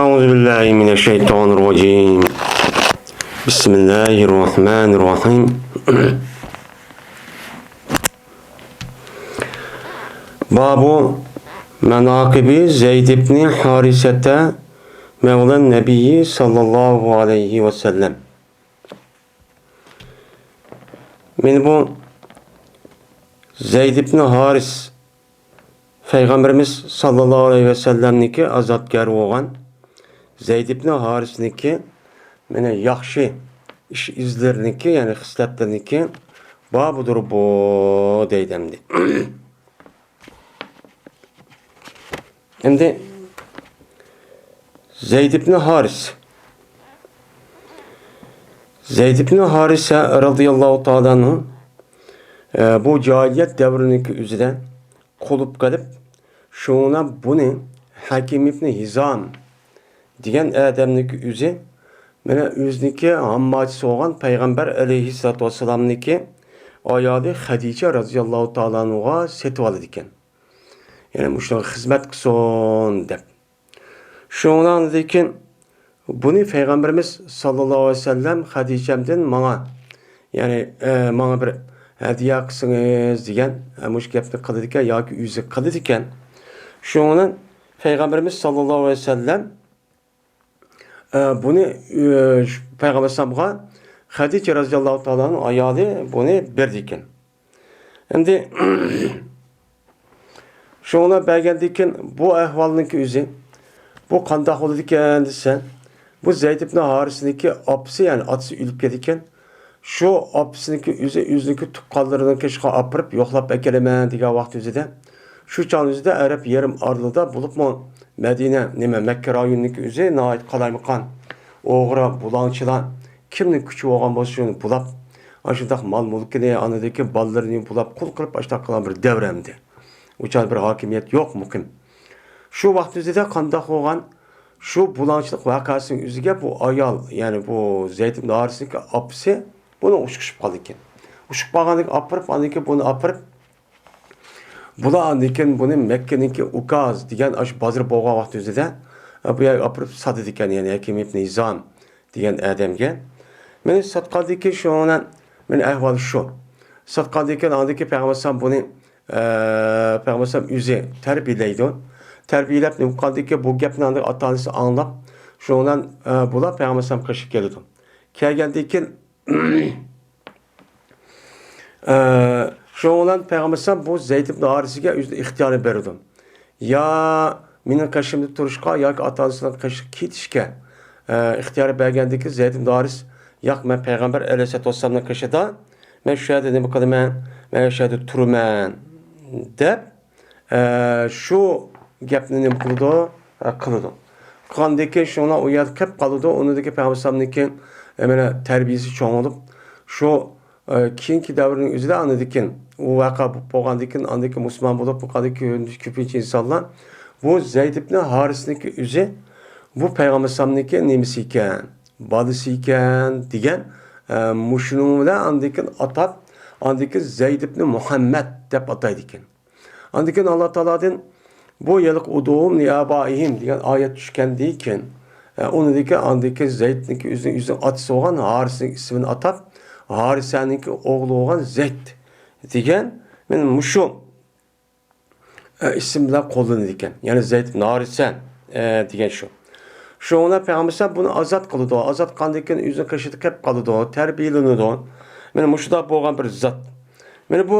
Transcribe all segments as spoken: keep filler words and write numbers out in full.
أعوذ بالله من الشيطان الرجيم. بسم الله الرحمن الرحيم. باب مناقب زيد بن حارثة مولى النبي صلى الله عليه وسلم. مانا بۇ زەيد ئىبن ھارىس پەيغەمبىرىمىز ساللاللاھۇ ئەلەيھى ۋەسەللەمنىڭكى ئازادگەر بولغان زەيد ئىبن ھارىسنىڭكى مانا ياخشى ئىش ئىزلىرىنىڭكى، يەنى خىسلەتلىرىنىڭكى بابىدۇر بۇ دەيدۇ ئەمدى. ئەمدى زەيد ئىبن ھارىس. زەيد ئىبن ھارىسە رازىياللاھۇ تائالا ئەنھۇ، ئە، بۇ جاھىلىيەت دەۋرىنىڭكى ئۆزىدە قۇلۇپ قېلىپ، شۇڭا بۇنى ھەكىم ئىبن ھىزام دېگەن ئادەمنىڭكى ئۆزى، مانا ئۆزىنىڭكى ھامماچىسى بولغان پەيغەمبەر ئەلەيھىسسالاتۇ ۋەسسالامنىڭكى ئايالى خەدىچە رازىياللاھۇ تائالا ئەنھۇغا سېتىۋالىدىكەن. يەنى مۇشۇنىڭغا خىزمەت قىلسۇن دەپ. شۇنىڭدىن كېيىن بۇنى پەيغەمبىرىمىز ساللاللاھۇ ئەلەيھى ۋەسەللەم خەدىچەمدىن ماڭا، يەنى، ئە، ماڭا بىر ھەدىيە قىلسىڭىز دېگەن، ئە، مۇشۇ گەپنى قىلىدىكەن ياكى ئۆزى قىلىدىكەن. شۇنىڭدىن پەيغەمبىرىمىز ساللاللاھۇ ئەلەيھى ۋەسەللەم، ئە، بۇنى، ئە، شۇ پەيغەمبەر ئەلەيھىسسالامغا خەدىچە رازىياللاھۇ تائالا ئەنھۇ ئايالى بۇنى بېرىدىكەن. ئەمدى شۇڭلار بەرگەندىكىن بۇ ئەھۋالنىڭكى ئۆزى، بۇ قانداق بولىدىكەن دېسە، بۇ زەيد ئىبن ھارىسنىڭكى ئاپىسى، يەنى ئاتىسى ئۆلۈپ كېتىدىكەن. شۇ ئاپىسىنىڭكى ئۆزى ئۆزىنىڭكى تۇغقانلىرىنىڭ قېشىغا ئاپىرىپ يوقلاپ ئەكېلىمەن دېگەن ۋاقىت ئۆزىدە، شۇ چاغ ئۆزىدە ئەرەب يېرىم ئارىلىدا بولۇپمۇ مەدىنە، نېمە، مەككە رايونىنىڭكى ئۆزى ناھايىتى قالايمىقان، ئوغرى، بۇلاڭچىلار، كىمنىڭ كۈچى بولغان بولسا شۇنى بۇلاپ، ئاشۇنداق مال مۈلكىنى، ئاندىكى بالىلىرىنى بۇلاپ قۇل قىلىپ ئاشۇنداق قىلغان بىر دەۋر ئەمدى. ئۇ چاغدا بىر ھاكىمىيەت يوق مۇقىم. شۇ ۋاقىت ئۆزىدە قانداق بولغان، شۇ بۇلاڭچىلىق ۋەقەسىنىڭ ئۆزىگە بۇ ئايال، يەنى بۇ زەيد ئىبن ھارىسنىڭكى ئاپىسى بۇنى ئۇچۇقۇشۇپ قالىدىكەن. ئۇچۇقۇپ قالغاندىن كېيىن ئاپىرىپ، ئاندىن كېيىن بۇنى ئاپىرىپ، بۇلار ئاندىن كېيىن بۇنى مەككىنىڭكى ئۇكاز دېگەن ئاشۇ بازىرى بولغان ۋاقىت ئۆزىدە، ئە، بۇ يەرگە ئاپىرىپ ساتىدىكەن، يەنى ھەكىم ئىبن ھىزام دېگەن ئادەمگە. مېنى ساتقاندىن كېيىن شۇنىڭ بىلەن مېنى ئەھۋالى شۇ. ساتقاندىن كېيىن ئاندىن كېيىن پەيغەمبەر ئەلەيھىسسالام بۇنى، ئە، پەيغەمبەر ئەلەيھىسسالام ئۆزى تەربىيەلەيدۇ. تەربىيەلەپ نېمە قىلغاندىن كېيىن بۇ گەپنى ئاندىن ئاتا-ئانىسى ئاڭلاپ، شۇنىڭ بىلەن، ئە، بۇلار پەيغەمبەر ئەلەيھىسسالام قېشىغا كېلىدۇ. كەلگەندىن كېيىن ئە، شۇنىڭ بىلەن پەيغەمبەر ئەلەيھىسسالام بۇ زەيد ئىبن ھارىسىگە ئۆزىنىڭ ئىختىيارىنى بېرىدۇ. يا مېنىڭ قېشىمدا تۇرۇشقا ياكى ئاتا-ئانىسىنىڭ قېشىغا كېتىشكە، ئە، ئىختىيار بەرگەندىن كېيىن زەيد ئىبن ھارىس، ياق، مەن پەيغەمبەر ئەلەيھىسسالاتۇ ۋەسسالامنىڭ قېشىدا، مەن شۇ يەردە نېمە قىلىمەن، مەن شۇ يەردە تۇرىمەن دەپ، ئە، شۇ گەپنى نېمە قىلىدۇ؟ ئە، قىلىدۇ. قىلغاندىن كېيىن شۇڭلار ئۇ يەردە قېلىپ قالىدۇ. ئۇنىڭدىن كېيىن پەيغەمبەر ئەلەيھىسسالامنىڭكى، ئە، مانا تەربىيىسى چوڭ بولۇپ، شۇ، ئە، كېيىنكى دەۋرنىڭ ئۆزىدە ئاندىن كېيىن ئۇ ۋەقە بولغاندىن كېيىن، ئاندىن كېيىن مۇسۇلمان بولۇپ، بۇ قەدەر كۆپىنچە ئىنسانلار بۇ زەيد ئىبن ھارىسنىڭكى ئۆزى بۇ پەيغەمبەر ئەلەيھىسسالامنىڭكى نېمىسى ئىكەن، بالىسى ئىكەن دېگەن، ئە، مۇشۇنىڭ بىلەن ئاندىن كېيىن ئاتاپ، ئاندىن كېيىن زەيد ئىبن مۇھەممەد دەپ ئاتايدىكەن. ئاندىن كېيىن ئاللا تائالادىن بۇ يىلقى ئۇدۇھۇم لىئابائىھىم دېگەن ئايەت چۈشكەندىن كېيىن، ئە، ئۇنىڭدىن كېيىن ئاندىن كېيىن زەيدنىڭكى ئۆزىنىڭ، ئۆزىنىڭ ئاتىسى بولغان ھارىسنىڭ ئىسمىنى ئاتاپ، ھارىسەنىڭكى ئوغلى بولغان زەيد دېگەن، مانا مۇشۇ، ئە، ئىسىم بىلەن قوللىنىدىكەن. يەنى زەيد ئىبن ھارىسە، ئە، دېگەن شۇ. شۇنىڭ بىلەن پەيغەمبەر ئەلەيھىسسالام بۇنى ئازاد قىلىدۇ. ئازاد قىلغاندىن كېيىن ئۆزىنىڭ قېشىدا قېلىپ قالىدۇ، تەربىيەلىنىدۇ. مانا مۇشۇنداق بولغان بىر زات. مانا بۇ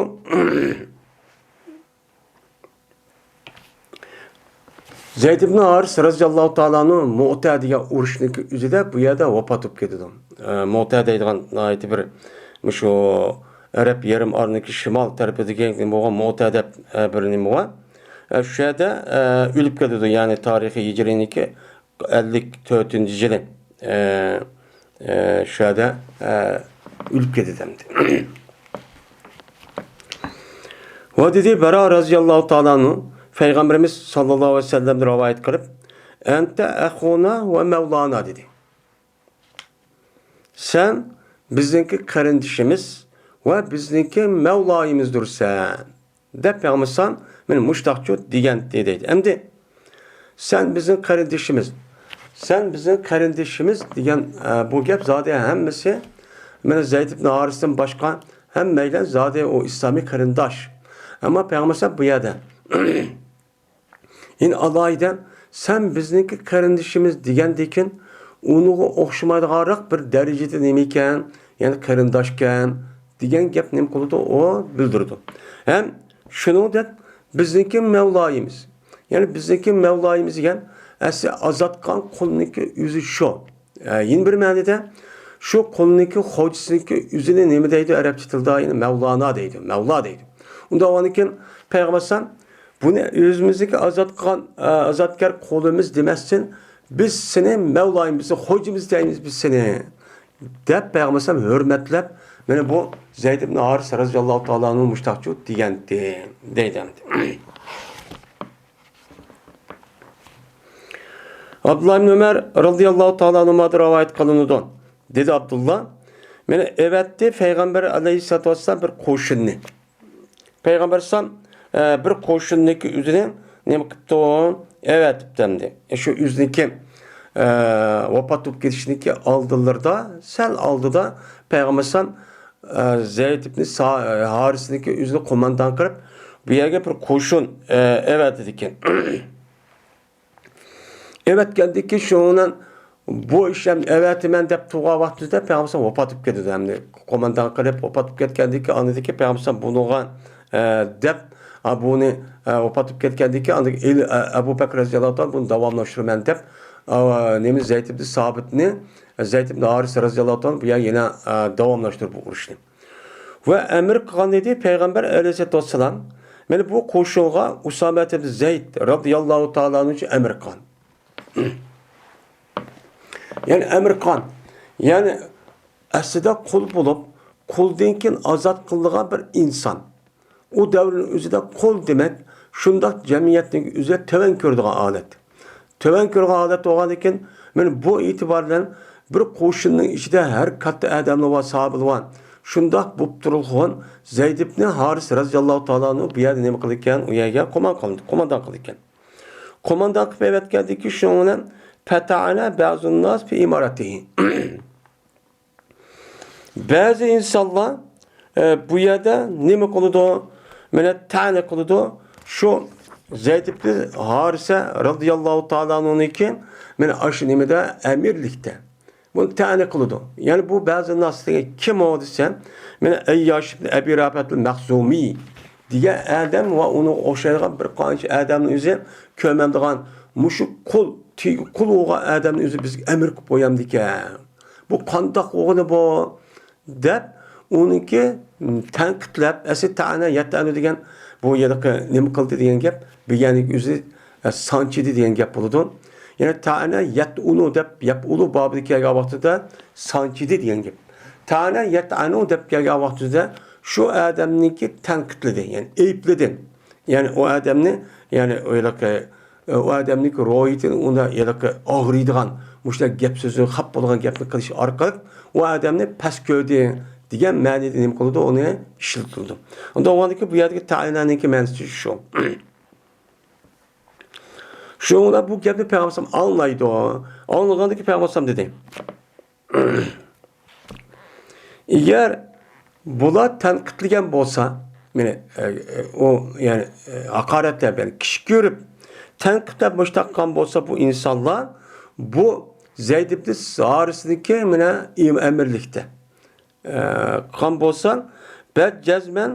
زەيد ئىبن ھارىس رەزىياللاھۇ تائالا ئەنھۇ مۇئتە دېگەن ئۇرۇشنىڭكى ئۆزىدە بۇ يەردە ۋاپات بولۇپ كېتىدۇ. ئە، مۇئتە دەيدىغان ناھايىتى بىر مۇشۇ ئەرەب يېرىم ئارىلىقى شىمال تەرىپىدىكى نېمە بولغان مۇئتە دەپ، ئە، بىر نېمە بار. ئە، شۇ يەردە، ئە، ئۆلۈپ كېتىدۇ. يەنى تارىخى ھىجرىينىڭكى ئەللىك تۆتىنچى يىلى، ئە، ئە، شۇ يەردە، ئە، ئۆلۈپ كېتىدۇ ئەمدى. ۋە دېدى، بەرا رەزىياللاھۇ تائالا ئەنھۇ پەيغەمبىرىمىز ساللاللاھۇ ئەلەيھى ۋەسەللەمدىن رىۋايەت قىلىپ، ئەنتە ئەخۇنا ۋە مەۋلانا دېدى. سەن بىزنىڭكى قېرىندىشىمىز ۋە بىزنىڭكى مەۋلايىمىزدۇرسەن. دەپ پەيغەمبەر ئەلەيھىسسالام مانا مۇشتاقچۇ دېگەنتى دەيدۇ. ئەمدى سەن بىزنىڭ قېرىندىشىمىز، «سەن بىزنىڭ قېرىندىشىمىز» دېگەن، ئە، بۇ گەپ زادى ھەممىسى، مانا زەيد ئىبن ھارىستىن باشقا ھەممەيلەن زادى ئۇ ئىسلامىي قېرىنداش. ئەمما پەيغەمبەر ئەلەيھىسسالام بۇ يەردە يەنە ئالاھىدە «سەن بىزنىڭكى قېرىندىشىمىز» دېگەندىكىن، ئۇنىڭغا ئوخشىمايدىغانراق بىر دەرىجىدە نېمە ئىكەن، يەنى قېرىنداشكەن دېگەن گەپ نېمە قىلىدۇ، ئۇ بىلدۈرىدۇ. ھەم شۇنىڭدەك «بىزنىڭكى مەۋلايىمىز»، يەنى «بىزنىڭكى مەۋلايىمىز» دېگەن ئەسلى ئازادقان قۇلنىڭكى ئۆزى شۇ. ئە، يەنە بىر مەنىدە شۇ قۇلنىڭكى خوجىسىنىڭكى ئۆزىنى نېمە دەيدۇ ئەرەبچە تىلدا؟ يەنى مەۋلانا دەيدۇ، مەۋلا دەيدۇ. ئۇنداق بولغاندىكىن پەيغەمبەر ئەلەيھىسسالام «بۇنى ئۆزىمىزنىڭكى ئازاد قىلغان، ئە، ئازادكار قۇلىمىز دېمەستىن، بىز سېنى مەۋلايىمىز، خوجىمىز دەيمىز بىز سېنى» دەپ پەيغەمبەر ئەلەيھىسسالام ھۆرمەتلەپ، مانا بۇ زەيد ئىبن ھارىس رەزىياللاھۇ تائالا ئەنھۇ مۇشۇنداق دېگەنتى، دەيدۇ ئەمدى. ئابدۇللا ئىبن ئۆمەر رەزىياللاھۇ تائالا ئەنھۇمادىن رىۋايەت قىلىنىدۇ. دېدى ئابدۇللا، مانا ئەۋەتتى پەيغەمبەر ئەلەيھىسسالاتۇ ۋەسسالام بىر قوشۇننى. پەيغەمبەر ئەلەيھىسسالام، ئە، بىر قوشۇننىڭكى ئۆزىنى نېمە قىپتۇ؟ ئەۋەتىپتۇ ئەمدى. شۇ ئۆزىنىڭكى، ئە، ۋاپات بولۇپ كېتىشىنىڭكى ئالدىلىرىدا، سەل ئالدىدا پەيغەمبەر ئەلەيھىسسالام، ئە، زەيد ئىبن سا-، ھارىسنىڭكى ئۆزىنى قوماندان قىلىپ، بۇ يەرگە بىر قوشۇن، ئە، ئەۋەتىدىكەن. ئەۋەتكەندىكى شۇنىڭ بۇ ئىش ھەم ئەۋەتىمەن دەپ تۇرغان ۋاقتىمىزدا پەيغەمبەر ئەلەيھىسسالام ۋاپات بولۇپ كېتىدۇ. ھەمدە قوماندان قىلىپ ۋاپات بولۇپ كەتكەندىكى ئاندىكى پەيغەمبەر ئەلەيھىسسالام بۇنىڭغا، ئە، دەپ، ئا، بۇنى، ئە، ۋاپات بولۇپ كەتكەندىكى ئاندىن ئەبۇ بەكرى رەزىياللاھۇ تائالا بۇنى داۋاملاشتۇرىمەن دەپ، ئا، نېمە زەيد ئىبن سابىتنى، زەيد ئىبن ھارىس رەزىياللاھۇ تائالا بۇ يەر يەنە، ئە، داۋاملاشتۇرۇپ بۇ ئۇرۇشنى. ۋە ئەمىر قىلغان ئىدى پەيغەمبەر ئەلەيھىسسالاتۇ ۋەسسالام. مانا بۇ قوشۇنغا ئۇسامە ئىبن زەيد رەزىياللاھۇ تائالا ئەنھۇ ئەمىر قىلغان. يەنى ئەمىر قىلغان. يەنى ئەسلىدە قۇل بولۇپ، قۇلدىن كېيىن ئازاد قىلىنغان بىر ئىنسان. ئۇ دەۋرنىڭ ئۆزىدە قۇل دېمەك، شۇنداق جەمئىيەتنىڭ ئۆزىدە تۆۋەن كۆرىدىغان ھالەت. تۆۋەن كۆرىدىغان ھالەت بولغاندىكىن، مانا بۇ ئېتىبار بىلەن بىر قوشۇننىڭ ئىچىدە ھەر كاتتا ئادەملەر بار، ساھابىلەر بار. شۇنداق بولۇپ تۇرۇلغان زەيد ئىبنى ھارىس رەزىياللاھۇ تائالا ئەنھۇ بۇ يەردە نېمە قىلىدىكەن؟ ئۇ يەرگە قومان قىلىدۇ، قوماندان قىلىدىكەن. قوماندان قىلىپ ئەۋەتكەندىكى شۇنىڭ بىلەن پەتەئەنە بەزۇنناس فى ئىمارەتىھى. بەزى ئىنسانلار، ئە، بۇ يەردە نېمە قىلىدۇ؟ مانا تەنە قىلىدۇ. شۇ زەيد ئىبن ھارىسە رەزىياللاھۇ تائالا ئەنھۇنىڭكى مانا ئاشۇ نېمىدە، ئەمىرلىكتە. بۇنى تەنە قىلىدۇ. يەنى بۇ بەزى ناس دېگەن كىم ئۇ دېسە، مانا ئەيياش ئىبن ئەبى رەبىئەتىل مەخزۇمى دېگەن ئادەم ۋە ئۇنىڭغا ئوخشايدىغان بىر قانچە ئادەمنى ئۆزى كۆرمەمدىغان، مۇشۇ قۇل، تۈگە قۇل بولغان ئادەمنى ئۆزى بىزگە ئەمىر قىلىپ قويامدىكەن. بۇ قانداق بولغىنى بۇ؟ دەپ، ئۇنىڭكى تەنقىدلەپ، ئەسلى تەئەنە يەتئەنۇ دېگەن بۇ ھېلىقى نېمە قىلدى دېگەن گەپ، بىگەنىك ئۆزى، ئە، سانچىدى دېگەن گەپ بولىدۇ. يەنى تەئەنە يەتئۇنۇ دەپ، يەپئۇلۇ بابىدا كەلگەن ۋاقتىدا سانچىدى دېگەن گەپ. تەئەنە يەتئەنۇ دەپ كەلگەن ۋاقتىدا شۇ ئادەمنىڭكى تەنقىدلىدى، يەنى ئەيىبلىدى. يەنى ئۇ ئادەمنى، يەنى ھېلىقى ئۇ ئادەمنىڭكى روھىيىتىنى ئۇندا ھېلىقى ئاغرىيدىغان، مۇشۇنداق گەپ سۆزى خاپا بولىدىغان گەپنى قىلىش ئارقىلىق ئۇ ئادەمنى پەس كۆردى دېگەن مەنىدە نېمە قىلىدۇ، ئۇنى ئىشلىتىلىدۇ. ئۇنداق بولغاندىكىن بۇ يەردىكى تەئەنەنىڭكى مەنىسى شۇ. شۇڭا بۇ گەپنى پەيغەمبەر ئەلەيھىسسالام ئاڭلايدۇ. ئاڭلىغاندىكىن پەيغەمبەر ئەلەيھىسسالام دېدى. ئەگەر بۇلار تەنقىدلىگەن بولسا، مېنى، ئە، ئە، ئۇ، يەنى، ئە، ھاقارەتلەپ، يەنى كىچىك كۆرۈپ، تەنقىدلەپ مۇشۇنداق قىلغان بولسا، بۇ ئىنسانلار بۇ زەيد ئىبن ھارىسنىڭكى مانا ئەمىرلىكتە، ئە، قىلغان بولسا، بەل جەزمەن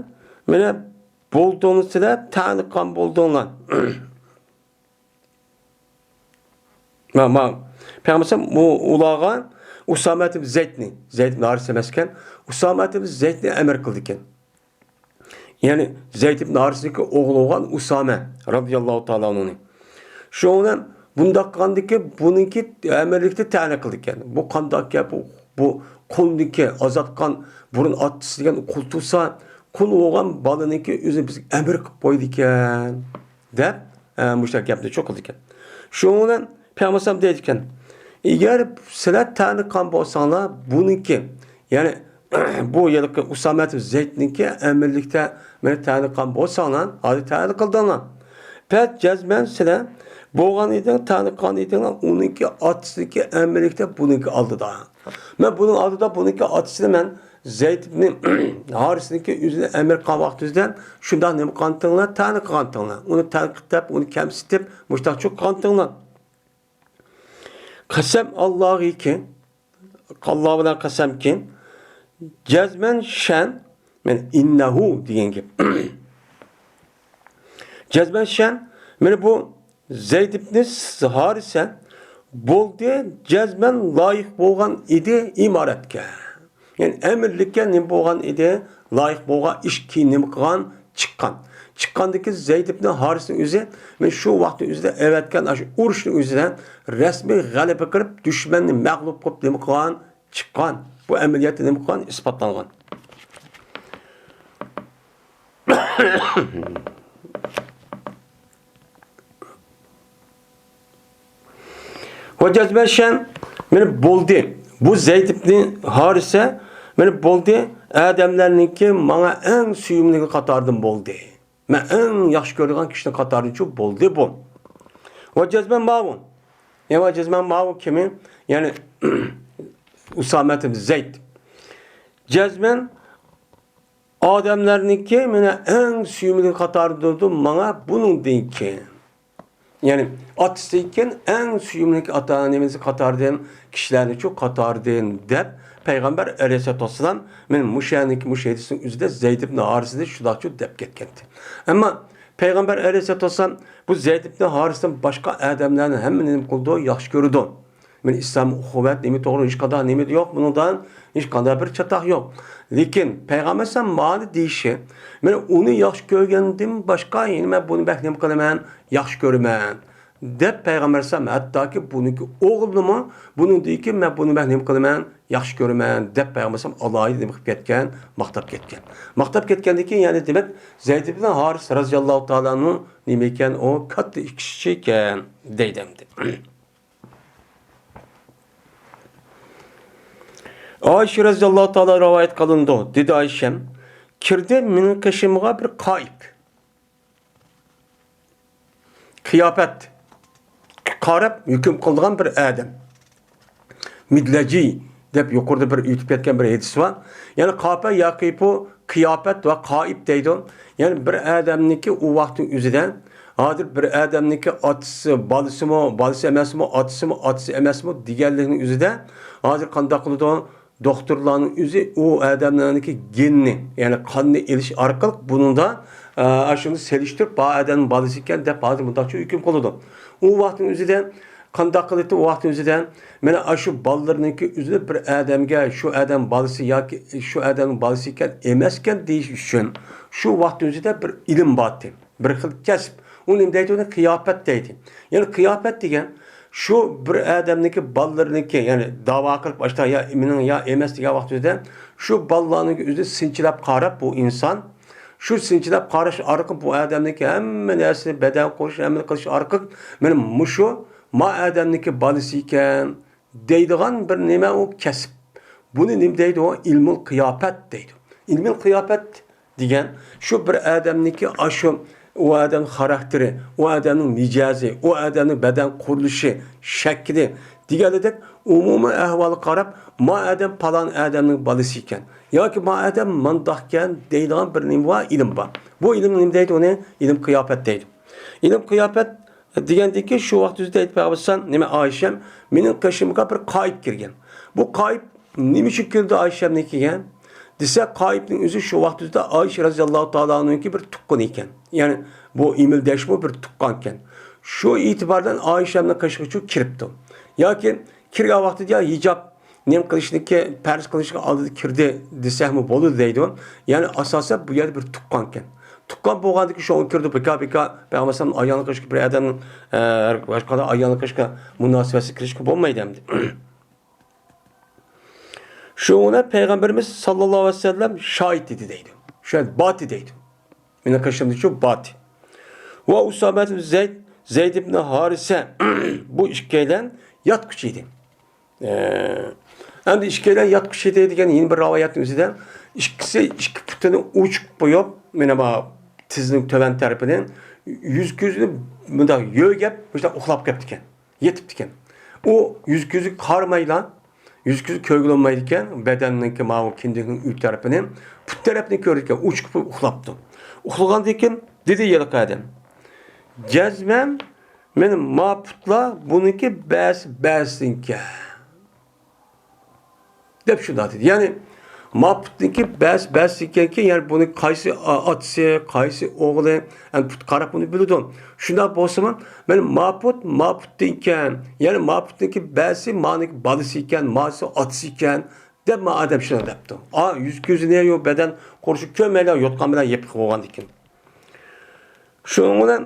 مانا بولدۇڭلار سىلەر، تەنقىدلەپ قىلغان بولدۇڭلار. ما، ما، پەيغەمبەر ئەلەيھىسسالام ئۇ، ئۇلارغا ئۇسامە ئىبن زەيدنى، زەيد ئىبن ھارىس ئەمەسكەن، ئۇسامە ئىبن زەيدنى ئەمىر قىلىدىكەن. يەنى زەيد ئىبن ھارىسنىڭكى ئوغلى بولغان ئۇسامە رەزىياللاھۇ تائالا ئەنھۇنى. شۇنىڭ بىلەن بۇنداق قىلغاندىكىن بۇنىڭكى ئەمىرلىكتە تەئەنە قىلىدىكەن. بۇ قانداق گەپ؟ بۇ، بۇ قۇلنىڭكى ئازاد قىلغان بۇرۇن ئاتىسى دېگەن قۇل تۇرسا، قۇل بولغان بالىنىڭكى ئۆزىنى بىزگە ئەمىر قىلىپ قويىدىكەن، دەپ، ئە، مۇشۇنداق گەپنى چوقۇلىدىكەن. شۇنىڭ بىلەن پەيغەمبەر ئەلەيھىسسالام دەيدىكەن، ئەگەر سىلەر تەئەنە قىلغان بولساڭلار، بۇنىڭكى، يەنى بۇ ھېلىقى ئۇسامە ئىبن زەيدنىڭكى ئەمىرلىكتە مېنى تەئەنە قىلغان بولساڭلار، ھازىر تەئەنە قىلدىڭلار. پەس جەزمەن سىلەر بولغان ئىدىڭ، تەنقىغان ئىدىڭ، ئۇنىڭكى ئاتىسىنىڭكى ئەمىرلىكتە بۇنىڭكى ئالدىدا. مەن بۇنىڭ ئالدىدا بۇنىڭكى ئاتىسىنى مەن زەيد ئىبنى ھارىسنىڭكى ئۆزىنى ئەمىر قىلغان ۋاقتىڭىزدا شۇنداق نېمە قىلغانتىڭلار، تەنقىغانتىڭلار. ئۇنى تەنقىدلەپ، ئۇنى كەمسىتىپ، مۇشۇنداق چۇققانتىڭلار. قەسەم ئاللاھىكى، ئاللا بىلەن قەسەمكى، جەزمەن شەن، مەن ئىننەھۇ دېگەن گەپ. جەزمەن شەن، مانا بۇ زەيد ئىبنى ھارىسە بولدى، جەزمەن لايىق بولغان ئىدى ئىمارەتكە. يەنى ئەمىرلىككە نېمە بولغان ئىدى؟ لايىق بولغان ئىش. كېيىن نېمە قىلغان؟ چىققان. چىققاندىكى زەيد ئىبنى ھارىسنىڭ ئۆزى، مەن شۇ ۋاقىتنىڭ ئۆزىدە ئەۋەتكەن ئاشۇ ئۇرۇشنىڭ ئۆزىدە رەسمىي غەلىبە قىلىپ، دۈشمەننى مەغلۇپ قىلىپ نېمە قىلغان؟ چىققان. بۇ ئەمەلىيەتتە نېمە قىلغان؟ ئىسپاتلانغان. ۋە جەزمەن شەن، مانا بولدى. بۇ زەيد ئىبنى ھارىسە، مانا بولدى. ئادەملەرنىڭكى ماڭا ئەڭ سۆيۈملۈكى قاتاردىن بولدى. مەن ئەڭ ياخشى كۆرىدىغان كىشىنىڭ قاتارىدىنچۇ بولدى بۇ. ۋە جەزمەن ماۋۇ. يەنى ۋە جەزمەن ماۋۇ كىمى؟ يەنى ئۇسامەت ئىبن زەيد. جەزمەن ئادەملەرنىڭكى مانا ئەڭ سۆيۈملۈك قاتارىدىدۇ ماڭا بۇنىڭدىن كېيىن. يەنى ئاتىسى ئىكەن، ئەڭ سۆيۈملۈك ئاتا نېمىسى قاتاردىن، كىشىلەرنىچۇ قاتاردىن دەپ پەيغەمبەر ئەلەيھىسسالاتۇ ۋەسسالام مانا مۇشۇ يەرنىڭكى، مۇشۇ ھەدىسنىڭ ئۆزىدە زەيد ئىبن ھارىسنى شۇنداقچۇ دەپ كەتكەنتى. ئەمما پەيغەمبەر ئەلەيھىسسالاتۇ ۋەسسالام بۇ زەيد ئىبن ھارىستىن باشقا ئادەملەرنى ھەممىنى نېمە قىلىدۇ؟ ياخشى كۆرىدۇ. مانا ئىسلام ئۇخۇۋەت نېمە توغرا ھېچقانداق نېمە يوق، بۇنىڭدا ھېچقانداق بىر چاتاق يوق. لېكىن پەيغەمبەر ئەلەيھىسسالام مانا دېيىشى، مەن ئۇنى ياخشى كۆرگەندىن باشقا يەنە مەن بۇنى بەك نېمە قىلىمەن؟ ياخشى كۆرىمەن دەپ پەيغەمبەر ئەلەيھىسسالام ھەتتاكى بۇنىڭكى ئوغلىنىمۇ بۇنىڭدىكى مەن بۇنى بەك نېمە قىلىمەن؟ ياخشى كۆرىمەن دەپ پەيغەمبەر ئەلەيھىسسالام ئالاھىدە نېمە قىلىپ كەتكەن؟ ماختاپ كەتكەن. ماختاپ كەتكەندىن كېيىن يەنى دېمەك زەيد ئىبن ھارىس رەزىياللاھۇ تائالا ئەنھۇ نېمە ئىكەن؟ ئۇ كاتتا كىشى ئىكەن دەيدۇ ئەمدى. ئائىشە رەزىياللاھۇ تائالا رىۋايەت قىلىنىدۇ. دېدى ئائىشەم، كىردى مېنىڭ قېشىمغا بىر قائىپ. قىياپەت. قاراپ ھۆكۈم قىلىدىغان بىر ئادەم. مىدلەجى دەپ يۇقىرىدا بىر ئۆتۈپ كەتكەن بىر ھەدىس بار. يەنى قاپە ياقىپۇ قىياپەت ۋە قائىپ دەيدۇ. يەنى بىر ئادەمنىڭكى ئۇ ۋاقىتنىڭ ئۆزىدە، ھازىر بىر ئادەمنىڭكى ئاتىسى، بالىسىمۇ، بالىسى ئەمەسمۇ، ئاتىسىمۇ، ئاتىسى ئەمەسمۇ دېگەنلىكنىڭ ئۆزىدە، ھازىر قانداق قىلىدۇ؟ دوختۇرلارنىڭ ئۆزى ئۇ ئادەملەرنىڭكى گېنىنى، يەنى قاننى ئېلىش ئارقىلىق بۇنىڭدا، ئە، ئاشۇنى سېلىشتۇرۇپ، بۇ ئادەمنىڭ بالىسى ئىكەن دەپ ھازىر مۇنداقچە ھۆكۈم قىلىدۇ. ئۇ ۋاقىتنىڭ ئۆزىدە قانداق قىلىدۇ؟ ئۇ ۋاقىتنىڭ ئۆزىدە مانا ئاشۇ بالىلىرىنىڭكى ئۆزىنى بىر ئادەمگە، شۇ ئادەم بالىسى ياكى شۇ ئادەمنىڭ بالىسى ئىكەن، ئەمەسكەن دېيىش ئۈچۈن، شۇ ۋاقىتنىڭ ئۆزىدە بىر ئىلىم بارتى. بىر خىل كەسىپ. ئۇنى نېمە دەيدۇ؟ ئۇنى قىياپەت دەيدۇ. يەنى قىياپەت دېگەن شۇ بىر ئادەمنىڭكى بالىلىرىنىڭكى، يەنى داۋا قىلىپ، ئاشۇنداق يا مېنىڭ يا ئەمەس دېگەن ۋاقتىدا شۇ بالىلارنىڭكى ئۆزىنى سىنچىلاپ قاراپ بۇ ئىنسان، شۇ سىنچىلاپ قاراش ئارقىلىق بۇ ئادەمنىڭكى ھەممە نەرسىنى بەدەن قۇرۇش، ھەممىنى قىلىش ئارقىلىق مانا مۇشۇ ما ئادەمنىڭكى بالىسى ئىكەن دەيدىغان بىر نېمە ئۇ كەسىپ. بۇنى نېمە دەيدۇ؟ ئۇ ئىلمۇل قىياپەت دەيدۇ. ئىلمۇل قىياپەت دېگەن شۇ بىر ئادەمنىڭكى ئاشۇ ئۇ ئادەمنىڭ خاراكتېرى، ئۇ ئادەمنىڭ مىجەزى، ئۇ ئادەمنىڭ بەدەن قۇرۇلۇشى، شەكلى دېگەنلىدەك ئومۇمىي ئەھۋالغا قاراپ، ما ئادەم پالان ئادەمنىڭ بالىسى ئىكەن ياكى ما ئادەم مانداقكەن دەيدىغان بىر نېمە بار، ئىلىم بار. بۇ ئىلىم نېمە دەيدۇ ئۇنى؟ ئىلىم قىياپەت دەيدۇ. ئىلىم قىياپەت دېگەندىكى شۇ ۋاقىت ئۆزىدە ئېيتىپ بەرسەم، نېمە ئائىشەم، مېنىڭ قېشىمغا بىر قائىپ كىرگەن. بۇ قائىپ نېمە ئۈچۈن كىردى ئائىشەمنىڭكىگە دېسە، قائىپنىڭ ئۆزى شۇ ۋاقىت ئۆزىدە ئائىشە رەزىياللاھۇ تائالا ئەنھۇنىڭكى بىر تۇغقىنى ئىكەن. يەنى بۇ ئىمىلدەشمۇ بىر تۇغقانكەن. شۇ ئېتىبار بىلەن ئائىشەمنىڭ قېشىغا چۈ كىرىپتۇ. ياكى كىرگەن ۋاقتىدا يا ھىجاب نېمە قىلىشنىكى پەرز قىلىشقا ئالدىدا كىردى دېسەكمۇ بولىدۇ دەيدۇ. يەنى ئاساسەن بۇ يەردە بىر تۇغقانكەن. تۇغقان بولغاندىكى شۇڭا كىردى، بىكا بىكا پەيغەمبەر ئايان قىلىشقا بىر ئادەمنىڭ، ئە، باشقا ئايان قىلىشقا مۇناسىۋەتسىز كىرىشكە بولمايدۇ ئەمدى. شۇڭا پەيغەمبىرىمىز ساللاللاھۇ ئەلەيھى ۋەسەللەم شاھىت ئىدى دەيدۇ. شاھىت باتى دەيدۇ. مېنىڭ قېشىمدىچۇ باتى. ۋە ئۇسامە ئىبن زەيد، زەيد ئىبن ھارىسە بۇ ئىككىيلەن ياتقۇچى ئىدى. ئە، ئەمدى ئىككىيلەن ياتقۇچى ئىدى دېگەن يەنە بىر رىۋايەتنىڭ ئۆزىدە ئىككىسى ئىككى پۇتىنى ئوچۇق قويۇپ، مانا بۇ تىزنىڭ تۆۋەن تەرىپىنى يۈز كۆزىنى مۇنداق يۆگەپ، مۇشۇنداق ئۇخلاپ قېپتىكەن. يېتىپتىكەن. ئۇ يۈز كۆزىگە قارىمايلا، يۈز كۆزى كۆرگىلى بولمايدىكەن، بەدەننىڭكى ماۋۇ كىندىكنىڭ ئۈچ تەرىپىنى، پۇت تەرەپنى كۆرىدىكەن، ئۇچۇپ ئۇخلاپتۇ. ئۇخلىغاندىن كېيىن دېدى ھېلىقى ئادەم، جەزمەن مېنى ما پۇتلار بۇنىڭكى بەس-، بەسىنكى. دەپ شۇنداق دېدى. يەنى، ما پۇتنىڭكى بەس-، بەس ئىكەنكى، يەنى بۇنى قايسى ئا-، ئاتىسى، قايسى ئوغلى، يەنى پۇت قاراپ بۇنى بىلىدۇ. شۇنداق بولسىمۇ، مەن ما پۇت، ما پۇتتىن ئىكەن، يەنى ما پۇتنىڭكى بەسى، مانىڭكى بالىسى ئىكەن، ماسى ئاتىسى ئىكەن، دەپ ما ئادەم شۇنداق دەپتۇ. ئا، يۈز كۆزىنى يو بەدەن قۇرۇشى كۆرمەيلا يوتقان بىلەن يېپىق بولغاندىكىن. شۇنىڭ بىلەن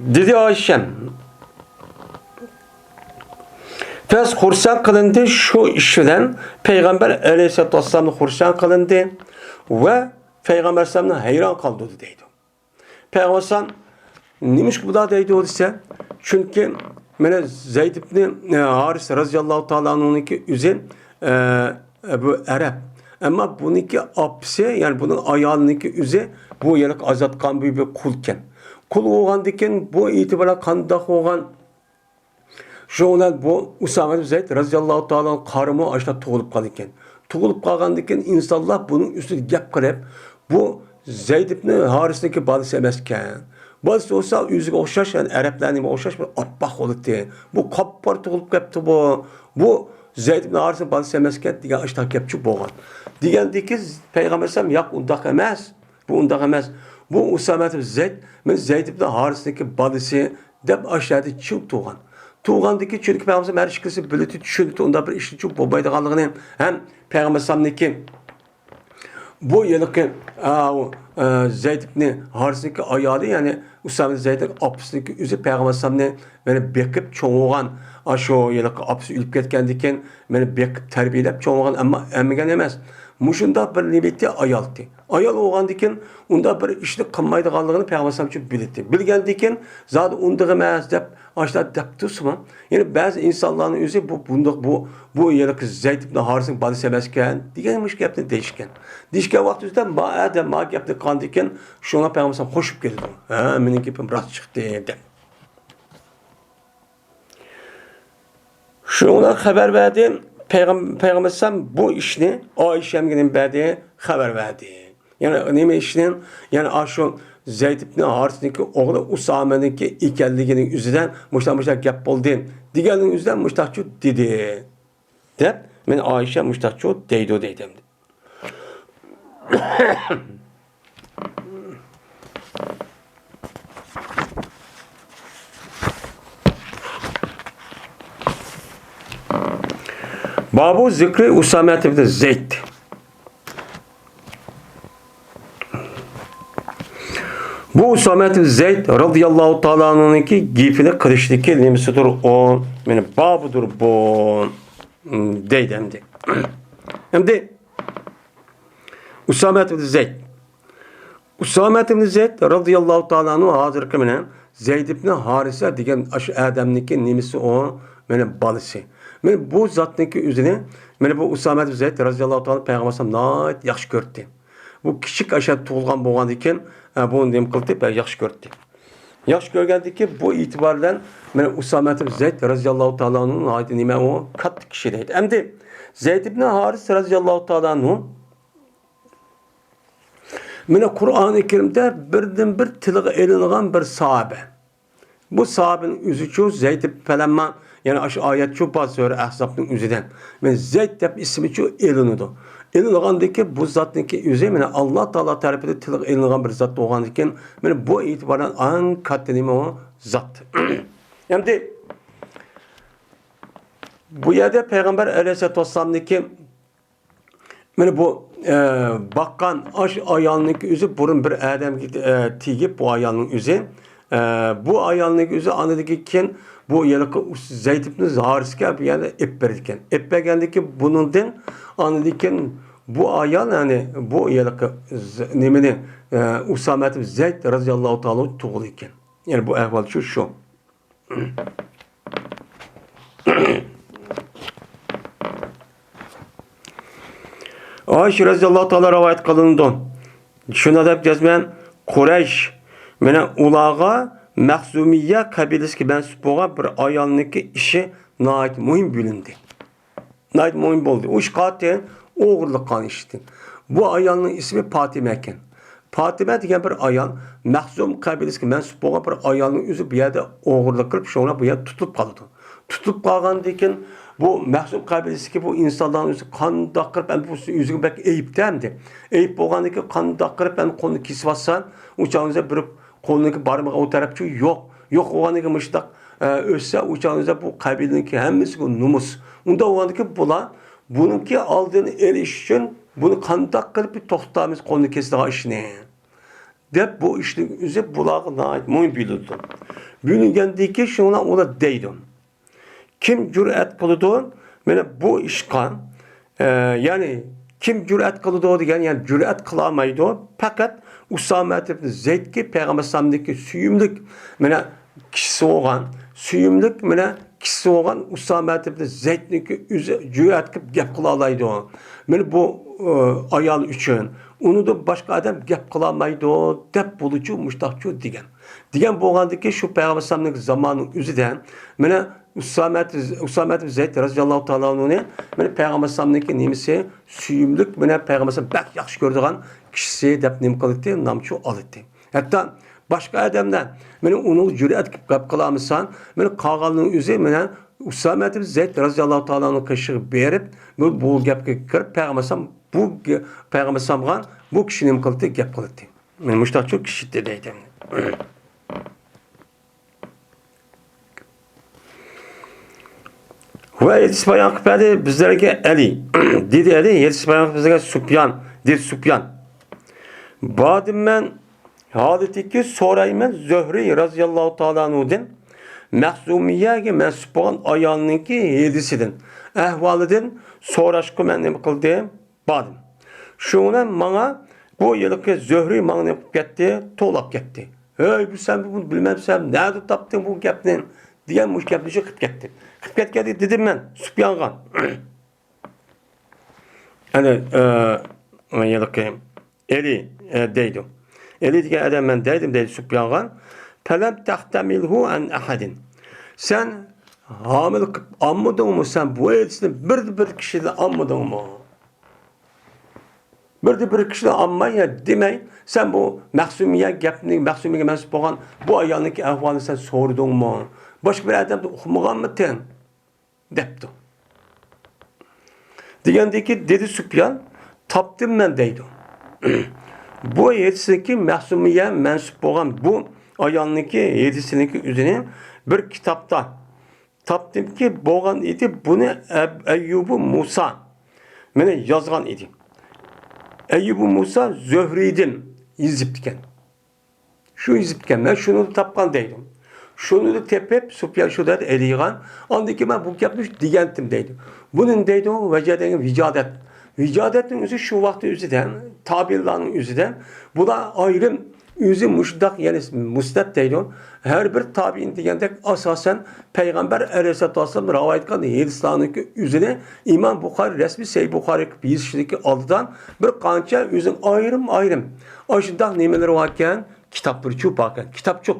دېدى ئائىشەم. پەس خۇرسەن قىلىندى شۇ ئىش بىلەن، پەيغەمبەر ئەلەيھىسسالاتۇ ۋەسسالامنى خۇرسەن قىلىندى ۋە پەيغەمبەر ئەلەيھىسسالامنى ھەيران قالدۇردى دەيدۇ. پەيغەمبەر ئەلەيھىسسالام نېمىشقا بۇنداق دەيدۇ دېسە، چۈنكى مانا زەيد ئىبنى، ئە، ھارىس رەزىياللاھۇ تائالا ئەنھۇنىڭكى ئۆزى، ئە، بۇ ئەرەب. ئەمما بۇنىڭكى ئاپىسى، يەنى بۇنىڭ ئايالىنىڭكى ئۆزى بۇ ھېلىقى ئازاد قىلغان بىر، بىر قۇلكەن. قۇل بولغاندىكىن بۇ ئېتىبارى قانداق بولغان؟ شۇنىڭ بىلەن بۇ ئۇسامە ئىبن زەيد رەزىياللاھۇ تائالا قارىمۇ ئاشۇنداق تۇغۇلۇپ قالىدىكەن. تۇغۇلۇپ قالغاندىكىن ئىنسانلار بۇنىڭ ئۈستىدە گەپ قىلىپ، بۇ زەيد ئىبن ھارىسنىڭكى بالىسى ئەمەسكەن. بالىسى بولسا ئۆزىگە ئوخشاش، يەنى ئەرەبلەرنىڭ ئوخشاش بىر ئاپئاق بولىدۇ. بۇ قاپقارا تۇغۇلۇپ قاپتۇ بۇ. بۇ زەيد ئىبن ھارىسنىڭ بالىسى ئەمەسكەن دېگەن ئاشۇنداق گەپچۇ بولغان. دېگەندىكى پەيغەمبەر ئەلەيھىسسالام ياق ئۇنداق ئەمەس. بۇ ئۇنداق ئەمەس. بۇ ئۇسامە ئىبن زەيد، مەن زەيد ئىبن ھارىسنىڭكى بالىسى دەپ ئاشۇ يەردە چىڭ تۇرغان. تۇرغاندىكى چۈنكى پەيغەمبەر ھەر ئىككىلىسى بىلىدۇ، چۈشىنىدۇ، ئۇنداق بىر ئىشنىڭ چوڭ بولمايدىغانلىقىنى ھەم پەيغەمبەر ئەلەيھىسسالامنىڭكى بۇ ھېلىقى، ئا، ئۇ، ئا، زەيد ئىبن ھارىسنىڭكى ئايالى، يەنى ئۇسامە زەيدنىڭ ئاپىسىنىڭكى ئۆزى پەيغەمبەر ئەلەيھىسسالامنى مانا بېقىپ چوڭ بولغان، ئاشۇ ھېلىقى ئاپىسى ئۆلۈپ كەتكەندىن كېيىن مانا بېقىپ تەربىيەلەپ چوڭ بولغان، ئەمما ئەممىگەن ئەمەس. مۇشۇنداق بىر نېمىتى ئايالتى. ئايال بولغاندىكىن ئۇنداق بىر ئىشنى قىلمايدىغانلىقىنى پەيغەمبەر ئەلەيھىسسالام بىلەتتى. بىلگەندىكىن زادى ئۇنداق ئەمەس دەپ ئاشۇنداق دەپ تۇرسىمۇ، يەنى بەزى ئىنسانلارنىڭ ئۆزى بۇ، بۇنداق، بۇ، بۇ ھېلىقى زەيد ئىبن ھارىسنىڭ بالىسى ئەمەسكەن دېگەن مۇشۇ گەپنى دېيىشكەن. دېيىشكەن ۋاقتىمىزدا ما ئادەم ما گەپنى قىلغاندىكىن شۇڭا پەيغەمبەر ئەلەيھىسسالام قوشۇپ كېلىدۇ. ھە، مېنىڭ گېپىم راست چىقتى دەپ. شۇنىڭ بىلەن خەۋەر بەردى. پەيغەم-، پەيغەمبەر ئەلەيھىسسالام بۇ ئىشنى ئائىشەمگە نېمە بەردى؟ خەۋەر بەردى. يەنى نېمە ئىشنى؟ يەنى ئاشۇ زەيد ئىبن ھارىسنىڭكى ئوغلى ئۇسامەنىڭكى ئىكەنلىكىنىڭ ئۆزىدە مۇشۇنداق، مۇشۇنداق گەپ بولدى دېگەننىڭ ئۆزىدە مۇشۇنداقچۇ دېدى دەپ، مەن ئائىشە مۇشۇنداقچۇ دەيدۇ دەيدۇ ئەمدى. بابۇ زىكرى ئۇسامە ئىبن زەيد. بۇ ئۇسامە ئىبن زەيد رازىياللاھۇ تائالا ئەنھۇنىڭكى گېپىنى قىلىشتىكى نېمىسىدۇر ئۇ، يەنى بابىدۇر بۇ، دەيدۇ ئەمدى. ئەمدى ئۇسامە ئىبن زەيد. ئۇسامە ئىبن زەيد رازىياللاھۇ تائالا ئەنھۇ ھازىرقى مانا زەيد ئىبن ھارىسە دېگەن ئاشۇ ئادەمنىڭكى نېمىسى ئۇ؟ مانا بالىسى. مانا بۇ زاتنىڭكى ئۆزىنى، مانا بۇ ئۇسامە ئىبن زەيد رازىياللاھۇ تائالا پەيغەمبەر ئەلەيھىسسالام ناھايىتى ياخشى كۆرەتتى. بۇ كىچىك ئاشۇ تۇغۇلغان بولغاندىكىن، ئە، بۇ نېمە قىلدى؟ بەك ياخشى كۆرەتتى. ياخشى كۆرگەندىكى بۇ ئېتىبار بىلەن مانا ئۇسامە ئىبن زەيد رازىياللاھۇ تائالا ئەنھۇ ناھايىتى نېمە ئۇ؟ كاتتا كىشى دەيدۇ. ئەمدى زەيد ئىبن ھارىس رازىياللاھۇ تائالا ئەنھۇ مانا قۇرئانى كەرىمدە بىردىنبىر تىلغا ئېلىنغان بىر ساھابە. بۇ ساھابىنىڭ ئۆزىچۇ زەيد دەپ پەلەنما، يەنى ئاشۇ ئايەتچۇ بار سۈرە ئەھزابنىڭ ئۆزىدە. مانا زەيد دەپ ئىسمىچۇ ئېلىنىدۇ. ئېلىنغاندىكى بۇ زاتنىڭكى ئۆزى مانا ئاللا تائالا تەرىپىدىن تىلغا ئېلىنغان بىر زات بولغاندىكىن، مانا بۇ ئېتىبارەن ئەڭ كاتتا نېمە ئۇ؟ زات. ئەمدى بۇ يەردە پەيغەمبەر ئەلەيھىسسالاتۇ ۋەسسالامنىڭكى مانا بۇ، ئە، باققان ئاشۇ ئايالنىڭكى ئۆزى بۇرۇن بىر ئادەمگە، ئە، تېگىپ، بۇ ئايالنىڭ ئۆزى، ئە، بۇ ئايالنىڭكى ئۆزى ئاندىن كېيىن بۇ ھېلىقى ئۇس-، زەيد ئىبن ھارىسكە بۇ يەردە ئېلىپ بېرىدىكەن. ئېلىپ بەرگەندىن كېيىن بۇنىڭدىن ئاندىن كېيىن بۇ ئايال، يەنى بۇ ھېلىقى ز-، نېمىنى، ئە، ئۇسامە ئىبن زەيد رازىياللاھۇ تائالا تۇغۇلىدىكەن. يەنى بۇ ئەھۋال شۇ، شۇ. ئائىشە رەزىياللاھۇ تائالا رىۋايەت قىلىنىدۇ. شۇنداق دەپ جەزمەن قۇرەيش، مانا ئۇلارغا مەخزۇمىيە قەبىلىسىگە مەنسۇپ بولغان بىر ئايالنىڭكى ئىشى ناھايىتى مۇھىم بىلىندى. ناھايىتى مۇھىم بولدى. ئۇ ئىش قاتى ئوغرىلىق قىلغان ئىش ئىدى. بۇ ئايالنىڭ ئىسمى پاتىمە ئىكەن. پاتىمە دېگەن بىر ئايال مەخزۇم قەبىلىسىگە مەنسۇپ بولغان بىر ئايالنىڭ ئۆزى بۇ يەردە ئوغرىلىق قىلىپ، شۇڭا بۇ يەردە تۇتۇلۇپ قالىدۇ. تۇتۇلۇپ قالغاندىن كېيىن بۇ مەخزۇم قەبىلىسىدىكى بۇ ئىنسانلارنىڭ ئۆزى قانداق قىلىپ ئەمدى بۇ ئۆزىگە بەك ئەيىبتە ئەمدى. ئەيىب بولغاندىن كېيىن قانداق قىلىپ ئەمدى قولىنى كېسىۋاتسا، ئۇ چاغدا بىر قولىنىڭكى بارمىقى ئۇ تەرەپچۇ يوق. يوق بولغاندىن كېيىن مۇشۇنداق، ئە، ئۆتسە، ئۇ چاغدا بۇ قەبىلىنىڭكى ھەممىسىگە نومۇس. ئۇنداق بولغاندىن كېيىن بۇلار بۇنىڭكى ئالدىنى ئېلىش ئۈچۈن بۇنى قانداق قىلىپ توختىتامىز، قولىنى كېسىدىغان ئىشنى، دەپ بۇ ئىشنىڭ ئۆزى بۇلارغا ناھايىتى مۇھىم بىلىنىدۇ. بىلىنگەندىن كېيىن شۇڭا ئۇلار دەيدۇ. كىم جۈرئەت قىلىدۇ؟ مانا بۇ ئىشقا، ئە، يەنى كىم جۈرئەت قىلىدۇ دېگەن، يەنى جۈرئەت قىلالمايدۇ. پەقەت ئۇسامە ئىبن زەيدكى پەيغەمبەر ئەلەيھىسسالامدىكى سۆيۈملۈك، مانا كىشىسى بولغان، سۆيۈملۈك، مانا كىشىسى بولغان ئۇسامە ئىبن زەيدنىڭكى ئۆزى جۈرئەت قىلىپ گەپ قىلالايدۇ. مانا بۇ، ئە، ئايال ئۈچۈن. ئۇنىڭدىن باشقا ئادەم گەپ قىلالمايدۇ، دەپ بولىدۇچۇ، مۇشتاقچۇ دېگەن. دېگەن بولغاندىكى شۇ پەيغەمبەر ئەلەيھىسسالامنىڭ زامانىنىڭ ئۆزىدە، مانا ئۇسامە، ئۇسامە ئىبن زەيد رەزىياللاھۇ تائالا ئەنھۇنى، مانا پەيغەمبەر ئەلەيھىسسالامنىڭكى نېمىسى، سۆيۈملۈك، مانا پەيغەمبەر ئەلەيھىسسالام بەك ياخشى كۆرىدىغان كىشىسى دەپ نېمە قىلاتتى، نامچۇ ئالاتتى. ھەتتا باشقا ئادەملەر، مانا ئۇنىڭغا جۈرئەت قىلىپ گەپ قىلالمىسا، مانا قالغاننىڭ ئۆزى، مانا ئۇسامە ئىبن زەيد رەزىياللاھۇ تائالا ئەنھۇ قېشىغا بېرىپ، بۇ، بۇ گەپكە كىرىپ، پەيغەمبەر ئەلەيھىسسالام بۇ گە-، پەيغەمبەر ئەلەيھىسسالامغا بۇ كىشى نېمە قىلاتتى، گەپ قىلاتتى. مانا مۇشتاقچۇ كىشى دەيدۇ. ۋە ھەدىس بايان قىلىپ بەردى بىزلەرگە ئەلى. دېدى ئەلى، ھەدىس بايان قىلىپ بىزلەرگە سۇپيان، دېدى سۇپيان. باردىم مەن، ھالىتىكى سورايمەن زۆھرى رەزىياللاھۇ تائالا ئەنھۇدىن مەخزۇمىيەگە مەنسۇپ بولغان ئايالنىڭكى ھەدىسىدىن، ئەھۋالىدىن سوراشقا مەن نېمە قىلدىم؟ باردىم. شۇنىڭ بىلەن ماڭا بۇ ھېلىقى زۆھرى ماڭا نېمە قىلىپ كەتتى؟ توۋلاپ كەتتى. ھەي، بۇ سەن بۇنى بىلمەمسەن، نەدە تاپتىڭ بۇ گەپنى؟ دېگەن مۇشۇ گەپنى قىلىپ كەتتى. قىلىپ كەتكەندە دېدىم مەن سۇپيانغا. ئەنە، ئە، ھېلىقى ئەلى، ئە، دەيدۇ. ئەلى دېگەن ئادەم مەن دەيدىم، دەيدۇ سۇپيانغا. فەلەم تەختەمىلھۇ ئەن ئەھەدىن. سەن ھامىلە قىلىپ ئالمىدىڭمۇ سەن بۇ ھەدىسنى بىر، بىر كىشىدىن ئالمىدىڭمۇ؟ بىردە بىر كىشىدىن ئالماي، يا دېمەي، سەن بۇ مەخزۇمىيە گەپنى، مەخزۇمىيەگە مەنسۇپ بولغان بۇ ئايالنىڭكى ئەھۋالىنى سەن سورىدىڭمۇ؟ باشقا بىر ئادەمدىن ئۇقمىغانمىتىڭ؟ دەپتۇ. دېگەندىكى، دېدى سۇپيان، تاپتىم مەن دەيدۇ. بۇ ھەدىسنىڭكى مەخزۇمىيە مەنسۇپ بولغان بۇ ئايالنىڭكى ھەدىسىنىڭكى ئۆزىنى بىر كىتابتا تاپتىمكى، بولغان ئىدى، بۇنى ئەب-، ئەييۇبۇ مۇسا مانا يازغان ئىدى. ئەييۇبۇ مۇسا زۆھرىدىن يېزىپتىكەن. شۇ يېزىپتىكەن، مەن شۇنى تاپقان دەيدۇ. شۇنى تېپىپ، سۇپيان شۇ دەيدۇ، ئېلىغان. ئاندىن كېيىن مەن بۇ گەپنى دېگەنتىم دەيدۇ. بۇنى دەيدۇ، ۋەجە دېگەن ۋىجادەت. ۋىجادەتنىڭ ئۆزى شۇ ۋاقىتنىڭ ئۆزىدە، تابىئىنلارنىڭ ئۆزىدە، بۇلار ئايرىم ئۆزى مۇشۇنداق، يەنى مۇسنەد دەيدۇ. ھەر بىر تابىئىن دېگەندەك ئاساسەن پەيغەمبەر ئەلەيھىسسالاتۇ ۋەسسالام رىۋايەت قىلغان ھەدىسلەرنىڭكى ئۆزىنى ئىمام بۇخارى، رەسمىي سەھىھ بۇخارى قىلىپ يېزىشىدىكى ئالدىدا بىر قانچە ئۆزىنىڭ ئايرىم-ئايرىم ئاشۇنداق نېمىلىرى باركەن، كىتابلىرىچۇ باركەن، كىتابچۇق.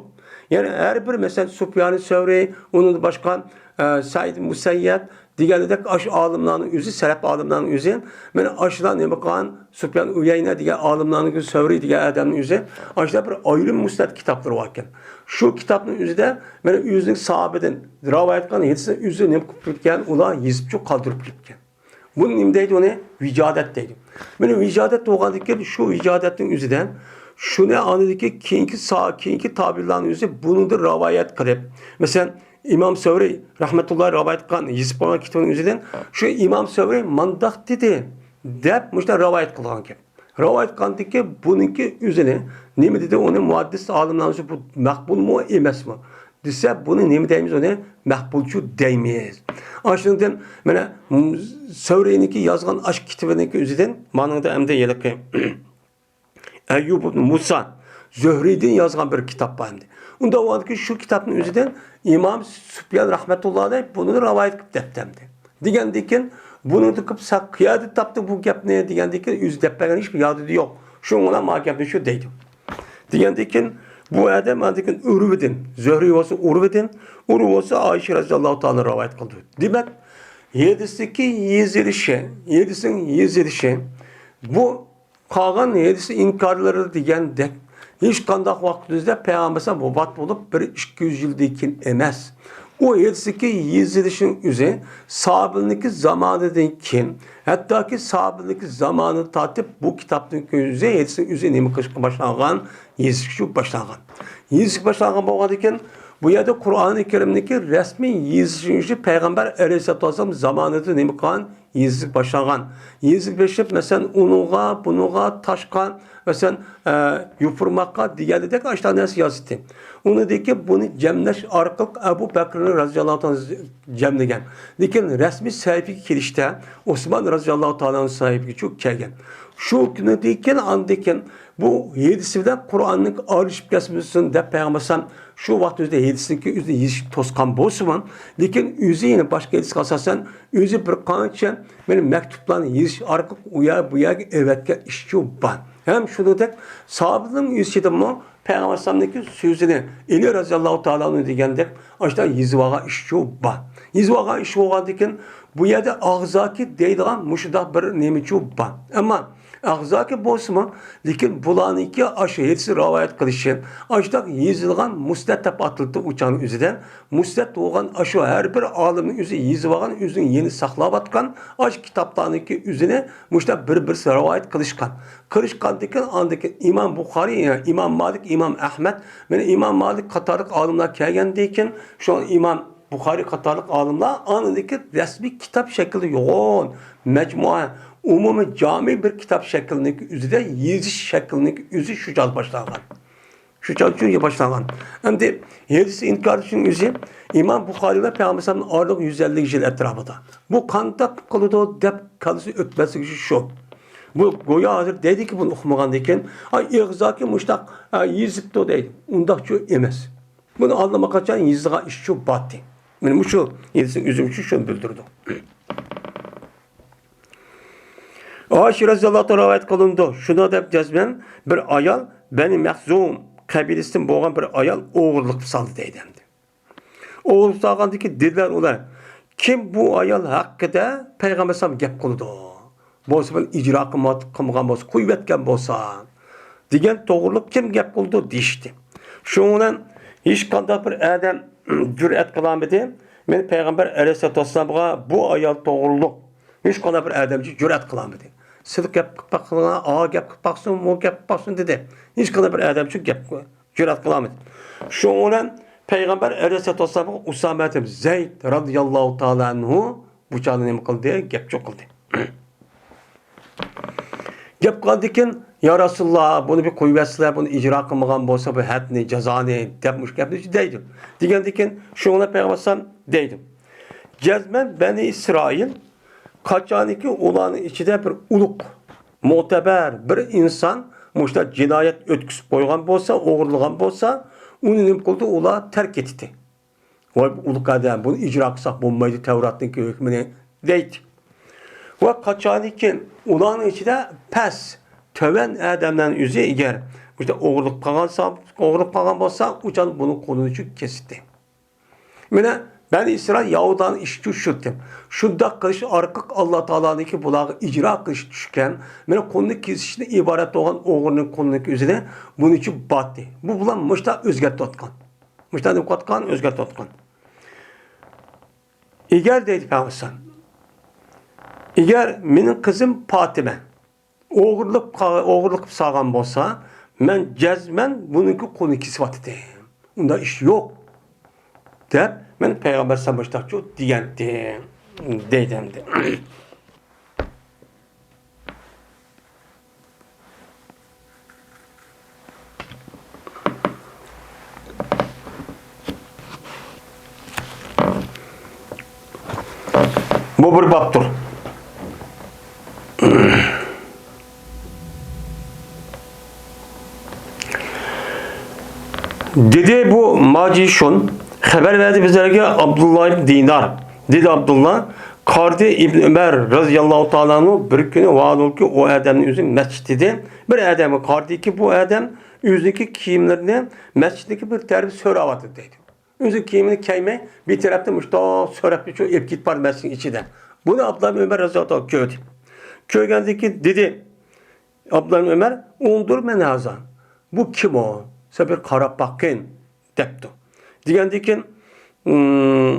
يەنى ھەر بىر، مەسىلەن، سۇپيانى سەۋرى، ئۇنىڭدىن باشقا، ئە، سەئىد مۇسەييەب دېگەندەك ئاشۇ ئالىملارنىڭ ئۆزى، سەلەپ ئالىملارنىڭ ئۆزى، مانا ئاشۇلار نېمە قىلغان، سۇپيان ئۇيەينە دېگەن ئالىملارنىڭ، سەۋرى دېگەن ئادەمنىڭ ئۆزى، ئاشۇنداق بىر ئايرىم مۇسنەد كىتابلىرى باركەن. شۇ كىتابنىڭ ئۆزىدە مانا ئۆزىنىڭ ساھابىدىن رىۋايەت قىلغان ھەدىسنى ئۆزى نېمە قىلىپ كەتكەن، ئۇلار يېزىپچۇ قالدۇرۇپ كەتكەن. بۇنى نېمە دەيدۇ ئۇنى؟ ۋىجادەت دەيدۇ. مانا ۋىجادەت بولغاندىن كېيىن شۇ ۋىجادەتنىڭ ئۆزىدە شۇنى ئاندىكى كېيىنكى سا-، كېيىنكى تابىئىنلارنىڭ ئۆزى بۇنىڭدىن رىۋايەت قىلىپ، مەسىلەن، ئىمام سەۋرى رەھمەتۇللاھ رىۋايەت قىلغان، يېزىپ قويغان كىتابىنىڭ ئۆزىدىن شۇ ئىمام سەۋرى مانداق دېدى دەپ مۇشۇنداق رىۋايەت قىلغان گەپ. رىۋايەت قىلغاندىن كېيىن بۇنىڭكى ئۆزىنى نېمە دېدى؟ ئۇنى مۇھەددىس ئالىملارنىڭ ئۆزى بۇ مەقبۇلمۇ ئەمەسمۇ دېسە، بۇنى نېمە دەيمىز؟ ئۇنى مەقبۇلچۇ دەيمىز. ئاشۇنىڭدىن مانا، م-، سەۋرىنىڭكى يازغان ئاشۇ كىتابىنىڭكى ئۆزىدىن مانىڭدا ئەمدى ھېلىقى ئەييۇب ئىبن مۇسا زۆھرىدىن يازغان بىر كىتاب بار ئەمدى. ئۇنداق بولغاندىكىن شۇ كىتابنىڭ ئۆزىدىن ئىمام سۇپيان رەھمەتۇللاھ ئەلەيھ بۇنى رىۋايەت قىلىپ دەپتۇ ئەمدى. دېگەندىن كېيىن بۇنى تېپىپ سەن قەيەردە تاپتىڭ بۇ گەپنى دېگەندىن كېيىن، ئۆزى دەپ بەرگەن ھېچبىر يادىدا يوق. شۇنىڭ بىلەن ما گەپنى شۇ دەيدۇ. دېگەندىن كېيىن، بۇ ئادەم ئاندىن كېيىن ئۇرۇۋىدىن، زۆھرى بولسا ئۇرۇۋىدىن، ئۇرۇ بولسا ئائىشە رەزىياللاھۇ تائالا رىۋايەت قىلدى. دېمەك، ھەدىسنىڭكى يېزىلىشى، ھەدىسنىڭ يېزىلىشى، بۇ قالغان ھەدىس ئىنكارلىرى دېگەندەك، ھېچقانداق ۋاقىتىمىزدا پەيغەمبەر ئەلەيھىسسالام ۋاپات بولۇپ بىر ئىككى يۈز يىلدىن كېيىن ئەمەس. ئۇ ھەدىسنىڭكى يېزىلىشىنىڭ ئۆزى ساھابىلەرنىڭكى زامانىدىن كېيىن، ھەتتاكى ساھابىلەرنىڭكى زامانىدىن تارتىپ بۇ كىتابنىڭ ئۆزى، ھەدىسنىڭ ئۆزى نېمە قىلىشقا باشلانغان؟ يېزىشقا باشلانغان. يېزىشقا باشلانغان بولغاندىكىن، بۇ يەردە قۇرئانى كەرىمنىڭكى رەسمىي يېزىشىنىڭ ئۆزى پەيغەمبەر ئەلەيھىسسالاتۇ ۋەسسالام زامانىدا نېمە قىلغان؟ يېزىپ باشلانغان. يېزىپ بېشىپ، مەسىلەن، ئۇنىڭغا، بۇنىڭغا، تاشقا، مەسىلەن، ئە، يوپۇرماققا دېگەندەك ئاشۇنداق نەرسە يازدى. ئۇنىڭدىن كېيىن بۇنى جەملەش ئارقىلىق ئەبۇ بەكرىنى رەزىياللاھۇ تائالا جەملىگەن. لېكىن رەسمىي سەھىپىگە كېلىشتە ئوسمان رەزىياللاھۇ تائالا سەھىپىگىچۇ كەلگەن. شۇ كۈنىدىن كېيىن، ئاندىن كېيىن بۇ ھەدىسى بىلەن قۇرئاننىڭ ئارىلىشىپ كەتمىسۇن دەپ پەيغەمبەر ئەلەيھىسسالام شۇ ۋاقىت ئۆزىدە ھەدىسنىڭكى ئۆزىنى يېزىشنى توسقان بولسىمۇ، لېكىن ئۆزى يەنە باشقا ھەدىسكە ئاساسەن ئۆزى بىر قانچە مەن مەكتۇپلارنى يېزىش ئارقىلىق ئۇ يەر، بۇ يەرگە ئەۋەتكەن ئىشچۇ بار. ھەم شۇنىڭدەك ساھابىنىڭ ئۆزىدىمۇ پەيغەمبەر ئەلەيھىسسالامنىڭكى سۆزىنى ئەلى رەزىياللاھۇ تائالا ئانھۇ دېگەندەك ئاشۇنداق يېزىۋالغان ئىشچۇ بار. يېزىۋالغان ئىش بولغاندىكىن بۇ يەردە ئاغزاكى دەيدىغان مۇشۇنداق بىر نېمىچۇ بار. ئەمما ئاغزاكى بولسىمۇ، لېكىن بۇلارنىڭكى ئاشۇ ھەدىسنى رىۋايەت قىلىشى، ئاشۇنداق يېزىلغان مۇسنەد دەپ ئاتىلىدۇ ئۇ چاغنىڭ ئۆزىدە. مۇسنەد بولغان ئاشۇ ھەر بىر ئالىمنىڭ ئۆزى يېزىۋالغان، ئۆزىنىڭ يېنى ساقلاۋاتقان ئاشۇ كىتابلارنىڭكى ئۆزىنى مۇشۇنداق بىر-بىرسى رىۋايەت قىلىشقان. قىلىشقاندىكىن، ئاندىكىن ئىمام بۇخارىي، ئىمام مالىك، ئىمام ئەھمەد، مانا ئىمام مالىك قاتارلىق ئالىملار كەلگەندىن كېيىن، شۇ ئىمام بۇخارىي قاتارلىق ئالىملار ئاندىن كېيىن رەسمىي كىتاب شەكلىدە يوغان مەجمۇئە، ئومۇمىي جامى بىر كىتاب شەكلىنىڭ ئۆزىدە يېزىش شەكلىنىڭ ئۆزى شۇ چاغدا باشلانغان. شۇ چاغدا باشلانغان. ئەمدى ھەدىس ئىنكارچىنىڭ ئۆزى ئىمام بۇخارىي بىلەن پەيغەمبەر ئەلەيھىسسالامنىڭ ئارىلىقى يۈز ئەللىك يىل ئەتراپىدا. بۇ قانداق قىلىدۇ دەپ كاللىسى ئۆتمەسلىكى شۇ. بۇ گويا ھازىر دەيدىكى، بۇنى ئۇقمىغاندىن كېيىن، ئاي، ئېغىزداكى مۇشتاق، ئا، يېزىپتۇ دەيدۇ. ئۇنداقچۇ ئەمەس. بۇنى ئاللىماقاچان يېزىلغان ئىشچۇ باتتى. مانا مۇشۇ يېزىسى ئۆزۈمچۇ شۇنى بىلدۈرىدۇ. ئائىشە رەزىياللاھۇ تائالا رىۋايەت قىلىنىدۇ. شۇنداق دەپ جەزمەن بىر ئايال، بەنى مەخزۇم قەبىلىسىدىن بولغان بىر ئايال ئوغرىلىق سالدى دەيدۇ ئەمدى. ئوغرىلىق سالغاندىكى دېدىلەر ئۇلار، كىم بۇ ئايال ھەققىدە پەيغەمبەر ئەلەيھىسسالام گەپ قىلىدۇ؟ بولسا بىر ئىجرا قىلما-، قىلمىغان بولسا، قويۇۋەتكەن بولسا، دېگەن توغرۇلۇق كىم گەپ قىلىدۇ دېيىشتى. شۇنىڭ بىلەن ھېچقانداق بىر ئادەم جۈرئەت قىلالمىدى. مەن پەيغەمبەر ئەلەيھىسسالاتۇ ۋەسسالامغا بۇ ئايال توغرۇلۇق ھېچقانداق بىر ئادەمچۇ جۈرئەت قىلالمىدى. سىلىق گەپ قىلىپ باققىنا، ئا گەپ قىلىپ باقسۇن، مۇ گەپ قىلىپ باقسۇن دېدى. ھېچقانداق بىر ئادەمچۇ گەپ جۈرئەت قىلالمىدى. شۇنىڭ بىلەن پەيغەمبەر ئەلەيھىسسالاتۇ ۋەسسالامغا ئۇسامە ئىبن زەيد رەزىياللاھۇ تائالا ئەنھۇ بۇ چاغدا نېمە قىلدى؟ گەپچۇ قىلدى. گەپ قىلغاندىكىن، يا رەسۇلاللا، بۇنى بىر قويۇۋەتسىلە، بۇنى ئىجرا قىلمىغان بولسا بۇ ھەدنى، جازانى دەپ مۇشۇ گەپنى دەيدۇ. دېگەندىكىن، شۇڭا پەيغەمبەر ئەلەيھىسسالام دەيدۇ. جەزمەن بەنى ئىسرائىل قاچانكى ئۇلارنىڭ ئىچىدە بىر ئۇلۇغ، مۆتىبەر بىر ئىنسان مۇشۇنداق جىنايەت ئۆتكۈزۈپ قويغان بولسا، ئوغرىلىغان بولسا، ئۇنى نېمە قىلدى؟ ئۇلار تەرك ئېتىتتى. ۋاي، بۇ ئۇلۇغ ئادەم، بۇنى ئىجرا قىلساق بولمايدۇ تەۋراتنىڭكى ھۆكمىنى، دەيدۇ. ۋە قاچانكى ئۇلارنىڭ ئىچىدە پەس، تۆۋەن ئادەملەرنىڭ ئۆزى ئەگەر مۇشۇنداق ئوغرىلىق قىلغان، ئوغرىلىق قىلغان بولسا، ئۇ چاغدا بۇنىڭ قولىنى چۈ كېسىتتى. مانا، بەنى ئىسرائىل يەھۇدىيلارنىڭ ئىشى چۈ شۇ. شۇنداق قىلىش ئارقىلىق ئاللا تائالانىڭكى بۇلارغا ئىجرا قىلىش چۈشكەن، مانا، قولنى كېسىشتىن ئىبارەت بولغان ئوغرىنىڭ قولىنىڭكى ئۆزىنى بۇنى چۈ باتتى. بۇ بۇلار مۇشۇنداق ئۆزگەرتىۋاتقان. مۇشۇنداق نېمە قىلىۋاتقان؟ ئۆزگەرتىۋاتقان. ئەگەر دەيدۇ پەيغەمبەر، ئەگەر مېنىڭ قىزىم پاتىمە ئوغرىلىق، ئوغرىلىق قىلىپ سالغان بولسا، مەن جەزمەن بۇنىڭكى قولىنى كېسىۋاتىتتىم. ئۇنداق ئىش يوق، دەپ مەن پەيغەمبەر ئەلەيھىسسالام مۇشۇنداقچۇ دېگەنتى، دەيدۇ ئەمدى. بۇ بىر بابتۇر. دېدى بۇ ماجىشۇن، خەۋەر بەردى بىزلەرگە ئابدۇللا ئىبن دىنار. دېدى ئابدۇللا، قارىدى ئىبن ئۆمەر رەزىياللاھۇ تائالا ئەنھۇ بىر كۈنى ۋاھالۇنكى ئۇ ئادەمنى ئۆزى مەسچىتتە بىر ئادەمگە قارىدىكى، بۇ ئادەم ئۆزىنىڭكى كىيىملىرىنى مەسچىتتىكى بىر تەرەپتە سۆرەۋاتىدۇ دەيدۇ. ئۆزى كىيىمىنى كىيمەي، بىر تەرەپتە مۇشتاق سۆرەپ شۇ ئېلىپ كېتىپ بارىدۇ مەسچىتنىڭ ئىچىدە. بۇنى ئابدۇللا ئىبن ئۆمەر رەزىياللاھۇ تائالا كۆردى. كۆرگەندىن كېيىن دېدى، ئابدۇللا ئۆمەر، ئۇنزۇر مەن ھازا، بۇ كىم ئۇ؟ سەن بىر قاراپ باققىن، دەپتۇ. دېگەندىن كېيىن، ئىم،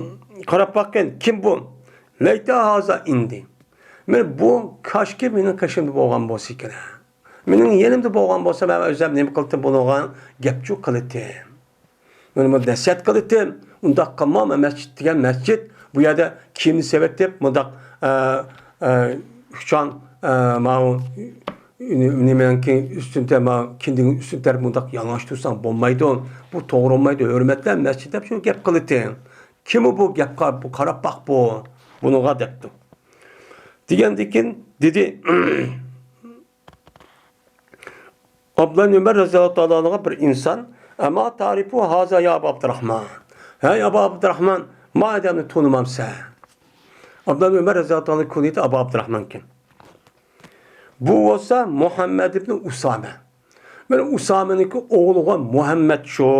قاراپ باققىن، كىم بۇ؟ لەيتا ھازا ئىندى. مەن بۇ كاشكى مېنىڭ قېشىمدا بولغان بولسا ئىكەن. مېنىڭ يېنىمدا بولغان بولسا، مەن ئۆزۈم نېمە قىلتىم بۇنىڭغا؟ گەپچۇ قىلىتتىم. مانا بۇ نەسىھەت قىلىتتىم. ئۇنداق قىلما، مەن مەسچىت دېگەن مەسچىت. بۇ يەردە كىيىمنى سېۋەتىپ، مۇنداق، ئە، ئە، ئۇچان، ئە، ماۋۇ، نېمەنىڭكى ئۈستۈن تەر-، ماۋۇ كىندىكنىڭ ئۈستۈن تەرىپى مۇنداق يالىڭاچ تۇرساڭ بولمايدۇ. بۇ توغرا بولمايدۇ. ھۆرمەتلەپ مەسچىت دەپ شۇ گەپ قىلىتتىم. كىم ئۇ بۇ گەپ قا-، بۇ قاراپ باق بۇ، بۇنىڭغا دەپتۇ. دېگەندىن كېيىن دېدى، ئابدۇللا ئۆمەر رەزىياللاھۇ تائالا ئەنھۇغا بىر ئىنسان، ئەما تارىپۇ ھازا يا ئابا ئابدۇراخمان. ھەي ئابا ئابدۇراخمان، ما ئادەمنى تونۇمامسەن؟ ئابدۇللا ئۆمەر رەزىياللاھۇ تائالا كۇنيىتى ئابا ئابدۇراخمانكەن. بۇ بولسا مۇھەممەد ئىبنى ئۇسامە. مانا ئۇسامىنىڭكى ئوغلىغا مۇھەممەد شۇ.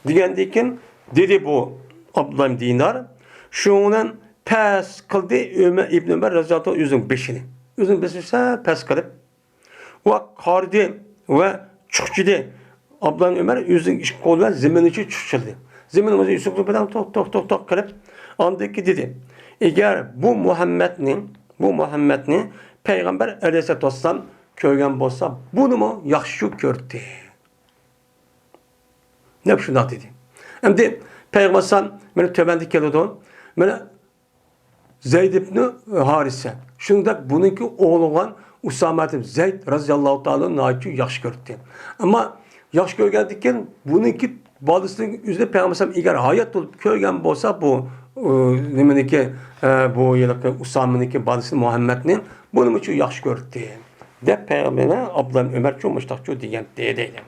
دېگەندىن كېيىن دېدى بۇ ئابدۇللا ئىبن دىنار، شۇنىڭ بىلەن پەس قىلدى ئۆمەر، ئىبن ئۆمەر رەزىياللاھۇ تائالا ئۆزىنىڭ بېشىنى. ئۆزىنىڭ بېشىنى سەل پەس قىلىپ، ۋە قارىدى ۋە چۈكچىدى. ئابدۇللا ئۆمەر ئۆزىنىڭ ئىككى قولى بىلەن زېمىننى چۈكچىدى. زېمىن يۈسۈپ بىلەن توق، توق، توق، توق قىلىپ، ئاندىن كېيىن دېدى، ئەگەر بۇ مۇھەممەدنى، بۇ مۇھەممەدنى پەيغەمبەر ئەلەيھىسسالاتۇ ۋەسسالام كۆرگەن بولسا، بۇنىمۇ ياخشى كۆرەتتى. دەپ شۇنداق دېدى. ئەمدى پەيغەمبەر ئەلەيھىسسالام مانا تۆۋەندە كېلىدۇ. مانا زەيد ئىبنى ھارىسە. شۇنداق بۇنىڭكى ئوغلى بولغان ئۇسامە ئىبن زەيد رەزىياللاھۇ تائالا ناھايىتى ياخشى كۆرەتتى. ئەمما ياخشى كۆرگەندىن كېيىن بۇنىڭكى بالىسىنىڭ ئۆزىنى پەيغەمبەر ئەلەيھىسسالام ئەگەر ھايات بولۇپ كۆرگەن بولسا، بۇ، ئۇ، نېمىنىكى، ئە، بۇ ھېلىقى ئۇسامىنىڭكى بالىسى مۇھەممەدنى، بۇنىمۇ شۇ ياخشى كۆرەتتى. دەپ پەيغەمبەر ئابدۇللا ئۆمەرچۇ مۇشتاقچۇ دېگەنتى دەيدۇ.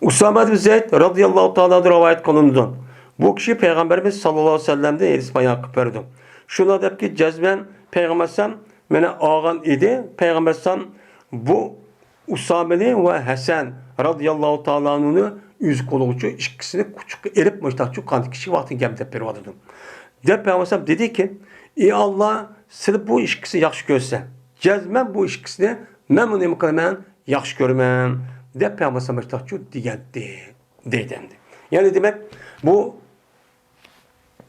ئۇسامە ئىبن زەيد رەزىياللاھۇ تائالا ئەنھۇ رىۋايەت قىلىنىدۇ. بۇ كىشى پەيغەمبىرىمىز ساللاللاھۇ ئەلەيھى ۋەسەللەمدىن ھەدىس بايان قىلىپ بەردى. شۇنداق دەپكى، جەزمەن پەيغەمبەر ئەلەيھىسسالام مېنى ئالغان ئىدى. پەيغەمبەر ئەلەيھىسسالام بۇ ئۇسامىنى ۋە ھەسەن رەزىياللاھۇ تائالا ئەنھۇنى ئۆز قولىغىچۇ ئىككىسىنى قۇچىقىغا ئېلىپ مۇشتاقچۇ قاندىكى كىشى ۋاقتىدا گەپ دەپ بېرىۋاتىدۇ. دەپ پەيغەمبەر ئەلەيھىسسالام دېدىكى، ئى ئاللا، سىلى بۇ ئىككىسىنى ياخشى كۆرسە، جەزمەن بۇ ئىككىسىنى مەنمۇ نېمە قىلىمەن؟ ياخشى كۆرىمەن، دەپ پەيغەمبەر ئەلەيھىسسالام مۇشتاقچۇ دېگەنتى، دەيدۇ ئەمدى. يەنى دېمەك، بۇ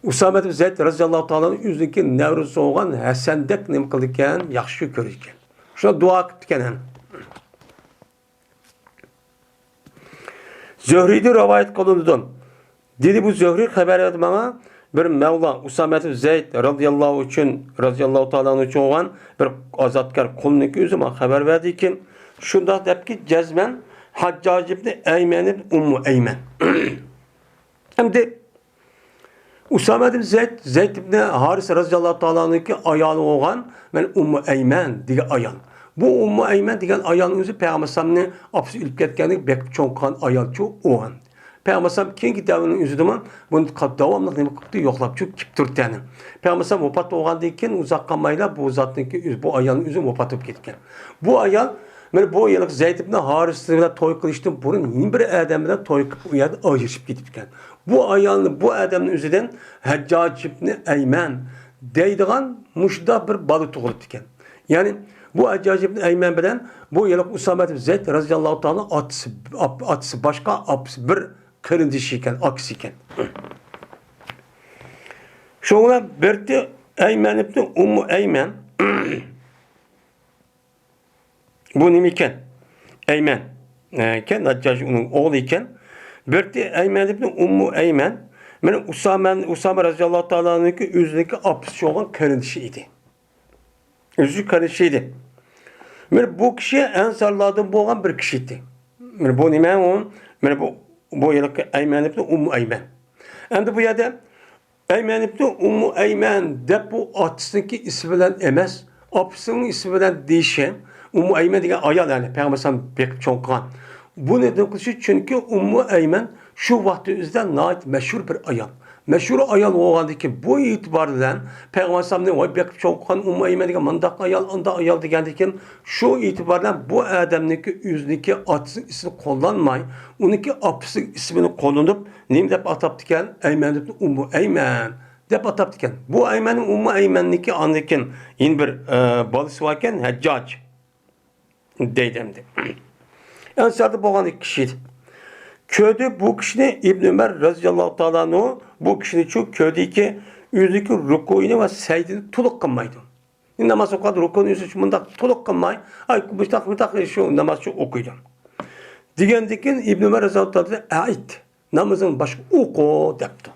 ئۇسامە ئىبن زەيد رەزىياللاھۇ تائالا ئۆزىنىڭكى نەۋرىسى بولغان ھەسەندەك نېمە قىلىدىكەن؟ ياخشى كۆرىدىكەن. شۇ دۇئا قىپتىكەن ھەم. زۆھرىدىن رىۋايەت قىلىنىدۇ. دېدى، بۇ زۆھرى خەۋەر بەردى ماڭا، بىر مەۋلا ئۇسامە ئىبن زەيد رەزىياللاھۇ ئۈچۈن، رەزىياللاھۇ تائالا ئەنھۇ ئۈچۈن بولغان بىر ئازادكار قۇلنىڭكى ئۆزى ماڭا خەۋەر بەردىكى، شۇنداق دەپكى، جەزمەن ھەججاج ئىبن ئەيمەن ئىبن ئۇممۇ ئەيمەن. ئەمدى ئۇسامە ئىبن زەيد، زەيد ئىبن ھارىس رەزىياللاھۇ تائالا ئەنھۇنىڭكى ئايالى بولغان، مەن ئۇممۇ ئەيمەن دېگەن ئايال. بۇ ئۇممۇ ئەيمەن دېگەن ئايالنىڭ ئۆزى پەيغەمبەر ئەلەيھىسسالامنى ئاپىسى ئۆلۈپ كەتكەندىن بېقىپ چوڭ قىلغان ئايالچۇ ئۇ. پەيغەمبەر ئەلەيھىسسالام كېيىنكى دەۋرنىڭ ئۆزىدىمۇ بۇنى داۋاملىق نېمە قىپتۇ؟ يوقلاپچۇ كېلىپ تۇرۇپتى. پەيغەمبەر ئەلەيھىسسالام ۋاپات بولغاندىن كېيىن ئۇزاق قالمايلا بۇ زاتنىڭكى ئۆزى، بۇ ئايالنىڭ ئۆزى ۋاپات بولۇپ كەتكەن. بۇ ئايال مانا بۇ ھېلىقى زەيد ئىبن ھارىس بىلەن توي قىلىشتىن بۇرۇن يەنە بىر ئادەم بىلەن توي قىلىپ، ئۇ يەردە ئاجرىشىپ كېتىپتىكەن. بۇ ئايالنى، بۇ ئادەمنىڭ ئۆزىدىن ھەججاج ئىبن ئەيمەن دەيدىغان مۇشۇنداق بىر بالا تۇغۇلۇپتىكەن. يەنى بۇ ھەججاج ئىبن ئەيمەن بىلەن بۇ ھېلىقى ئۇسامە ئىبن زەيد رەزىياللاھۇ تائالا ئاتىسى، ئاپ-، ئاتىسى باشقا، ئاپىسى بىر قېرىندىشى ئىكەن، ئاكىسى ئىكەن. شۇنىڭ بىلەن بىرتى ئەيمەن ئىبن ئۇممۇ ئەيمەن. بۇ نېمە ئىكەن؟ ئەيمەن، ئە، ئىكەن، ھەججاج ئۇنىڭ ئوغلى ئىكەن. بىرتى ئەيمەن ئىبن ئۇممۇ ئەيمەن. مانا ئۇسامە، ئۇسامە رەزىياللاھۇ تائالا ئەنھۇنىڭكى ئۆزىنىڭكى ئاپىسى بولغان قېرىندىشى ئىدى. ئۆزى قېرىندىشى ئىدى. مانا بۇ كىشى ئەنسارلاردىن بولغان بىر كىشى ئىدى. مانا بۇ نېمە ئۇ؟ مانا بۇ، بۇ ھېلىقى ئەيمەن ئىبن ئۇممۇ ئەيمەن. ئەمدى بۇ يەردە ئەيمەن ئىبن ئۇممۇ ئەيمەن دەپ بۇ ئاتىسىنىڭكى ئىسمى بىلەن ئەمەس، ئاپىسىنىڭ ئىسمى بىلەن دېيىشى، ئۇممۇ ئەيمەن دېگەن ئايال، يەنى پەيغەمبەر ئەلەيھىسسالام بېقىپ چوڭ قىلغان. بۇنى نېمە قىلىشى، چۈنكى ئۇممۇ ئەيمەن شۇ ۋاقىتنىڭ ئۆزىدە ناھايىتى مەشھۇر بىر ئايال. مەشھۇر ئايال بولغاندىن كېيىن، بۇ ئېتىبار بىلەن پەيغەمبەر ئەلەيھىسسالامنى ۋاي بېقىپ چوڭ قىلغان ئۇممۇ ئەيمەن دېگەن مۇنداق ئايال، ئانداق ئايال دېگەندىن كېيىن، شۇ ئېتىبار بىلەن بۇ ئادەمنىڭكى ئۆزىنىڭكى ئاتىسىنىڭ ئىسمىنى قوللانماي، ئۇنىڭكى ئاپىسىنىڭ ئىسمىنى قوللىنىپ، نېمە دەپ ئاتاپتىكەن؟ ئەيمەن دەپ، ئۇممۇ ئەيمەن دەپ ئاتاپتىكەن. بۇ ئەيمەننىڭ، ئۇممۇ ئەيمەننىڭكى ئاندىن كېيىن يەنە بىر، ئە، بالىسى باركەن، ھەججاج دەيدۇ ئەمدى. ئەنساردا بولغان ئىككى كىشى ئىدى. كۆردى بۇ كىشىنى ئىبن ئۆمەر رەزىياللاھۇ تائالا ئەنھۇ، بۇ كىشىنى شۇ كۆردىكى، ئۆزىنىڭكى رۇكۇنى ۋە سەجدىنى تولۇق قىلمايدۇ. ناماز ئوقۇغاندا رۇكۇنى ئۆزى مۇنداق تولۇق قىلماي، ئاي، مۇشتاق، مۇنداق شۇ نامازچە ئوقۇيدۇ. دېگەندىن كېيىن ئىبن ئۆمەر رەزىياللاھۇ تائالا ئەيت، نامىزىڭنى باشقا ئوقۇ دەپتۇ.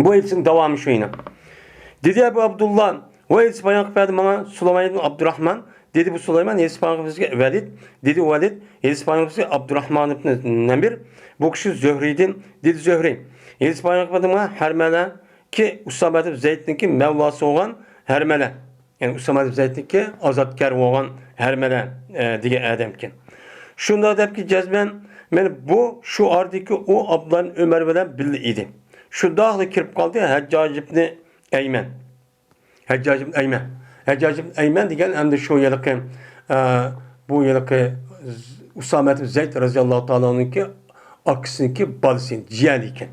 بۇ ھەدىسنىڭ داۋامى شۇ يەنە. دېدى ئەبۇ ئابدۇللا، ۋە ھەدىس بايان قىلىپ بەردى ماڭا سۇلايمان ئىبن ئابدۇراخمان. دېدى بۇ سۇلايمان، ھەدىس بايان قىلىپ بىزگە ۋەلىد. دېدى ۋەلىد، ھەدىس بايان قىلىپ بىزگە ئابدۇراخمان ئىبن نەمىر. بۇ كىشى زۆھرىدىن. دېدى زۆھرى، ھەدىس بايان قىلىپ بەردى ماڭا ھەرمەلە كى ئۇسامە ئىبن زەيدنىڭكى مەۋلاسى بولغان ھەرمەلە. يەنى ئۇسامە ئىبن زەيدنىڭكى ئازادكار بولغان ھەرمەلە، ئە، دېگەن ئادەمكەن. شۇنداق دەپكى جەزمەن، مانا بۇ شۇ ئارىدىكى ئۇ ئابدۇللا ئىبن ئۆمەر بىلەن بىللە ئىدى. شۇنداقلا كىرىپ قالدى ھەججاج ئىبن ئەيمەن. ھەججاج ئىبن ئەيمەن. ھەججاج ئىبن ئەيمەن دېگەن ئەمدى شۇ ھېلىقى، ئە، بۇ ھېلىقى ئۇسامە ئىبن زەيد رەزىياللاھۇ تائالا ئەنھۇنىڭكى ئاكىسىنىڭكى بالىسى، جىيەنى ئىكەن.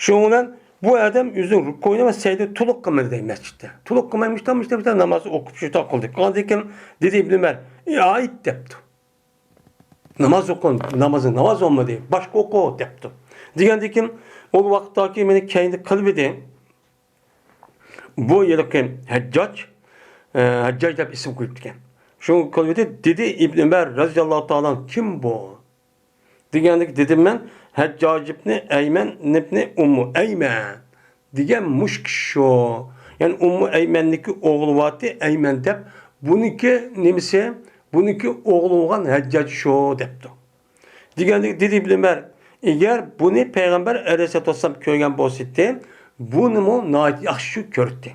شۇنىڭ بىلەن بۇ ئادەم ئۆزىنىڭ رۇكۇنى ۋە سەجدىنى تولۇق قىلمىدى دەي مەسچىتتە. تولۇق قىلماي مۇشتا، مۇشتا، مۇشتا نامازنى ئوقۇپ شۇنداق قىلدى. قىلغاندىن كېيىن دېدى ئىبن ئۆمەر، ئىئايىت دەپتۇ. ناماز ئوقۇ، نامازنى، ناماز بولمىدى، باشقا ئوقۇ دەپتۇ. دېگەندىن كېيىن ئۇ ۋاقىتتاكى مېنى كەينىدە قىلىۋىدى. بۇ ھېلىقى ھەججاج، ئە، ھەججاج دەپ ئىسىم قويۇپتىكەن. شۇ قىلىۋىدى، دېدى ئىبن ئۆمەر رەزىياللاھۇ تائالا، كىم بۇ؟ دېگەندىكى دېدىم مەن، ھەججاج ئىبنى ئەيمەن ئىبنى ئۇممۇ ئەيمەن دېگەن مۇشۇ كىشى شۇ. يەنى ئۇممۇ ئەيمەننىڭكى ئوغلى بارتى، ئەيمەن دەپ، بۇنىڭكى نېمىسى، بۇنىڭكى ئوغلى بولغان ھەججاج شۇ دەپتۇ. دېگەندىكى دېدى ئىبن ئۆمەر، ئەگەر بۇنى پەيغەمبەر ئەلەيھىسسالاتۇ ۋەسسالام كۆرگەن بولسىدى، بۇنىمۇ ناھايىتى ياخشى كۆرەتتى.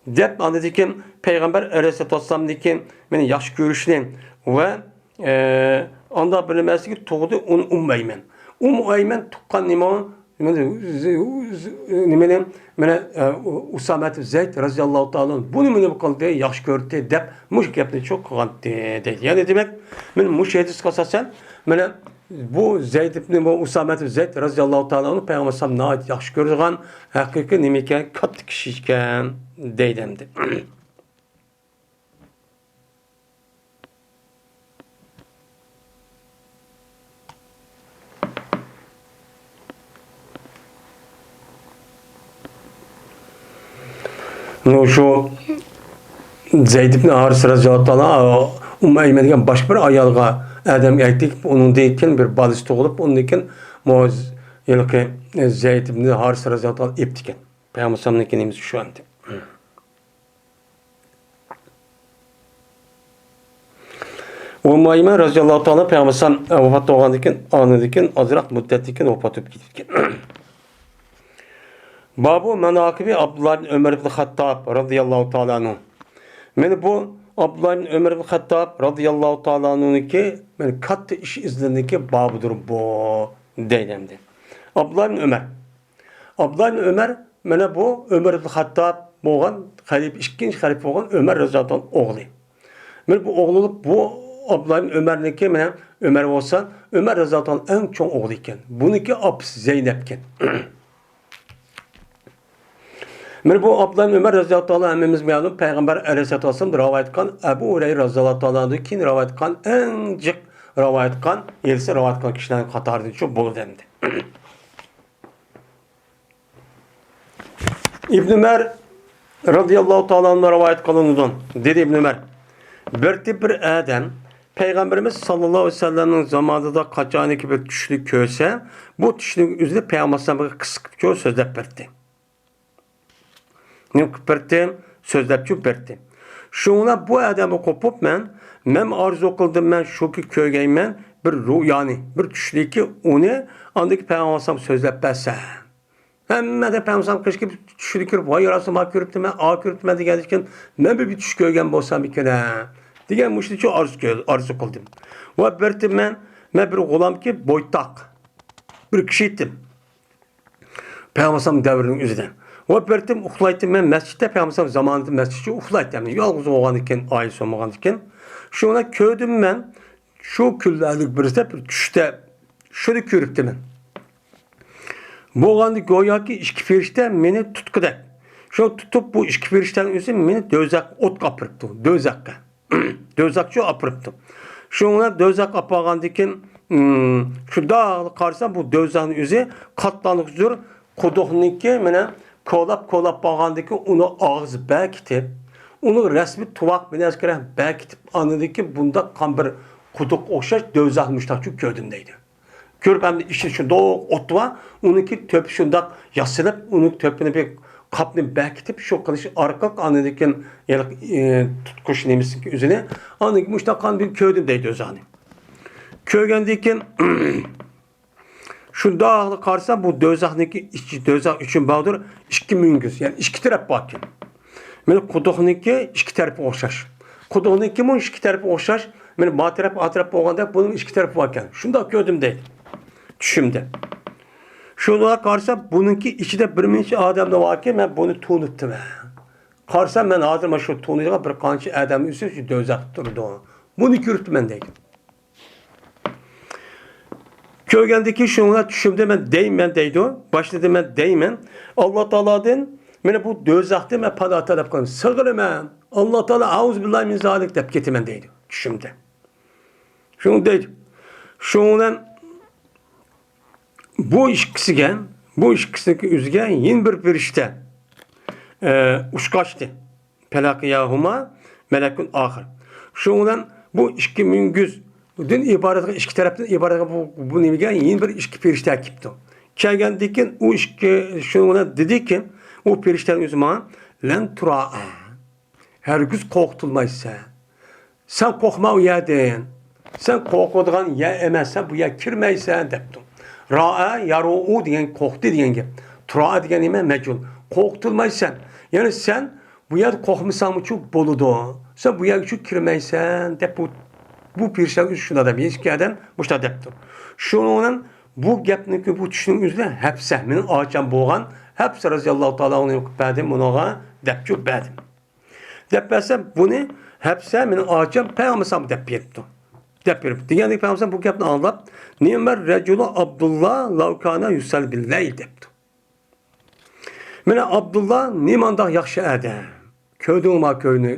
دەپ، ئاندىن كېيىن پەيغەمبەر ئەلەيھىسسالاتۇ ۋەسسالامدىن كېيىن مېنى ياخشى كۆرۈشنى ۋە، ئە، ئانداق بىر نېمىسىگە تۇغدى ئۇنى ئۇممۇ ئەيمەن. ئۇممۇ ئەيمەن تۇغقان نېمە؟ نېمىنى، نېمىنى، مانا، ئە، ئۇسامە زەيد رەزىياللاھۇ تائالا ئەنھۇ بۇنى مېنى قىلدى، ياخشى كۆردى دەپ مۇشۇ گەپنى چوق قىلغانتى دەيدۇ. يەنى دېمەك، مانا مۇشۇ ھەدىسكە ئاساسەن، مانا بۇ زەيد ئىبنى، بۇ ئۇسامە زەيد رەزىياللاھۇ تائالا ئەنھۇ پەيغەمبەر ئەلەيھىسسالام ناھايىتى ياخشى كۆرىدىغان ھەقىقىي نېمە ئىكەن، كاتتا كىشى ئىكەن دەيدۇ ئەمدى. نۇ شۇ زەيد ئىبن ھارىس رەزىياللاھۇ تائالا ئۇممۇ ئەيمەن دېگەن باشقا بىر ئايالغا، ئادەمگە ئەگىپ، ئۇنىڭدىن كېيىن بىر بالىسى تۇغۇلۇپ، ئۇنىڭدىن كېيىن مۇ-، ھېلىقى زەيد ئىبن ھارىس رەزىياللاھۇ تائالا ئېپتىكەن. پەيغەمبەر ئەلەيھىسسالامنىڭكى نېمىسى شۇ ئەمدى. ئۇممۇ ئەيمەن رەزىياللاھۇ تائالا پەيغەمبەر ئەلەيھىسسالام ۋاپات بولغاندىن كېيىن، ئانىدىن كېيىن ئازراق مۇددەتتىن كېيىن ۋاپات بولۇپ كېتىپتىكەن. بابۇ ماناقىبى ئابدۇللا ئىبن ئۆمەر ئىبن خەتتاب رەزىياللاھۇ تائالا ئەنھۇ. مانا بۇ ئابدۇللا ئىبن ئۆمەر ئىبن خەتتاب رەزىياللاھۇ تائالا ئەنھۇنىڭكى، مانا، كاتتا ئىش ئىزلىرىنىڭكى بابىدۇر بۇ، دەيدۇ ئەمدى. ئابدۇللا ئىبن ئۆمەر. ئابدۇللا ئىبن ئۆمەر، مانا بۇ ئۆمەر ئىبن خەتتاب بولغان خەلىپە، ئىككىنچى خەلىپە بولغان ئۆمەر رەزىياللاھۇ تائالا ئوغلى. مانا بۇ ئوغلى بولۇپ، بۇ ئابدۇللا ئىبن ئۆمەرنىڭكى، مانا ئۆمەر بولسا، ئۆمەر رەزىياللاھۇ تائالا ئەڭ چوڭ ئوغلى ئىكەن. بۇنىڭكى ئاپىسى زەينەپكەن. مانا بۇ ئابدۇللا ئىبن ئۆمەر رەزىياللاھۇ تائالا ئەنھۇ ھەممىمىزگە مەلۇم، پەيغەمبەر ئەلەيھىسسالاتۇ ۋەسسالامدىن راۋايەت قىلغان، ئەبۇ ھۇرەيرە رەزىياللاھۇ تائالا ئەنھۇدىن كېيىن راۋايەت قىلغان، ئەڭ جىق راۋايەت قىلغان، ھېلىسى راۋايەت قىلغان كىشىلەرنىڭ قاتارىدىن شۇ بولىدۇ ئەمدى. ئىبن ئۆمەر رەزىياللاھۇ تائالا ئەنھۇ راۋايەت قىلىنىدۇ. دېدى ئىبن ئۆمەر، بىر، بىر ئادەم پەيغەمبىرىمىز ساللاللاھۇ ئەلەيھى ۋەسەللەمنىڭ زامانىدا قاچانكى بىر چۈشنى كۆرسە، بۇ چۈشنىڭ ئۆزىنى پەيغەمبەر ئەلەيھىسسالامغا قىسقىچە سۆزلەپ بەردى. نېمە قىلىپ بەردى؟ سۆزلەپچۇ بەردى. شۇڭا بۇ ئادەمگە قوپۇپ مەن، مەن ئارزۇ قىلدىم، مەن شۇكى كۆرگەيمەن بىر رۇيانى، بىر چۈشنىكى ئۇنى ئاندىكى پەيغەمبەر ئەلەيھىسسالام سۆزلەپ بەرسە. ھەممە ئادەم پەيغەمبەر ئەلەيھىسسالام قېشىغا چۈشىدە كىرىپ، ۋاي يا رەسۇلاللا، كۆرۈپتىمەن، ئا كۆرۈپتىمەن دېگەندىكىن، مەن بىر، بىر چۈش كۆرگەن بولسام ئىكەن ھە دېگەن مۇشۇنچە ئارزۇ كۆ-، ئارزۇ قىلدىم. ۋە بەردىم مەن، مەن بىر غۇلامكى بويتاق بىر كىشى ئىدىم. پەيغەمبەر ئەلەيھىسسالام دەۋرىنىڭ ئۆزىدە. ۋە بىر تېم ئۇخلايتتىم مەن مەسچىتتە، پەيغەمبەر ئەلەيھىسسالام زامانىدا مەسچىتچە ئۇخلايتتىم. يالغۇز بولغاندىكىن، ئائىلىسى بولمىغاندىكىن. شۇنى كۆردۈم مەن، شۇ كۈنلەرنىڭ بىرسىدە بىر چۈشتە شۇنى كۆرۈپتىمەن. بولغاندا گوياكى ئىككى پېرىشتە مېنى تۇتقۇدەك. شۇ تۇتۇپ، بۇ ئىككى پېرىشتەنىڭ ئۆزى مېنى دوزاخقا، ئوتقا ئاپىرىپتۇ، دوزاخقا. دوزاخقا ئاپىرىپتۇ. شۇنىڭ بىلەن دوزاخقا ئاپارغاندىكىن، ئىم، شۇنداق قارىسام، بۇ دوزاخنىڭ ئۆزى قاتلانغۇچ زور قۇدۇقنىڭكى مانا كولاپ، كولاپ بارغاندىكىن ئۇنىڭ ئاغزى بەكىتىپ، ئۇنىڭ رەسمى تۇۋاق بىلەن ئەسكەرە بەكىتىپ، ئاندىن بۇنداق قان بىر قۇدۇق ئوخشاش دوزاخنى مۇشتاقچۇ كۆردۈم دەيدۇ. كۆرۈپ ھەمدە ئىچىدە شۇنداق ئوت بار، ئۇنىڭكى تۆپى شۇنداق ياسىلىپ، ئۇنىڭ تۆپىنى بىر قاپنى بەكىتىپ، شۇ قىلىش ئارقىلىق ئاندىن كېيىن ھېلىقى، ئى، تۇتقۇچ نېمىسىنىڭكى ئۆزىنى، ئاندىن كېيىن مۇشۇنداق قان بىلەن كۆردۈم دەيدۇ ئۆزىنى. كۆرگەندىن كېيىن شۇنداقلا قارىسا، بۇ دوزاخنىڭكى ئىچى، دوزاخ ئۈچۈن باردۇر، ئىككى مۈڭگۈز، يەنى ئىككى تەرەپ باركەن. مانا قۇدۇقنىڭكى ئىككى تەرىپى ئوخشاش. قۇدۇقنىڭكىمۇ ئىككى تەرىپى ئوخشاش. مانا ما تەرەپ، ئا تەرەپ بولغاندەك بۇنىڭ ئىككى تەرىپى باركەن. شۇنداق كۆردۈم دەيدۇ چۈشۈمدە. شۇنىڭغا قارىسا، بۇنىڭكى ئىچىدە بىر مۇنچە ئادەملەر باركەن، مەن بۇنى تونۇپتىمەن. قارىسام، مەن ھازىر مانا شۇ تونۇيدىغان بىر قانچە ئادەمنىڭ ئۆزى شۇ دوزاختا تۇرىدۇ. بۇنى كۆرۈپتىمەن دەيدۇ. كۆرگەندىكىن شۇنىڭ بىلەن چۈشۈمدە مەن دەيمەن دەيدۇ. باشلىدىم مەن دەيمەن. ئاللا تائالادىن مانا بۇ دوزاختىن مەن پانا تەلەپ قىلىمەن. سىغىنىمەن. ئاللا تائالا ئەئۇزۇ بىللاھى مىن زالىك دەپ كېتىمەن دەيدۇ چۈشۈمدە. شۇنى دەيدۇ. شۇنىڭ بىلەن بۇ ئىككىسىگە، بۇ ئىككىسىنىڭكى ئۆزىگە يەنە بىر پەرىشتە، ئە، ئۇچقاچتى. فەلەقىيەھۇما مەلەكۇن ئاخىر. شۇنىڭ بىلەن بۇ ئىككى مۈڭگۈزدىن ئىبارەت، ئىككى تەرەپتىن ئىبارەت بۇ، بۇ نېمىگە يەنە بىر ئىككى پەرىشتە كېلىپتۇ. كەلگەندىن كېيىن ئۇ ئىككى، شۇنىڭ بىلەن دېدىكى، ئۇ پەرىشتەنىڭ ئۆزى ماڭا، لەن تۇرائە. ھەرگىز قورقۇتۇلمايسەن. سەن قورقما ئۇ يەردىن. سەن قورقىدىغان يەر ئەمەس، سەن بۇ يەرگە كىرمەيسەن، دەپتۇ. رائە، يارۇئۇ دېگەن قورقتى دېگەن گەپ. تۇرائە دېگەن نېمە؟ مەجھۇل. قورقۇتۇلمايسەن. يەنى سەن بۇ يەردە قورقمىساڭمۇچۇ بولىدۇ. سەن بۇ يەرگىچۇ كىرمەيسەن، دەپ بۇ، بۇ پەرىشتە شۇنداق دەپ، ھېچ ئادەم مۇشۇنداق دەپتۇ. شۇنىڭ بىلەن بۇ گەپنىڭكى، بۇ چۈشنىڭ ئۆزىدە ھەپسە، مېنىڭ ئاچام بولغان ھەپسە رازىياللاھۇ تائالا ئانھۇ بەردى مۇنىڭغا، دەپچۇ بەردىم. دەپ بەرسەم، بۇنى ھەپسە مېنىڭ ئاچام پەيغەمبەر ئەلەيھىسسالامغا دەپ بېرىپتۇ. دەپ بېرىپ، دېگەندىكىن پەيغەمبەر ئەلەيھىسسالام بۇ گەپنى ئاڭلاپ، نېمە رەجۇلۇ ئابدۇللا لەۋ كانا يۇسەللى بىللەيل دەپتۇ. مانا ئابدۇللا نېمانداق ياخشى ئادەم. كۆردۈڭما كۆرنى،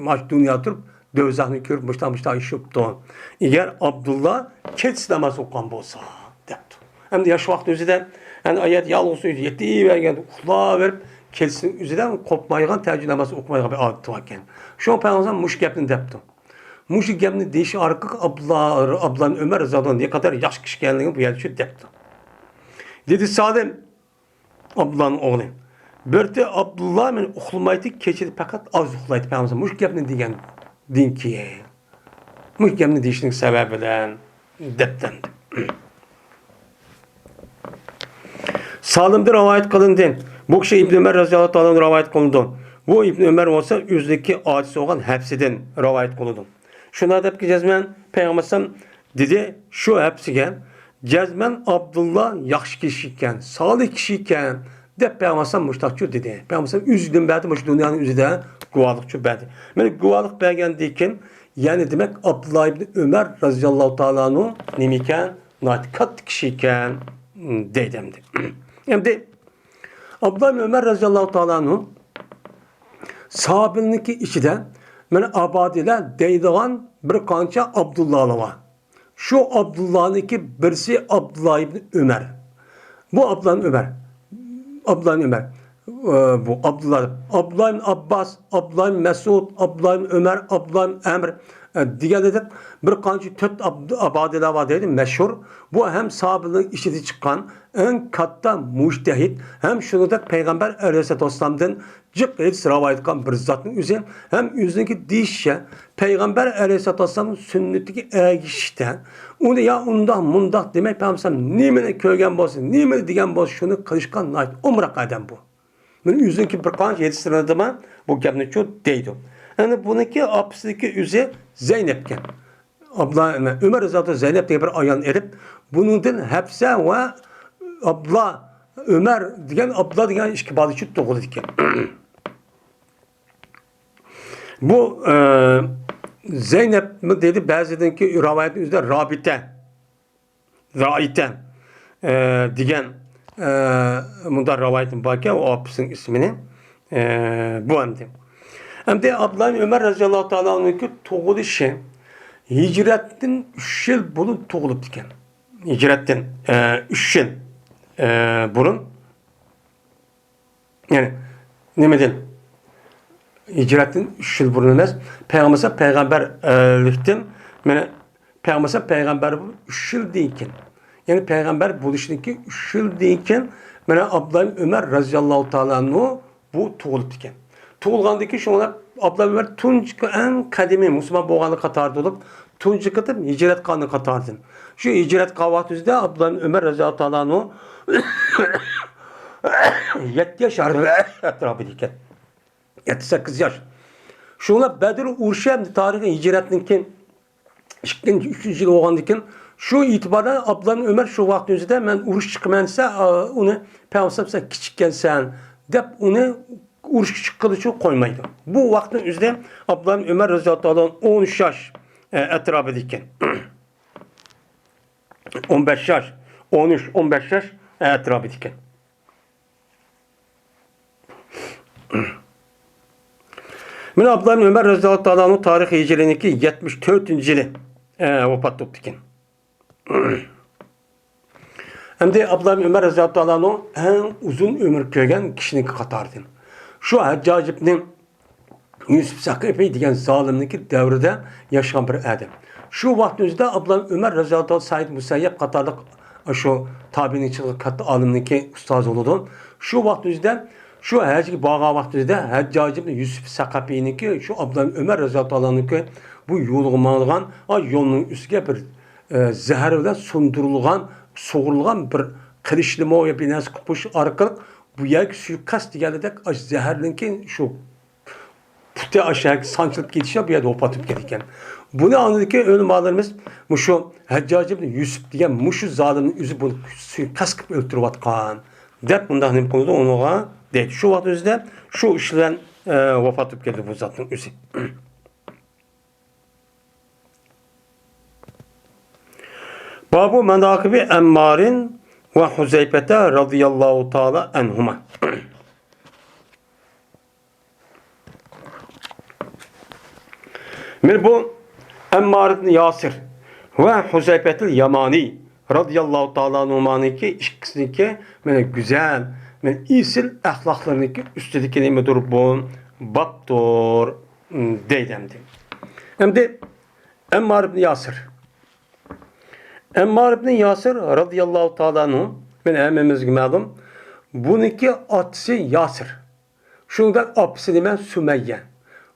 ماش دۇنيا تۇرۇپ، دوزاخنى كۆرۈپ، مۇشتا مۇشتا ئىش بوپتۇ. ئەگەر ئابدۇللا كېچىسى ناماز ئوقۇغان بولسا، دەپتۇ. ئەمدى ياش ۋاقىت ئۆزىدە، يەنى ئايەت يالغۇز ئۆزى يېتىۋەرگەن، ئۇخلاۋېرىپ، كېچىسى ئۆزىدە قوپمايدىغان تەھەججۇد ناماز ئوقۇمايدىغان بىر ئادىتى باركەن. شۇڭا پەيغەمبەر مۇشۇ گەپنى دەپتۇ. مۇشۇ گەپنى دېيىش ئارقىلىق ئابلا-، ئابدۇللا ئۆمەر رازىياللاھۇ ئەنھۇ نەقەدەر ياخشى كىشى ئىكەنلىكىنى بۇ يەردە چۈشىنىپ دەپتۇ. دېدى سالىم، ئابدۇللانىڭ ئوغلى. بىرتى ئابدۇللا مەن ئۇخلىمايتتى، كېچىدە پەقەت ئاز ئۇخلايتتى. پەيغەمبەر مۇشۇ گەپنى دېگەندىن كېيىن، مۇشۇ گەپنى دېيىشنىڭ سەۋەبى بىلەن دەپتەمدى. سالىمدىن رىۋايەت قىلىندى. بۇ كىشى ئىبن ئۆمەر رازىياللاھۇ تائالا ئەنھۇ رىۋايەت قىلىنىدۇ. بۇ ئىبن ئۆمەر بولسا ئۆزىنىڭكى ئاچىسى بولغان ھەپسىدىن رىۋايەت قىلىدۇ. شۇنداق دەپكى جەزمەن پەيغەمبەر ئەلەيھىسسالام دېدى شۇ ھەپسىگە، جەزمەن ئابدۇللا ياخشى كىشى ئىكەن، سالىھ كىشى ئىكەن، دەپ پەيغەمبەر ئەلەيھىسسالام مۇشتاقچۇ دېدى. پەيغەمبەر ئەلەيھىسسالام ئۆزىدىن بەردى، مۇشۇ دۇنيانىڭ ئۆزىدە گۇۋاھلىقچۇ بەردى. مانا گۇۋاھلىق بەرگەندىن كېيىن، يەنى دېمەك، ئابدۇللا ئىبن ئۆمەر رازىياللاھۇ تائالا ئەنھۇ نېمە ئىكەن؟ ناھايىتى كاتتا كىشى ئىكەن، دەيدۇ ئەمدى. ئەمدى ئابدۇللا ئىبن ئۆمەر رازىياللاھۇ تائالا ئەنھۇ ساھابىلىرنىڭكى ئىچىدە مانا ئابادىلە دەيدىغان بىر قانچە ئابدۇللالار بار. شۇ ئابدۇللانىڭكى بىرسى ئابدۇللا ئىبن ئۆمەر. بۇ ئابدۇللا ئىبن ئۆمەر. ئابدۇللا ئىبن ئۆمەر. ئى، بۇ ئابدۇللا، ئابدۇللا ئىبن ئابباس، ئابدۇللا ئىبن مەسئۇد، ئابدۇللا ئىبن ئۆمەر، ئابدۇللا ئىبن ئەمر، ئى، دېگەندەك بىر قانچە تۆت ئابد-، ئابادىلە بار دەيدۇ، مەشھۇر. بۇ ھەم ساھابىلەرنىڭ ئىچىدىن چىققان ئەڭ كاتتا مۇجتەھىد، ھەم شۇنىڭدەك پەيغەمبەر ئەلەيھىسسالاتۇ ۋەسسالامدىن جىق ھەدىس رىۋايەت قىلغان بىر زاتنىڭ ئۆزى، ھەم ئۆزىنىڭكى دېيىشىچە، پەيغەمبەر ئەلەيھىسسالاتۇ ۋەسسالامنىڭ سۈننىتىگە ئەگىشىشتە، ئۇنى يا ئۇنداق، مۇنداق دېمەي، پەيغەمبەر نېمىنى كۆرگەن بولسا، نېمىنى دېگەن بولسا، شۇنى قىلىشقا ناھايىتى ئومراق ئادەم بۇ. مانا ئۆزىنىڭكى بىر قانچە ھەدىسلىرىدىمۇ بۇ گەپنىچۇ دەيدۇ. ئەنە بۇنىڭكى ئاپىسىنىڭكى ئۆزى زەينەپكەن. ئابلا ئۆمەر رەزىياللاھۇ تائالا زەينەپ دېگەن بىر ئايالنى ئېلىپ، بۇنىڭدىن ھەپسە ۋە ئابلا ئۆمەر دېگەن، ئابلا دېگەن ئىككى بالىچە تۇغۇلىدىكەن. بۇ، ئە، زەينەپمۇ دەيدۇ، بەزىدىنكى رىۋايەتنىڭ ئۆزىدە رابىتە، رائىتە، ئە، دېگەن، ئە، مۇنداق رىۋايەت باركەن، ئۇ ئاپىسىنىڭ ئىسمىنى، ئە، بۇ ئەمدى. ئەمدى ئابدۇللا ئۆمەر رەزىياللاھۇ تائالا ئەنھۇنىڭكى تۇغۇلۇشى ھىجرەتتىن ئۈچ يىل بۇرۇن تۇغۇلۇپتىكەن. ھىجرەتتىن، ئە، ئۈچ يىل، ئە، بۇرۇن. يەنى نېمىدىن؟ ھىجرەتتىن ئۈچ يىل بۇرۇن ئەمەس، پەيغەمبەر پەيغەمبەرلىكتىن، مانا، پەيغەمبەر پەيغەمبەر بولۇپ ئۈچ يىلدىن كېيىن، يەنى پەيغەمبەر بولۇشتىن كېيىن ئۈچ يىلدىن كېيىن، مانا، ئابدۇللا ئۆمەر رەزىياللاھۇ تائالا ئەنھۇ بۇ تۇغۇلۇپتىكەن. تۇغۇلغاندىن كېيىن شۇڭا ئابدۇللا ئۆمەر تۇنجى، ئەڭ قەدىمىي مۇسۇلمان بولغانلىقى قاتارىدا بولۇپ، تۇنجى قېتىم ھىجرەت قىلغانلىقى قاتارىدىن. شۇ ھىجرەت قىلغان ۋاقتىمىزدا ئابدۇللا ئۆمەر رەزىياللاھۇ تائالا ئەنھۇ يەتتە ياش ئەتراپىدا ئىكەن. يەتتە، سەككىز ياش. شۇڭا بەدر ئۇرۇشى ھەمدە تارىخىي ھىجرەتتىن كېيىن ئىككىنچى، ئۈچىنچى يىل بولغاندىن كېيىن، شۇ ئېتىباردا ئابدۇللا ئۆمەر شۇ ۋاقتىمىزدا مەن ئۇرۇش چىقىمەن دېسە، ئۇنى پەيغەمبەر سەن كىچىككەنسەن دەپ ئۇنى ئۇرۇشقا چىققىلى قويمايدۇ. بۇ ۋاقىتنىڭ ئۆزىدە ئابدۇللا ئۆمەر رەزىياللاھۇ تائالا ئون ئۈچ ياش، ئە، ئەتراپىدا ئىكەن. ئون بەش ياش، ئون ئۈچ، ئون بەش ياش ئەتراپىدا ئىكەن. مانا ئابدۇللا ئۆمەر رەزىياللاھۇ تائالا ئەنھۇ تارىخىي ھىجرىينىڭكى يەتمىش تۆتىنچى يىلى، ئە، ۋاپات بوپتىكەن. ئەمدى ئابدۇللا ئۆمەر رەزىياللاھۇ تائالا ئەنھۇ ئەڭ ئۇزۇن ئۆمۈر كۆرگەن كىشىنىڭكى قاتارىدىن. شۇ ھەججاج ئىبنى يۈسۈپ سەقىفى دېگەن زالىمنىڭكى دەۋرىدە ياشىغان بىر ئادەم. شۇ ۋاقىتنىڭ ئۆزىدە ئابدۇللا ئۆمەر رەزىياللاھۇ تائالا سەئىد مۇسەييەب قاتارلىق شۇ تابىئىنىڭ ئىچىدىكى كاتتا ئالىمنىڭكى ئۇستازى بولىدۇ. شۇ ۋاقىتنىڭ ئۆزىدە، شۇ ھەجگە بارغان ۋاقتىدا ھەججاج ئىبنى يۈسۈپ سەقەپىنىڭكى شۇ ئابدۇللا ئۆمەر رەزىياللاھۇ تائالانىڭكى بۇ يولىغا ماڭىدىغان، ئا، يولنىڭ ئۈستىگە بىر، ئە، زەھەر بىلەن سۇندۇرۇلغان، سۇغۇرۇلغان بىر قىلىچنىمۇ يا بىر نەرسە قويۇش ئارقىلىق بۇ يەرگە سۇيىقەست دېگەندەك، ئاشۇ زەھەرلىنكى شۇ پۇتى ئاشۇ يەرگە سانچىلىپ كېتىشى بۇ يەردە ۋاپات بولۇپ كەتكەن. بۇنى ئاندىن كېيىن ئۆلىمالىرىمىز مۇشۇ ھەججاج ئىبنى يۈسۈپ دېگەن مۇشۇ زالىمنىڭ ئۆزى بۇنى سۇيىقەست قىلىپ ئۆلتۈرۈۋاتقان دەپ مۇنداق نېمە قىلىدۇ ئۇنىڭغا دەيدۇ. شۇ ۋاقىت ئۆزىدە شۇ ئىش بىلەن، ئە، ۋاپات بولۇپ كەتتى بۇ زاتنىڭ ئۆزى. بابۇ ماناقىبى ئەممارىن ۋە ھۇزەيپەتە رەزىياللاھۇ تائالا ئەنھۇما. مانا بۇ ئەممار ئىبن ياسىر ۋە ھۇزەيپەتىل يامانى رەزىياللاھۇ تائالا ئەنھۇمانىڭكى ئىككىسىنىڭكى مانا گۈزەل، مانا ئېسىل ئەخلاقلىرىنىڭكى ئۈستىدىكى نېمىدۇر بۇ؟ بابتۇر، دەيدۇ ئەمدى. ئەمدى ئەممار ئىبن ياسىر. ئەممار ئىبن ياسىر رەزىياللاھۇ تائالا ئەنھۇ، مانا ھەممىمىزگە مەلۇم، بۇنىڭكى ئاتىسى ياسىر. شۇنىڭدەك ئاپىسى نېمە؟ سۈمەييە.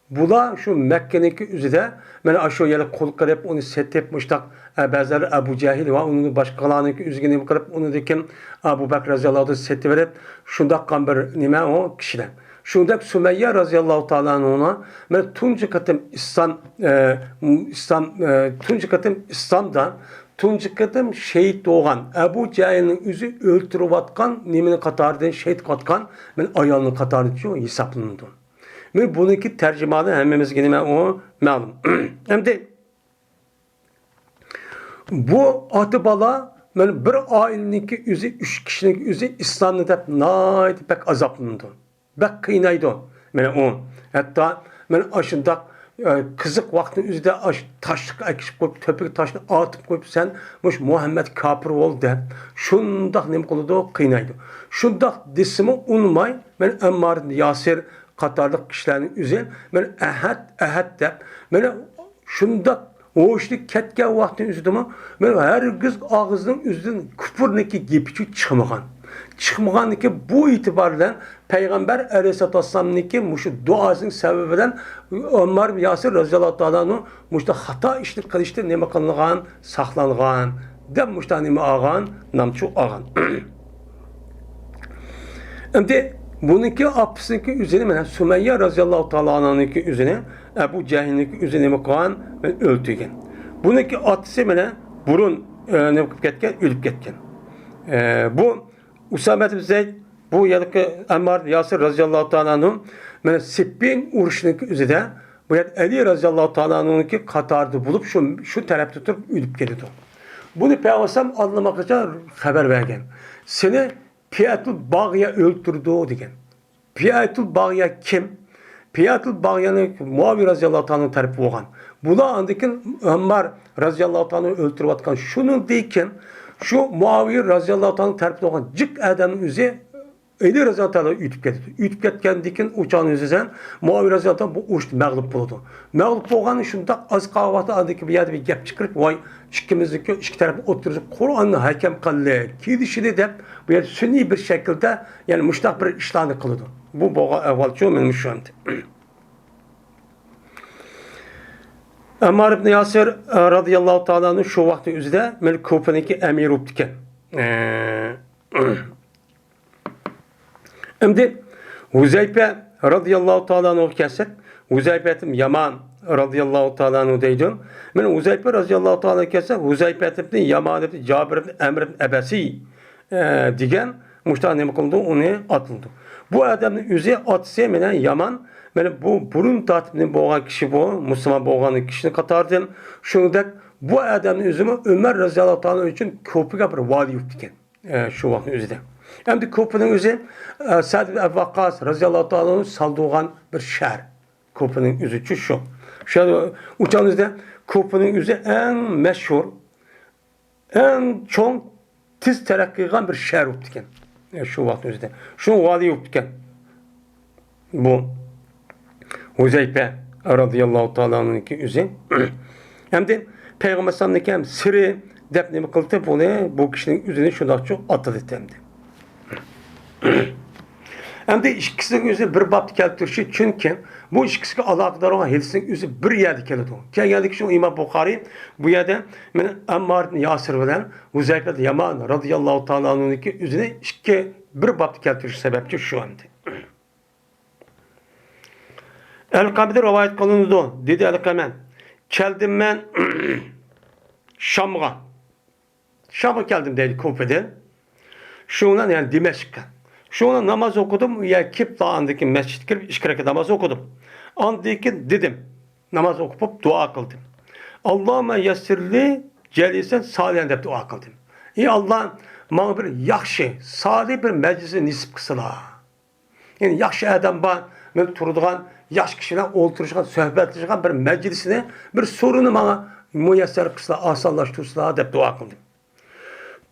بۇلار شۇ مەككىنىڭكى ئۆزىدە، مانا ئاشۇ يەرگە قۇل قىلىپ، ئۇنى سېتىپ، مۇشۇنداق، ئە، بەزىلەر ئەبۇ جەھىل ۋە ئۇنىڭ باشقىلارنىڭكى ئۆزىگە نېمە قىلىپ، ئۇنىڭدىن كېيىن ئەبۇ بەكرى رەزىياللاھۇ ئەنھۇ سېتىۋېلىپ، شۇنداق قىلغان بىر نېمە ئۇ كىشىلەر. شۇنىڭدەك سۈمەييە رەزىياللاھۇ تائالا ئەنھۇنىڭ مانا تۇنجى قېتىم ئىسلام، ئە، ئىسلام، ئە، تۇنجى قېتىم ئىسلامدا تۇنجى قېتىم شېھىت بولغان، ئەبۇ جەھىلنىڭ ئۆزى ئۆلتۈرۈۋاتقان نېمىنىڭ قاتارىدىن، شېھىت قىلىۋاتقان مانا ئايالنىڭ قاتارىدىن ھېسابلىنىدۇ. مانا بۇنىڭكى تەرجىمانى ھەممىمىزگە نېمە ئۇ مەلۇم. ئەمدى بۇ ئاتا بالا مانا بىر ئائىلىنىڭكى ئۆزى، ئۈچ كىشىنىڭ ئۆزى ئىسلامنى دەپ ناھايىتى بەك ئازابلىنىدۇ. بەك قىينايدۇ. مانا ئۇ ھەتتا مانا ئاشۇنداق، ئە، قىزىق ۋاقىتنىڭ ئۆزىدە ئاشۇ تاشلىققا ئەكىشىپ قويۇپ، تۆپىگە تاشنى ئاتىپ قويۇپ، سەن مۇشۇ مۇھەممەد كاپىر بول دەپ، شۇنداق نېمە قىلىدۇ، قىينايدۇ. شۇنداق دېسىمۇ ئۇنىماي، مانا ئەممار ئىبن ياسىر قاتارلىق كىشىلەرنىڭ ئۆزى مانا ئەھەد، ئەھەد دەپ، مانا شۇنداق ھوشىدىن كەتكەن ۋاقتىنىڭ ئۆزىدىمۇ، مانا ھەرگىز ئاغزىنىڭ ئۆزىدىن كۇپۇرنىڭكى گېپى چىقمىغان. چىقمىغاندىكى بۇ ئېتىبار بىلەن پەيغەمبەر ئەلەيھىسسالاتۇ ۋەسسالامنىڭكى مۇشۇ دۇئاسىنىڭ سەۋەبى بىلەن ئەممار ئىبن ياسىر رەزىياللاھۇ تائالا ئەنھۇ مۇشۇنداق خاتا ئىشنى قىلىشتىن نېمە قىلىنغان، ساقلانغان دەپ مۇشۇنداق نېمە ئالغان، نامچۇ ئالغان. ئەمدى بۇنىڭكى ئاپىسىنىڭكى ئۆزىنى، مانا سۈمەييە رەزىياللاھۇ تائالا ئەنھانىڭكى ئۆزىنى ئەبۇ جەھىلنىڭكى ئۆزى نېمە قىلغان؟ ئۆلتۈرگەن. بۇنىڭكى ئاتىسى مانا بۇرۇن، ئە، نېمە قىلىپ كەتكەن، ئۆلۈپ كەتكەن. ئە، بۇ ئۇسامە ئىبن زەيد، بۇ يەنىكى ئەممار ياسىر رەزىياللاھۇ تائالا ئەنھۇ، مانا سىپپىن ئۇرۇشىنىڭ ئۆزىدە بۇ يەردە ئەلى رەزىياللاھۇ تائالا ئەنھۇنىڭكى قاتارىدا بولۇپ، شۇ، شۇ تەرەپتە تۇرۇپ ئۆلۈپ كېتىدۇ. بۇنى پەيغەمبەر ئاللىماقىچە خەۋەر بەرگەن. سېنى پىئەتۇل باغىيە ئۆلتۈرىدۇ دېگەن. پىئەتۇل باغىيە كىم؟ پىئەتۇل باغىيەنىڭ مۇئاۋىيە رەزىياللاھۇ تائالا تەرىپى بولغان. بۇلار ئاندىن كېيىن ئەممار رەزىياللاھۇ تائالا ئۆلتۈرۈۋاتقان. شۇنىڭدىن كېيىن شۇ مۇئاۋىيە رەزىياللاھۇ تائالا تەرىپى بولغان جىق ئادەمنىڭ ئۆزى ئەلى رەزىياللاھۇ تائالا ئۆتۈپ كەتتى. ئۆتۈپ كەتكەندىن كېيىن ئۇ چاغنىڭ ئۆزىدە مۇئاۋىيە رەزىياللاھۇ تائالا بۇ ئۇرۇشتا مەغلۇپ بولىدۇ. مەغلۇپ بولغان شۇنداق ئاز قالغان ۋاقىتتا ئاندىن كېيىن بۇ يەردە بىر گەپ چىقىرىپ، ۋاي، ئىككىمىزنىڭكى ئىككى تەرەپنىڭ ئوتتۇرىسىغا قۇرئاننى ھەكەم قىلدى، كېلىشىدى دەپ، بۇ يەردە سۈنئىي بىر شەكىلدە، يەنى مۇشۇنداق بىر ئىشلارنى قىلىدۇ. بۇ بولغان ئەھۋال شۇ، مانا شۇ ئەمدى. ئەممار ئىبن ياسىر، ئە، رەزىياللاھۇ تائالا ئەنھۇ شۇ ۋاقىتنىڭ ئۆزىدە مانا كۇفىنىڭكى ئەمىرى بوپتىكەن. ئە، ئەمدى ھۇزەيپە رەزىياللاھۇ تائالا ئەنھۇغا كەلسەك، ھۇزەيپەتىم يامان رەزىياللاھۇ تائالا ئەنھۇ دەيدۇ. مانا ھۇزەيپە رەزىياللاھۇ تائالا ئەنھۇغا كەلسەك، ھۇزەيپەتىم يامان ئىبن جابىر ئىبن ئەمر ئىبن ئەبەسى، ئە، دېگەن مۇشۇنداق نېمە قىلىدۇ، ئۇنى ئاتىلىدۇ. بۇ ئادەمنىڭ ئۆزى ئاتىسى مانا يامان، مانا بۇ بۇرۇن تارتىپ نېمە بولغان كىشى بۇ، مۇسۇلمان بولغان كىشىنىڭ قاتارىدىن. شۇنىڭدەك بۇ ئادەمنىڭ ئۆزىمۇ ئۆمەر رەزىياللاھۇ تائالا ئۈچۈن كۇفىغا بىر ۋالىي بوپتىكەن. ئە، شۇ ۋاقىتنىڭ ئۆزىدە. ئەمدى كۇفىنىڭ ئۆزى، ئە، سەئد ئىبن ئەبى ۋەققاس رەزىياللاھۇ تائالا ئەنھۇ سالدۇرغان بىر شەھەر. كۇفىنىڭ ئۆزىچۇ شۇ. شۇ ئۇچانىزدا كۇفىنىڭ ئۆزى ئەڭ مەشھۇر، ئەڭ چوڭ، تېز تەرەققىي قىلغان بىر شەھەر بوپتىكەن. ئە، شۇ ۋاقىتنىڭ ئۆزىدە. شۇ ۋالىي بوپتىكەن. بۇ ھۇزەيپە رەزىياللاھۇ تائالا ئەنھۇنىڭكى ئۆزى. ئەمدى پەيغەمبەر ئەلەيھىسسالامنىڭكى ھەم سىرى دەپ نېمە قىلدى بۇنى، بۇ كىشىنىڭ ئۆزىنى شۇنداقچۇ ئاتىلىدى ئەمدى. ئەمدى ئىككىسىنىڭ ئۆزىنى بىر بابتا كەلتۈرۈشى، چۈنكى بۇ ئىككىسىگە ئالاقىدار بولغان ھەدىسنىڭ ئۆزى بىر يەردە كېلىدۇ. كەلگەندىكى شۇ ئىمام بۇخارىي بۇ يەردە مانا ئەممار ئىبن ياسىر بىلەن ھۇزەيپە يامان رەزىياللاھۇ تائالا ئەنھۇنىڭكى ئۆزىنى ئىككى بىر بابتا كەلتۈرۈش سەۋەبچى شۇ ئەمدى. ئەلقەمىدىن رىۋايەت قىلىنىدۇ، دېدى ئەلقەمە، كەلدىم مەن شامغا. شامغا كەلدىم دەيدۇ كۇفىدىن. شۇنىڭ بىلەن يەنى دىمەشققە. شۇنىڭ بىلەن ناماز ئوقۇدۇم، يا كېلىپ ئاندىن كېيىن مەسچىتكە كىرىپ ئىككى رەكەت ناماز ئوقۇدۇم. ئاندىن كېيىن دېدىم، ناماز ئوقۇپ دۇئا قىلدىم. ئاللاھۇممە يەسسىرلى جەلىسەن سالىھەن دەپ دۇئا قىلدىم. ئى ئاللا، ماڭا بىر ياخشى، سالىھ بىر مەجلىسنى نېسىپ قىلسىلا. يەنى ياخشى ئادەم بار، مەن تۇرىدىغان، ياخشى كىشى بىلەن ئولتۇرۇشقان، سۆھبەتلىشىدىغان بىر مەجلىسنى، بىر سورۇننى ماڭا مۇيەسسەر قىلسىلا، ئاسانلاشتۇرسىلا دەپ دۇئا قىلدىم.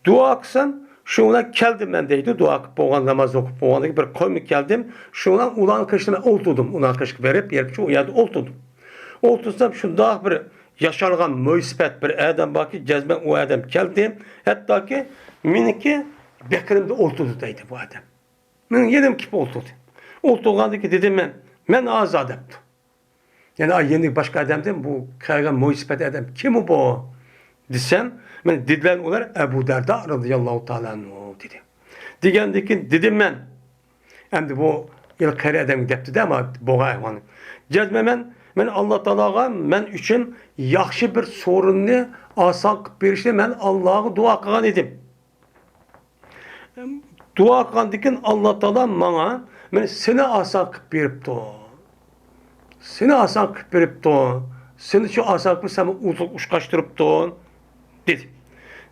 دۇئا قىلسام، شۇ بىلەن كەلدىم مەن دەيدۇ. دۇئا قىلىپ بولغان، ناماز ئوقۇپ بولغاندىن كېيىن بىر قويما كەلدىم. شۇ بىلەن ئۇلارنىڭ قېشىدا مەن ئولتۇردۇم. ئۇلارنىڭ قېشىغا بېرىپ، بېرىپ شۇ يەردە ئولتۇردۇم. ئولتۇرسام، شۇنداق بىر ياشانغان مويسىپەت بىر ئادەم باركى، جەزمەن ئۇ ئادەم كەلدى. ھەتتاكى مېنىڭكى بېقىنىمدا ئولتۇردى دەيدۇ بۇ ئادەم. مېنىڭ يېنىمغا كېلىپ ئولتۇردى. ئولتۇرغاندىن كېيىن دېدىم مەن، مەن ھازا دەپتۇ. يەنى ئاي يېنىدىكى باشقا ئادەمدىن بۇ كەلگەن مويسىپەت ئادەم كىم بۇ دېسەم، مەن دېدىلەر ئۇلار ئەبۇ دەردا رەزىياللاھۇ تائالا ئەنھۇ دېدى. دېگەندىن كېيىن دېدىم مەن، ئەمدى بۇ يەنە قېرى ئادەمگە دەپتۇ-دە، ئەمما بولغان ئەھۋالنى. جەزمەن مەن، مەن ئاللا تائالاغا مەن ئۈچۈن ياخشى بىر سورۇننى ئاسان قىلىپ بېرىشنى مەن ئاللاغا دۇئا قىلغان ئىدىم. دۇئا قىلغاندىن كېيىن ئاللا تائالا ماڭا، مانا سېنى ئاسان قىلىپ بېرىپتۇ. سېنى ئاسان قىلىپ بېرىپتۇ. سېنى شۇ ئاسان قىلىپ سەن ئۇزۇن ئۇچقاچتۇرۇپتۇ، دېدى.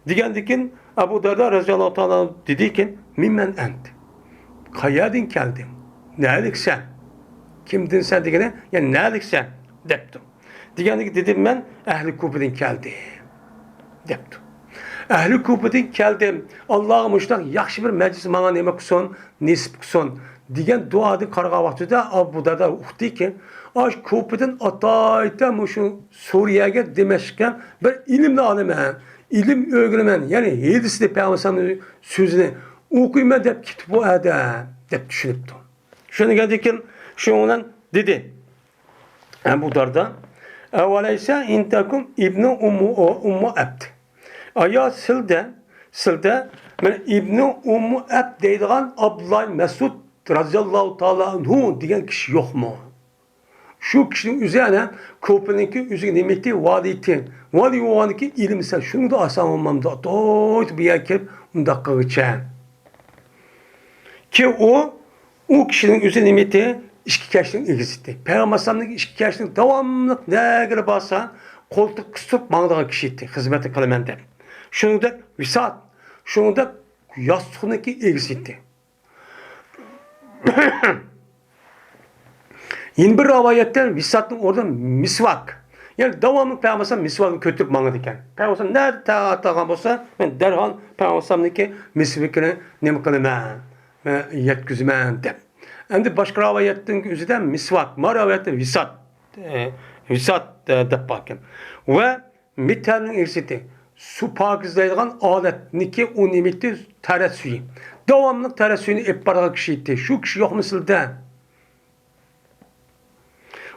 دېگەندىن كېيىن ئەبۇ دەردا رەزىياللاھۇ تائالا دېدىكى، مىممەن ئەنت؟ قەيەردىن كەلدىڭ؟ نەلىكسەن؟ كىمدىنسەن دېگىنى، يەنى نەلىكسەن دەپتۇ. دېگەندىكىن دېدىم مەن، ئەھلى كۇپىدىن كەلدىم دەپتۇ. ئەھلى كۇپىدىن كەلدىم، ئاللاغا مۇشۇنداق ياخشى بىر مەجلىس ماڭا نېمە قىلسۇن، نېسىپ قىلسۇن دېگەن دۇئادىن قارىغان ۋاقتىدا ئابۇ دەردا ئۇقتىكى، ئاش كۇپىدىن ئاتايتا مۇشۇ سۈرىيەگە، دىمەشققە بىر ئىلىمنى ئالىمەن، ئىلىم ئۆگىنىمەن، يەنى ھەدىسنى، پەيغەمبەر سۆزىنى ئوقۇيمەن دەپ كېتىپ بۇ ئادەم دەپ چۈشىنىپتۇ. چۈشەنگەندىن كېيىن شۇنىڭ بىلەن دېدى، ئەبۇ دەردا، ئەۋەلەيسە ئىندەكۇم ئىبنۇ ئۇممۇ، ئۇممۇ ئەبد؟ ئايا سىلدە، سىلدە مەن ئىبنۇ ئۇممۇ ئەبد دەيدىغان ئابدۇللا مەسئۇد رەزىياللاھۇ تائالا ئەنھۇ دېگەن كىشى يوقمۇ؟ شۇ كىشىنىڭ ئۆزى ئەنە كوپىرنىڭكى ئۆزىگە نېمە ئېيتتى؟ ۋالىيتى. ۋالىي بولغاندىن كېيىن ئىلىم سەن شۇنىڭدا ئاسان بولمامدۇ؟ ئاتويت بۇ يەرگە كېلىپ ئۇنداق قىلغىچە. كېيىن ئۇ، ئۇ كىشىنىڭ ئۆزى نېمە ئىدى؟ ئىككى كەشنىڭ ئىگىسى ئىدى. پەيغەمبەر ئەلەيھىسسالامنىڭ ئىككى كەشنىڭ داۋاملىق نەگىلا بارسا، قولتۇق قىستۇرۇپ ماڭىدىغان كىشى ئىدى، خىزمەتنى قىلىمەن دەپ. شۇنىڭدەك ۋىسات، شۇنىڭدەك ياستۇقنىڭكى ئىگىسى ئىدى. يەنە بىر رىۋايەتتە ۋىساتنىڭ ئورنىدا مىسۋاك. يەنى داۋاملىق پەيغەمبەر ئەلەيھىسسالام مىسۋاكنى كۆتۈرۈپ ماڭىدىكەن. پەيغەمبەر ئەلەيھىسسالام نەدە تاغا تارغان بولسا، مەن دەرھال پەيغەمبەر ئەلەيھىسسالامنىڭكى مىسۋىكىنى نېمە قىلىمەن، مەن يەتكۈزىمەن دەپ. ئەمدى باشقا رىۋايەتنىڭ ئۆزىدە مىسۋاك، ما رىۋايەتتە ۋىسات، ئە، ۋىسات، ئە، دەپ باركەن. ۋە مىتەرنىڭ ئىگىسى ئىدى. سۇ پاكىزلەيدىغان ئالەتنىكى ئۇ نېمە ئىدى؟ تەرەت سۈيى. داۋاملىق تەرەت سۈيىنى ئېلىپ بارىدىغان كىشى ئىدى. شۇ كىشى يوقمۇ سىلىدە؟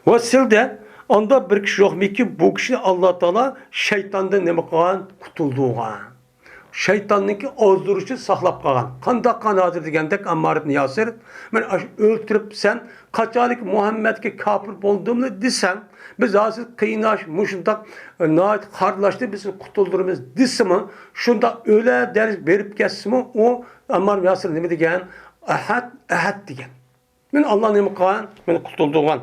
ۋە سىلىدە ئاندا بىر كىشى يوقمىكى، بۇ كىشىنى ئاللا تائالا شەيتاندىن نېمە قىلغان؟ قۇتۇلدۇرغان. شەيتاننىڭكى ئازدۇرۇشى ساقلاپ قالغان. قانداق قان ھازىر دېگەندەك، ئاممار ئىبن ياسىر، مەن ئاشۇ ئۆلتۈرۈپ سەن قاچانكى مۇھەممەدكە كاپىر بولدۇملا دېسەڭ، بىز ھازىر قىيناش، مۇشۇنداق، ئە، ناھايىتى قارلاشنى بىز قۇتۇلدۇرىمىز دېسىمۇ، شۇنداق ئۆلە دەرىجىگە بېرىپ كەتسىمۇ، ئۇ ئاممار ئىبن ياسىر نېمە دېگەن؟ ئەھەد، ئەھەد دېگەن. مېنى ئاللا نېمە قىلغان؟ مېنى قۇتۇلدۇرغان.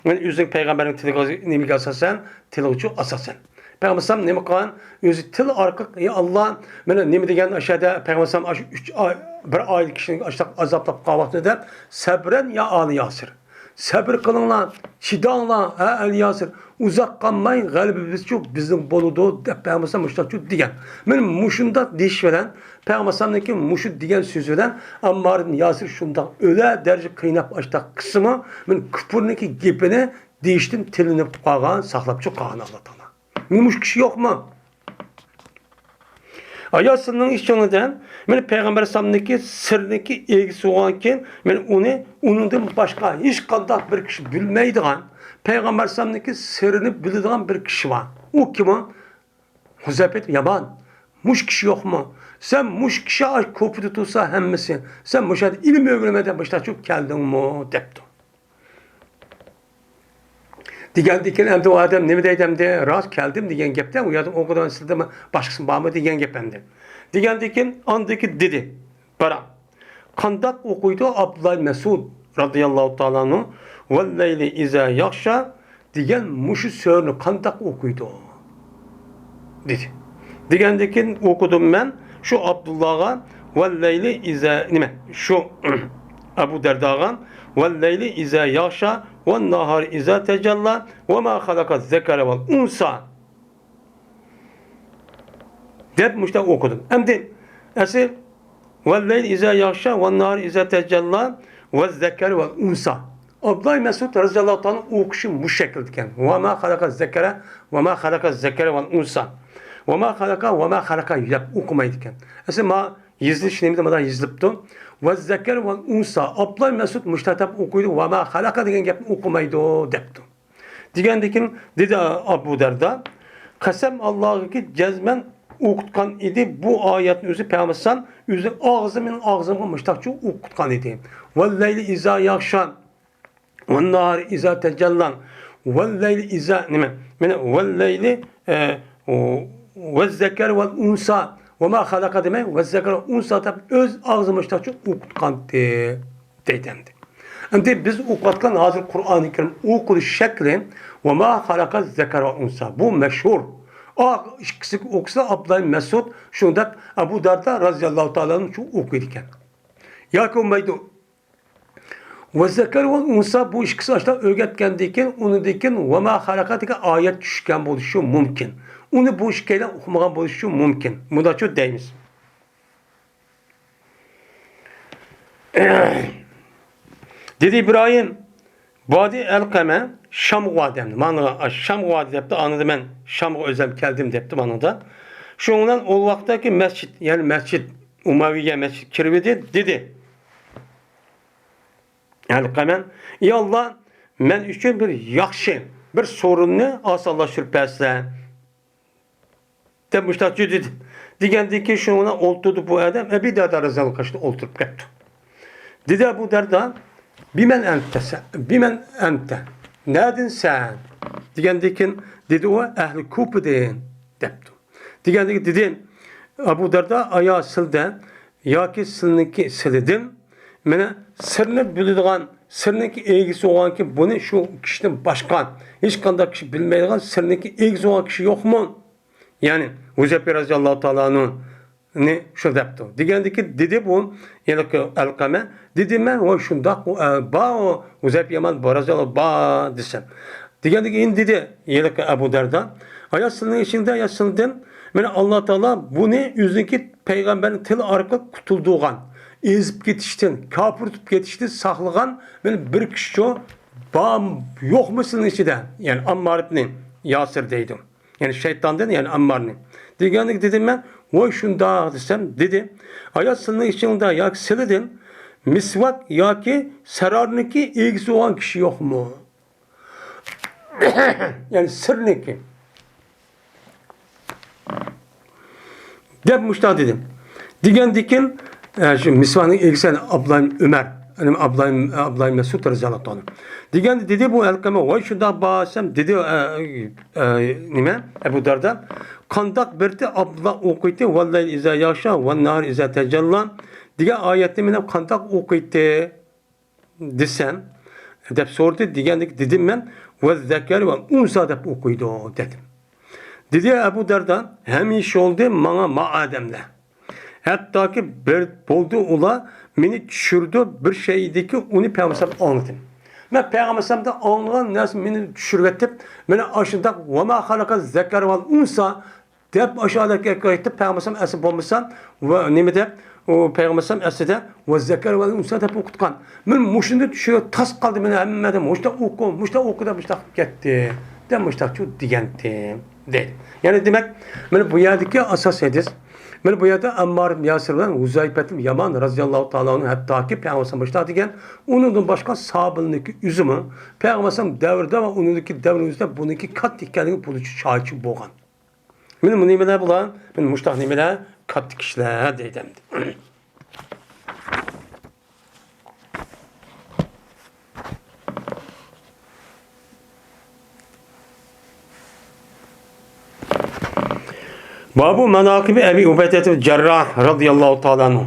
مېنى ئۆزىنىڭ پەيغەمبەرنىڭ تىلىغا، نېمىگە ئاساسەن؟ تىلىغىچۇ ئاساسەن. پەيغەمبەر ئەلەيھىسسالام نېمە قىلغان؟ ئۆزى تىل ئارقىلىق، يا ئاللا، مېنى نېمە دېگەن ئاشۇ يەردە پەيغەمبەر ئەلەيھىسسالام ئاشۇ ئۈچ ئاي، بىر ئائىلە كىشىنى ئاشۇنداق ئازابلاپ قالىۋاتىدۇ دەپ، سەبرەن يا ئالى ياسىر. سەبرى قىلىڭلار، چىداڭلار، ھە ئەل ياسىر. ئۇزاق قالماي غەلىبىمىزچۇ بىزنىڭ بولىدۇ دەپ پەيغەمبەر ئەلەيھىسسالام مۇشۇنداقچۇ دېگەن. مېنى مۇشۇنداق دېيىش بىلەن پەيغەمبەر ئەلەيھىسسالامنىڭكى مۇشۇ دېگەن سۆزى بىلەن ئاممار ئىبن ياسىر شۇنداق ئۆلە دەرىجىگە قىيناپ ئاشتاق قىسىمۇ، مېنى كۇپۇرنىڭكى گېپىنى دېيىشتىن تىلىنىپ قالغان، ساقلاپچۇ قالغان ئاللا تائالا. مېنى مۇشۇ كىشى يوقمۇ؟ ئايا سىلىنىڭ ئىچىڭىزدە مېنى پەيغەمبەر ئەلەيھىسسالامنىڭكى سىرىنىڭكى ئىگىسى بولغانكىن، مېنى ئۇنى، ئۇنىڭدىن باشقا ھېچقانداق بىر كىشى بىلمەيدىغان، پەيغەمبەر ئەلەيھىسسالامنىڭكى سىرىنى بىلىدىغان بىر كىشى بار. ئۇ كىم ئۇ؟ خۇزەيپە ئېيتىپ، يامان، مۇشۇ كىشى يوقمۇ؟ سەن مۇشۇ كىشى ئاشۇ كوپىدا تۇرسا ھەممىسى، سەن مۇشۇ يەردە ئىلىم ئۆگىنىمەن دەپ مۇشۇنداق چۈشۈپ كەلدىڭمۇ؟ دەپتۇ. دېگەندىكىن ئەمدى ئۇ ئادەم نېمە دەيدۇ ئەمدى؟ راست كەلدىم دېگەن گەپتە، ئۇ يەردىن ئوقۇدۇ، سىلدە باشقىسى بارمۇ دېگەن گەپ ئەمدى. دېگەندىكىن ئاندىكى دېدى، بارا. قانداق ئوقۇيدۇ ئابدۇللا مەسۇد رازىياللاھۇ تائالا ئەنھۇ ۋەللەيلى ئىزا يەغشا دېگەن مۇشۇ سۈرىنى قانداق ئوقۇيدۇ؟ دېدى. دېگەندىكىن ئوقۇدۇم مەن شۇ ئابدۇللاغا ۋەللەيلى ئىزا، نېمە، شۇ ئەبۇ دەرداغا ۋەللەيلى ئىزا يەغشا ۋەنناھارى ئىزا تەجەللا ۋەما خەلەقە زەكەرە ۋەل ئۇنسا. دەپ مۇشۇنداق ئوقۇدۇم. ئەمدى ئەسلى ۋەللەيلى ئىزا يەغشا ۋەنناھارى ئىزا تەجەللا ۋەززەكەرى ۋەل ئۇنسا. ئابدۇللا مەسۇد رازىياللاھۇ تائالا ئوقۇشى مۇشۇ شەكىلدىكەن. ۋەما خەلەقە زەكەرە، ۋەما خەلەقە زەكەرە ۋەل ئۇنسا. ۋەما خەلەقە، ۋەما خەلەقە دەپ ئوقۇمايدىكەن. ئەسلى ما يېزىلىش نېمىدە مانا يېزىلىپتۇ. ۋەززەكەرى ۋەل ئۇنسا. ئابدۇللا مەسۇد مۇشۇنداق دەپ ئوقۇيدۇ. ۋەما خەلەقە دېگەن گەپنى ئوقۇمايدۇ دەپتۇ. دېگەندىكىن دېدى ئابۇ دەردا، قەسەم ئاللاغىكى جەزمەن ئوقۇتقان ئىدى بۇ ئايەتنى ئۆزى پەيغەمبەر ئەلەيھىسسالام ئۆزى ئاغزىمدىن ئاغزىمغا مۇشتاقچە ئوقۇتقان ئىدى. ۋەللەيلى ئىزا يەغشا، ۋەنناھارى ئىزا تەجەللا، ۋەللەيلى ئىزا، نېمە؟ مانا ۋەللەيلى، ئە، ۋەززەكەر ۋەل ئۇنسا، ۋەما خەلەقە دېمەي، ۋەززەكەر ۋەل ئۇنسا دەپ ئۆز ئاغزىمغا مۇشتاقچە ئوقۇتقانتى. دەيدۇ ئەمدى. ئەمدى بىز ئوقۇۋاتقان ھازىر قۇرئانى كەرىم ئوقۇلۇش شەكلى ۋەما خەلەقە زەكەر ۋەل ئۇنسا. بۇ مەشھۇر. ئا، ئىككىسىگە ئوقۇسا ئابدۇللا مەسۇد، شۇنداق ئەبۇ دەردا رازىياللاھۇ تائالا ئەنھۇ شۇ ئوقۇيدىكەن. ياكى بولمايدۇ. ۋەززەكەر ۋەل ئۇنسا بۇ ئىككىسى ئاشۇنداق ئۆگەتكەندىن كېيىن، ئۇنىڭدىن كېيىن ۋەما خەلەقە دېگەن ئايەت چۈشكەن بولۇشى مۇمكىن. ئۇنى بۇ ئىككىيلەن ئۇقمىغان بولۇشى مۇمكىن. مۇنداقچۇ دەيمىز. دېدى ئىبراھىم، بادى ئەلقەمە، شامغا دەمدى. مانا شامغا دەپتۇ، ئانىدا مەن شامغا ئۆزەم كەلدىم دەپتۇ مانىدا. شۇنىڭ بىلەن ئۇ ۋاقىتتىكى مەسچىت، يەنى مەسچىت ئۇمەۋىيە مەسچىت كىرىۋىدى، دېدى. ئەلقەمە، ئى ئاللا، مەن ئۈچۈن بىر ياخشى، بىر سورۇننى ئاسانلاشتۇرۇپ بەرسە. دەپ مۇشتاق دېدى. دېگەندىن كېيىن شۇنىڭ بىلەن ئولتۇردى بۇ ئادەم، ئەبى دەردانىڭ قېشىدا ئولتۇرۇپ كەتتى. دېدى ئەبۇ دەردا، بىمەن ئەنتە، بىمەن ئەنتە. نەدىنسەن؟ دېگەندىكىن، دېدى ئۇ، ئەھلى كۇپىدىن، دەپتۇ. دېگەندىكىن دېدى ئەبۇ دەردا، ئايا سىلدە ياكى سىلنىڭكى سىلىدىن، مانا سىرنى بىلىدىغان، سىرنىڭكى ئىگىسى بولغانكى، بۇنى شۇ كىشىدىن باشقا ھېچقانداق كىشى بىلمەيدىغان سىرنىڭكى ئىگىسى بولغان كىشى يوقمۇ؟ يەنى ھۇزەيپە رەزىياللاھۇ تائالا ئەنھۇنى شۇ دەپتۇ. دېگەندىكىن دېدى بۇ ھېلىقى ئەلقەمە، دېدى مەن، ۋاي شۇنداق، ئۇ، ئە، بار، ئۇ ھۇزەيپە يامان بار رەزىياللاھۇ بار دېسەم. دېگەندىكىن دېدى ھېلىقى ئەبۇ دەردا، ئايا سىلنىڭ ئىچىڭدە، يا سىلدىن، مانا ئاللا تائالا بۇنى ئۆزىنىڭكى پەيغەمبەرنىڭ تىلى ئارقىلىق قۇتۇلدۇرغان، ئېزىپ كېتىشتىن، كاپىر تۇتۇپ كېتىشتىن ساقلىغان مانا بىر كىشىچۇ بار، يوقمۇ سىلنىڭ ئىچىدە؟ يەنى ئاممار ئىبنى ياسىر دەيدۇ. يەنى شەيتاندىن، يەنى ئاممارنى. دېگەندىكىن دېدىم مەن، ۋاي شۇنداق دېسەم، دېدى، ئايا سىلنىڭ ئىچىڭدە ياكى سىلىدىن مىسۋاك ياكى سەرارنىڭكى ئىگىسى بولغان كىشى يوقمۇ؟ يەنى سىرنىڭكى. دەپ مۇشۇنداق دېدى. دېگەندىكىن، ئە، شۇ مىسۋاكنىڭ ئىگىسى ئابدۇللاھ ئۆمەر، يەنى ئابدۇللاھ، ئابدۇللاھ مەسئۇد رەزىياللاھۇ تائالا. دېگەندە دېدى بۇ ئەلقەمە، ۋاي شۇنداق بار دېسەم، دېدى، ئە، ئە، نېمە، ئەبۇ دەردا، قانداق بىرتى ئابدۇللاھ ئوقۇيتتى، ۋەللەيلى ئىزا يەغشا، ۋەننەھارى ئىزا تەجەللا دېگەن ئايەتنى مېنىڭ قانداق ئوقۇيتتى؟ دېسەم، دەپ سورىدى. دېگەندىكى دېدىم مەن، ۋەززەكەرى ۋەلئۇنسا دەپ ئوقۇيدۇ، دېدىم. دېدى ئەبۇ دەردا، ھەمىشە بولدى ماڭا ما ئادەملەر. ھەتتاكى بىر بولدى ئۇلار مېنى چۈشۈردى بىر شەيئىدىكى ئۇنى پەيغەمبەر ئاڭلىدىم. مەن پەيغەمبەر ئاڭلىغان نەرسە مېنى چۈشۈرۈۋېتىپ، مېنى ئاشۇنداق ۋەما خەلەقەز زەكەر ۋەل ئۇنسا دەپ ئاشۇ ئايەتكە ئېيتىپ، پەيغەمبەر ئەسلى بولمىسا، ۋە نېمە دەپ، ئۇ پەيغەمبەر ئەسلىدە ۋە زەكەر ۋە ئۇنسا دەپ ئوقۇتقان. مەن مۇشۇنى چۈشۈرۈپ تاس قالدى، مېنى ھەممە ئادەم مۇشۇنداق ئوقۇ، مۇشۇنداق ئوقۇ دەپ مۇشۇنداق قىلىپ كەتتى، دەپ مۇشۇنداق چۇ دېگەنتى، دەيدۇ. يەنى دېمەك، مانا بۇ يەردىكى ئاساس ھەدىس، مانا بۇ يەردە ئەممار ئىبن ياسىر بىلەن ھۇزەيپەتىل يامان رەزىياللاھۇ تائالا ئەنھۇ ھەتتاكى پەيغەمبەر مۇشۇنداق دېگەن، ئۇنىڭدىن باشقا ساھابىلىرنىڭكى ئۆزىمۇ پەيغەمبەر دەۋرىدە ۋە ئۇنىڭدىكى دەۋرىنىڭ ئۆزىدە بۇنىڭكى كاتتا ئىكەنلىكى بۇنىڭ ئۈچۈن شاھىتچى بولغان. مانا بۇ نېمىلەر بۇلار؟ مانا مۇشۇنداق نېمىلەر؟ كاتتا كىشىلەر دەيدۇ ئەمدى. بابۇ ماناقىبى ئەبى ئۇبەيدەتىل جەرراھ رەزىياللاھۇ تائالا ئەنھۇ.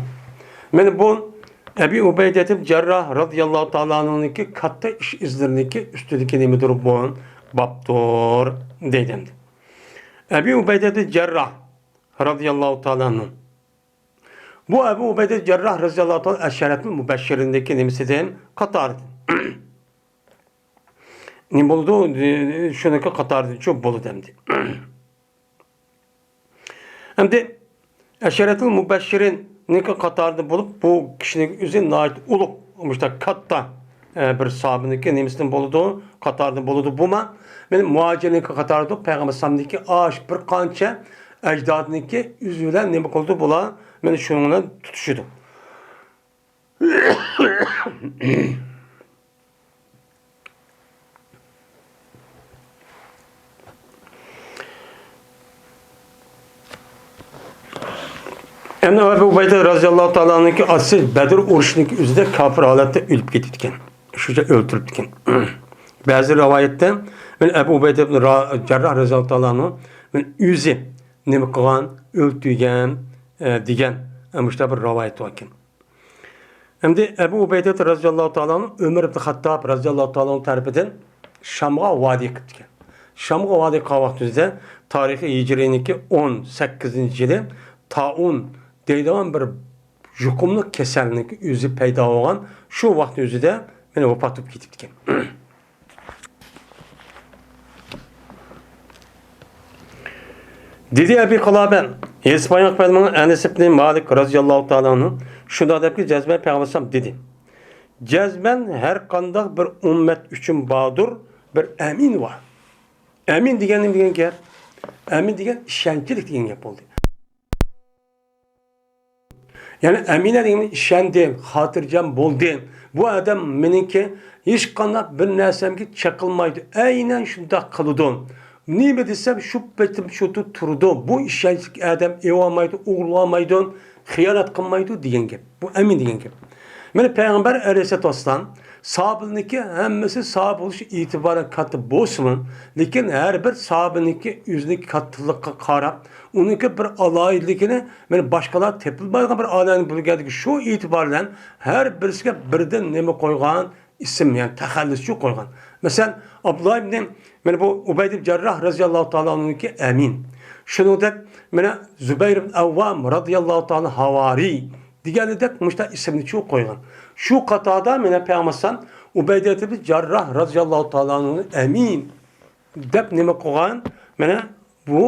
مانا بۇ ئەبى ئۇبەيدەتىل جەرراھ رەزىياللاھۇ تائالا ئەنھۇنىڭكى كاتتا ئىش ئىزلىرىنىڭكى ئۈستىدىكى نېمىدۇر بۇ؟ بابتۇر دەيدۇ ئەمدى. ئەبى ئۇبەيدەتىل جەرراھ رەزىياللاھۇ تائالا ئەنھۇ. بۇ ئەبۇ ئۇبەيدە جەرراھ رەزىياللاھۇ تائالا ئەشەرەتۇل مۇبەششىرىندىكى نېمىسىدىن، قاتارىدىن. نېمە بولىدۇ؟ شۇنىڭكى قاتارىدىنچۇ بولىدۇ ئەمدى. ئەمدى ئەشەرەتۇل مۇبەششىرىننىڭكى قاتارىدا بولۇپ، بۇ كىشىنىڭ ئۆزى ناھايىتى ئۇلۇغ، مۇشۇنداق كاتتا، ئە، بىر ساھابىنىڭكى نېمىسىدىن بولىدۇ، قاتارىدىن بولىدۇ. بۇمۇ مەن مۇھاجىرنىڭكى قاتارىدا پەيغەمبەر ئەلەيھىسسالامنىڭكى ئاش بىر قانچە ئەجدادىنىڭكى ئۆزى بىلەن نېمە قىلىدۇ بۇلار؟ مەن شۇنىڭ بىلەن تۇتىشىدۇ. ئەمدى ئەبۇ ئۇبەيدە رەزىياللاھۇ تائالانىڭكى ئاتىسى بەدر ئۇرۇشىنىڭكى ئۆزىدە كاپىر ھالەتتە ئۆلۈپ كېتىپتىكەن. شۇ جاي ئۆلتۈرۈپتىكەن. بەزى رىۋايەتتە، مەن ئەبۇ ئۇبەيدە ئىبن را-، جەرراھ رەزىياللاھۇ تائالا ئەنھۇ، مەن ئۆزى نېمە قىلغان، ئۆلتۈرگەن، ئە، دېگەن، ئە، مۇشۇنداق بىر رىۋايەت بار ئىكەن. ئەمدى ئەبۇ ئۇبەيدە رەزىياللاھۇ تائالا ئەنھۇ ئۆمەر ئىبن خەتتاب رەزىياللاھۇ تائالا ئەنھۇ تەرىپىدىن شامغا ۋادى قىپتىكەن. شامغا ۋادى قىلغان ۋاقتىمىزدا تارىخى ھىجرىينىڭكى ئون سەككىزىنچى يىلى تائۇن دەيدىغان بىر يۇقۇملۇق كېسەلنىڭ ئۆزى پەيدا بولغان شۇ ۋاقىت ئۆزىدە مانا ۋاپات بولۇپ كېتىپتىكەن. دېدى ئەبى قىلابە، ھېسىپ ئاياق پەلمىڭ ئەنەس ئىبنى مالىك رەزىياللاھۇ تائالا ئەنھۇ شۇنداق دەپكى، جەزمەن پەيغەمبەر ئەلەيھىسسالام دېدى، جەزمەن ھەر قانداق بىر ئۈممەت ئۈچۈن باردۇر بىر ئەمىن بار. ئەمىن دېگەن نېمە دېگەن گەپ؟ ئەمىن دېگەن ئىشەنچلىك دېگەن گەپ بولدى. يەنى ئەمىنە دېگەن ئىشەندىم، خاتىرجەم بولدىم. بۇ ئادەم مېنىڭكى ھېچقانداق بىر نەرسەمگە چېقىلمايدۇ. ئەينەن شۇنداق قىلىدۇ. نېمە دېسەم، شۇ پېتىم شۇ تۇرىدۇ. بۇ ئىشەنچلىك ئادەم ئېۋالمايدۇ، ئوغرىلىۋالمايدۇ، خىيانەت قىلمايدۇ دېگەن گەپ. بۇ ئەمىن دېگەن گەپ. مانا پەيغەمبەر ئەلەيھىسسالاتۇ ۋەسسالام ساھابىلىنىڭكى ھەممىسى ساھابە بولۇش ئېتىبارى كاتتا بولسىمۇ، لېكىن ھەر بىر ساھابىنىڭكى ئۆزىنىڭكى كاتتىلىققا قاراپ، ئۇنىڭكى بىر ئالاھىدىلىكىنى مانا باشقىلار تېپىلمايدىغان بىر ئالەمنى بىلگەنلىكى شۇ ئېتىبار بىلەن ھەر بىرسىگە بىردىن نېمە قويغان؟ ئىسىم، يەنى تەخەللۇسچۇ قويغان. مەسىلەن، ئابدۇللا ئىبنى، مانا بۇ ئۇبەيدە جەرراھ رەزىياللاھۇ تائالا ئەنھۇنىڭكى ئەمىن. شۇنىڭدەك مانا زۇبەير ئىبن ئەۋۋام رەزىياللاھۇ تائالا ئەنھۇ ھاۋارىي دېگەندەك مۇشۇنداق ئىسىمنى چۇ قويغان. شۇ قاتاردا مانا پەيغەمبەر ئۇبەيدە ئىبنى جەرراھ رەزىياللاھۇ تائالا ئەنھۇ ئەمىن دەپ نېمە قىلغان؟ مانا بۇ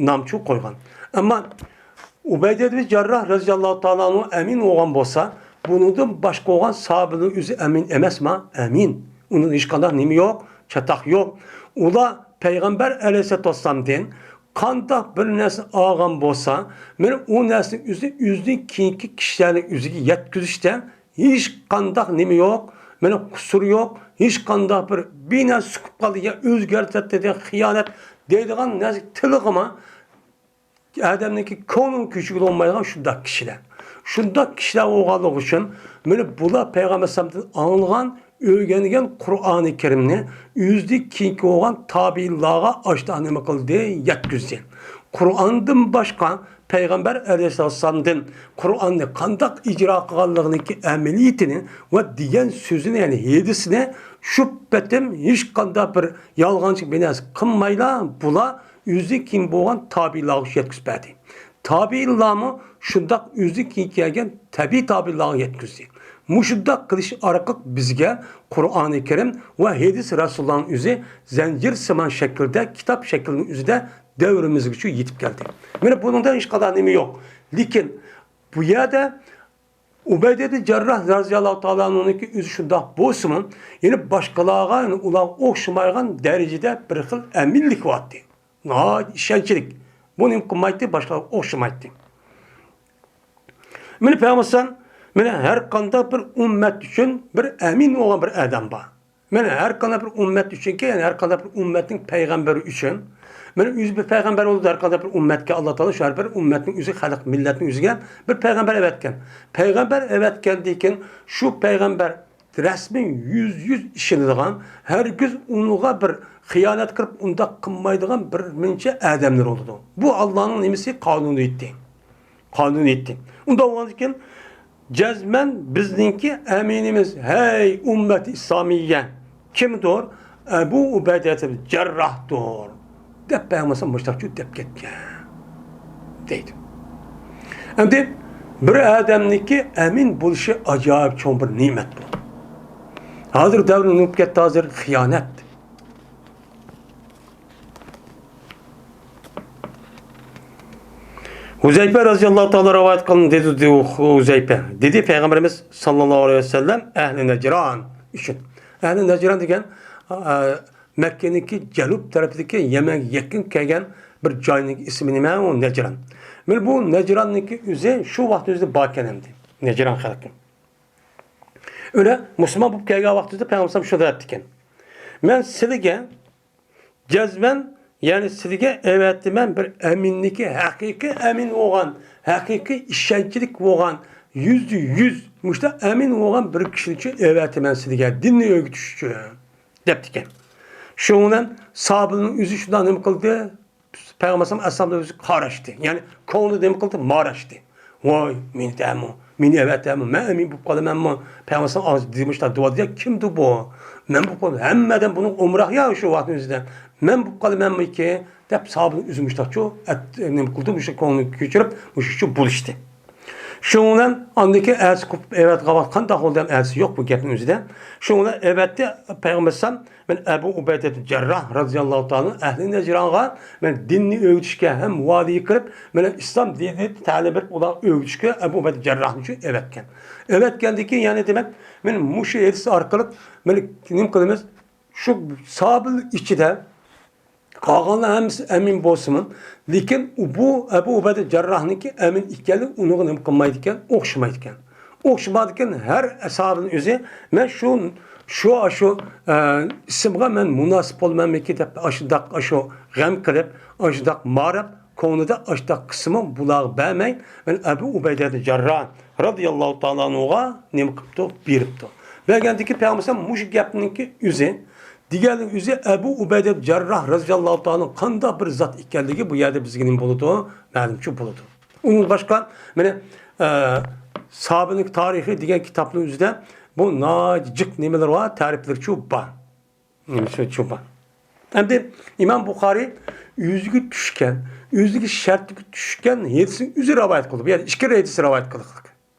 نامچۇ قويغان. ئەمما ئۇبەيدە ئىبنى جەرراھ رەزىياللاھۇ تائالا ئەنھۇ ئەمىن بولغان بولسا، بۇنىڭدىن باشقا بولغان ساھابىلەر ئۆزى ئەمىن ئەمەسما؟ ئەمىن. ئۇنىڭدا ھېچقانداق نېمە يوق، چاتاق يوق. ئۇلار پەيغەمبەر ئەلەيھىسسالاتۇ ۋەسسالامدىن قانداق بىر نەرسىنى ئالغان بولسا، مانا ئۇ نەرسىنى ئۆزى ئۆزىدىن كېيىنكى كىشىلەرنى ئۆزىگە يەتكۈزۈشتە ھېچقانداق نېمە يوق. مانا قۇسۇر يوق. ھېچقانداق بىر بىنا سۈكۈپ قالدى يا ئۆزگەرتەتتى دېگەن خىيانەت دەيدىغان نەرسە تىلىغىمۇ ئادەمنىڭكى كۆڭلىنىڭ كۆچۈرگىلى بولمايدىغان شۇنداق كىشىلەر. شۇنداق كىشىلەر بولغانلىقى ئۈچۈن، مانا بۇلار پەيغەمبەر ئەلەيھىسسالامدىن ئاڭلىغان، ئۆگەنگەن قۇرئانى كەرىمنى ئۆزىدىن كېيىنكى بولغان تابىئىنلارغا ئاشۇنداق نېمە قىلدى؟ يەتكۈزدى. قۇرئاندىن باشقا پەيغەمبەر ئەلەيھىسسالامدىن قۇرئاننى قانداق ئىجرا قىلغانلىقىنىڭكى ئەمەلىيىتىنى ۋە دېگەن سۆزىنى، يەنى ھەدىسىنى شۇ پېتىم ھېچقانداق بىر يالغانچى بىر نەرسە قىلمايلا، بۇلار ئۆزىدىن كېيىن بولغان تابىئىنلارغا يەتكۈزۈپ بەردى. تابىئىنلارمۇ شۇنداق ئۆزىدىن كېيىن كەلگەن تەبىئىي تابىئىنلارغا يەتكۈزدى. مۇشۇنداق قىلىش ئارقىلىق بىزگە قۇرئانى كەرىم ۋە ھەدىس رەسۇلۇللانىڭ ئۆزى زەنجىرسىمان شەكىلدە، كىتاب شەكلىنىڭ ئۆزىدە دەۋرىمىزگىچە يېتىپ كەلدى. مانا بۇنىڭدا ھېچقانداق نېمە يوق. لېكىن بۇ يەردە ئۇبەيدە ئىبنى جەرراھ رەزىياللاھۇ تائالا ئەنھۇنىڭكى ئۆزى شۇنداق بولسىمۇ، يەنە باشقىلارغا، يەنى ئۇلارغا ئوخشىمايدىغان دەرىجىدە بىر خىل ئەمىنلىك بارتى. ناھايىتى ئىشەنچلىك. بۇ نېمە قىلمايتتى، باشقىلارغا ئوخشىمايتتى. مانا پەيغەمبەر، مانا ھەر قانداق بىر ئۈممەت ئۈچۈن بىر ئەمىن بولغان بىر ئادەم بار. مانا ھەر قانداق بىر ئۈممەت ئۈچۈنكى، يەنى ھەر قانداق بىر ئۈممەتنىڭ پەيغەمبىرى ئۈچۈن، مانا ئۆزى بىر پەيغەمبەر بولىدۇ، ھەر قانداق بىر ئۈممەتكە ئاللا تائالا شۇ ھەر بىر ئۈممەتنىڭ ئۆزى، خەلق مىللەتنىڭ ئۆزىگە بىر پەيغەمبەر ئەۋەتكەن. پەيغەمبەر ئەۋەتكەندىن كېيىن شۇ پەيغەمبەر رەسمىي يۈز يۈز ئىشىنىدىغان، ھەرگىز ئۇنىڭغا بىر خىيانەت قىلىپ، ئۇنداق قىلمايدىغان بىر مۇنچە ئادەملەر بولىدۇ. بۇ ئاللانىڭ نېمىسى؟ قانۇنىيىتى. قانۇنىيىتى. ئۇنداق بولغاندىكىن، جەزمەن بىزنىڭكى ئەمىنىمىز، ھەي ئۈممەت ئىسلامىيە، كىمدۇر؟ ئەبۇ ئۇبەيدە جەرراھدۇر، دەپ پەيغەمبەر مۇشتاقچۇ دەپ كەتكەن، دەيدۇ. ئەمدى بىر ئادەمنىڭكى ئەمىن بولۇشى ئاجايىپ چوڭ بىر نېمەت بۇ. ھازىر دەۋر نېمە بولۇپ كەتتى؟ ھازىر خىيانەت. ھۇزەيپە رەزىياللاھۇ تائالا رىۋايەت قىلغان دېدى، دېدى ھۇزەيپە. دېدى پەيغەمبىرىمىز ساللاللاھۇ ئەلەيھى ۋەسەللەم ئەھلى نەجران ئۈچۈن. ئەھلى نەجران دېگەن، ئە، مەككىنىڭكى جەنۇب تەرىپىدىكى يەمەنگە يېقىن كەلگەن بىر جاينىڭ ئىسمى نېمە؟ ئۇ نەجران. مانا بۇ نەجراننىڭكى ئۆزى شۇ ۋاقىتنىڭ ئۆزىدە باركەن ئەمدى. نەجران خەلقى. ئۆلە مۇسۇلمان بولۇپ كەلگەن ۋاقتىدا پەيغەمبەر شۇنداق دەپتىكەن. مەن سىلىگە جەزمەن، يەنى سىلىگە ئەۋەتىمەن بىر ئەمىننىكى، ھەقىقىي ئەمىن بولغان، ھەقىقىي ئىشەنچلىك بولغان، يۈزدە يۈز مۇشۇنداق ئەمىن بولغان بىر كىشىنى ئەۋەتىمەن سىلىگە، دىننى ئۆگىتىش ئۈچۈن، دەپتىكەن. شۇنىڭ بىلەن ساھابىنىڭ ئۆزى شۇنداق نېمە قىلدى؟ پەيغەمبەر ئەسلامدا ئۆزى قاراشتى. يەنى كۆڭلىدە نېمە قىلدى؟ ماراش. ۋاي، مېنى دەمۇ، مېنى ئەۋەتەمۇ، مەن ئەمىن بولۇپ قالىمەنمۇ؟ پەيغەمبەر ئاغزى دېمىشتا دۇئا دېگەن كىمدۇ بۇ؟ مەن بولۇپ قالىمەن، ھەممە ئادەم بۇنىڭ ئومراق يا شۇ ۋاقىتنىڭ ئۆزىدە. مەن بولۇپ قالىمەنمىكىن؟ دەپ ساھابىنىڭ ئۆزى مۇشتاقچۇ، ئەت-، نېمە قىلدى؟ مۇشۇ كۆڭلىنى كۆچۈرۈپ، مۇشۇچۇ بولۇشتى. شۇنىڭ بىلەن ئاندىن كېيىن ئەتىسى قوپۇپ ئەۋەتكەن ۋاقىت قانداق بولدى دەپ ئەتىسى يوق بۇ گەپنىڭ ئۆزىدە. شۇنىڭ بىلەن ئەۋەتتى پەيغەمبەر ئەلەيھىسسالام، مەن ئەبۇ ئۇبەيدە جەرراھ رەزىياللاھۇ تائالا ئەھلى نەجرانغا مەن دىننى ئۆگىتىشكە ھەم ۋادىگە كىرىپ، مەن ئىسلام دىنىنى تەلىم بېرىپ، ئۇلارغا ئۆگىتىشكە ئەبۇ ئۇبەيدە جەرراھنى شۇ ئەۋەتكەن. ئەۋەتكەندىن كېيىن، يەنى دېمەك، مەن مۇشۇ ھەدىس ئارقىلىق مەن نېمە قىلىمىز؟ شۇ ساھابىلەر ئىچىدە قالغانلار ھەممىسى ئەمىن بولسىمۇ، لېكىن بۇ ئەبۇ ئۇبەيدە جەرراھنىڭكى ئەمىن ئىكەنلىكى ئۇنىڭغا نېمە قىلمايدىكەن، ئوخشىمايدىكەن. ئوخشىمايدىكەن، ھەر ساھابىنىڭ ئۆزى، مەن شۇ، شۇ، ئاشۇ، ئە، ئىسىمغا مەن مۇناسىپ بولىمەنمىكىن دەپ ئاشۇنداق، ئاشۇ غەم قىلىپ، ئاشۇنداق ماراپ، كۆڭلىدە ئاشۇنداق قىسمى بۇلارغا بەرمەي، مەن ئەبۇ ئۇبەيدە جەرراھ رەزىياللاھۇ تائالا ئەنھۇغا نېمە قىپتۇ؟ بېرىپتۇ. بەرگەندىكى پەيغەمبەر مۇشۇ گەپنىڭكى ئۆزى، دېگەننىڭ ئۆزى ئەبۇ ئۇبەيدە جەرراھ رەزىياللاھۇ تائالا كىم بىر زات ئىكەنلىكى بۇ يەردە بىزگە نېمە بولىدۇ؟ مەلۇمچۇ بولىدۇ. ئۇنىڭدىن باشقا، مانا، ئە، ساھابىنىڭ تارىخى دېگەن كىتابنىڭ ئۆزىدە بۇ ناھايىتى جىق نېمىلىرى بار، تەرىپلىرىچۇ بار. نېمىسىچۇ بار. ئەمدى ئىمام بۇخارىي ئۆزىگە چۈشكەن، ئۆزىگە شەرتكە چۈشكەن ھەدىسنى ئۆزى رىۋايەت قىلدى. بۇ يەردە ئىككى ھەدىس رىۋايەت قىلدى.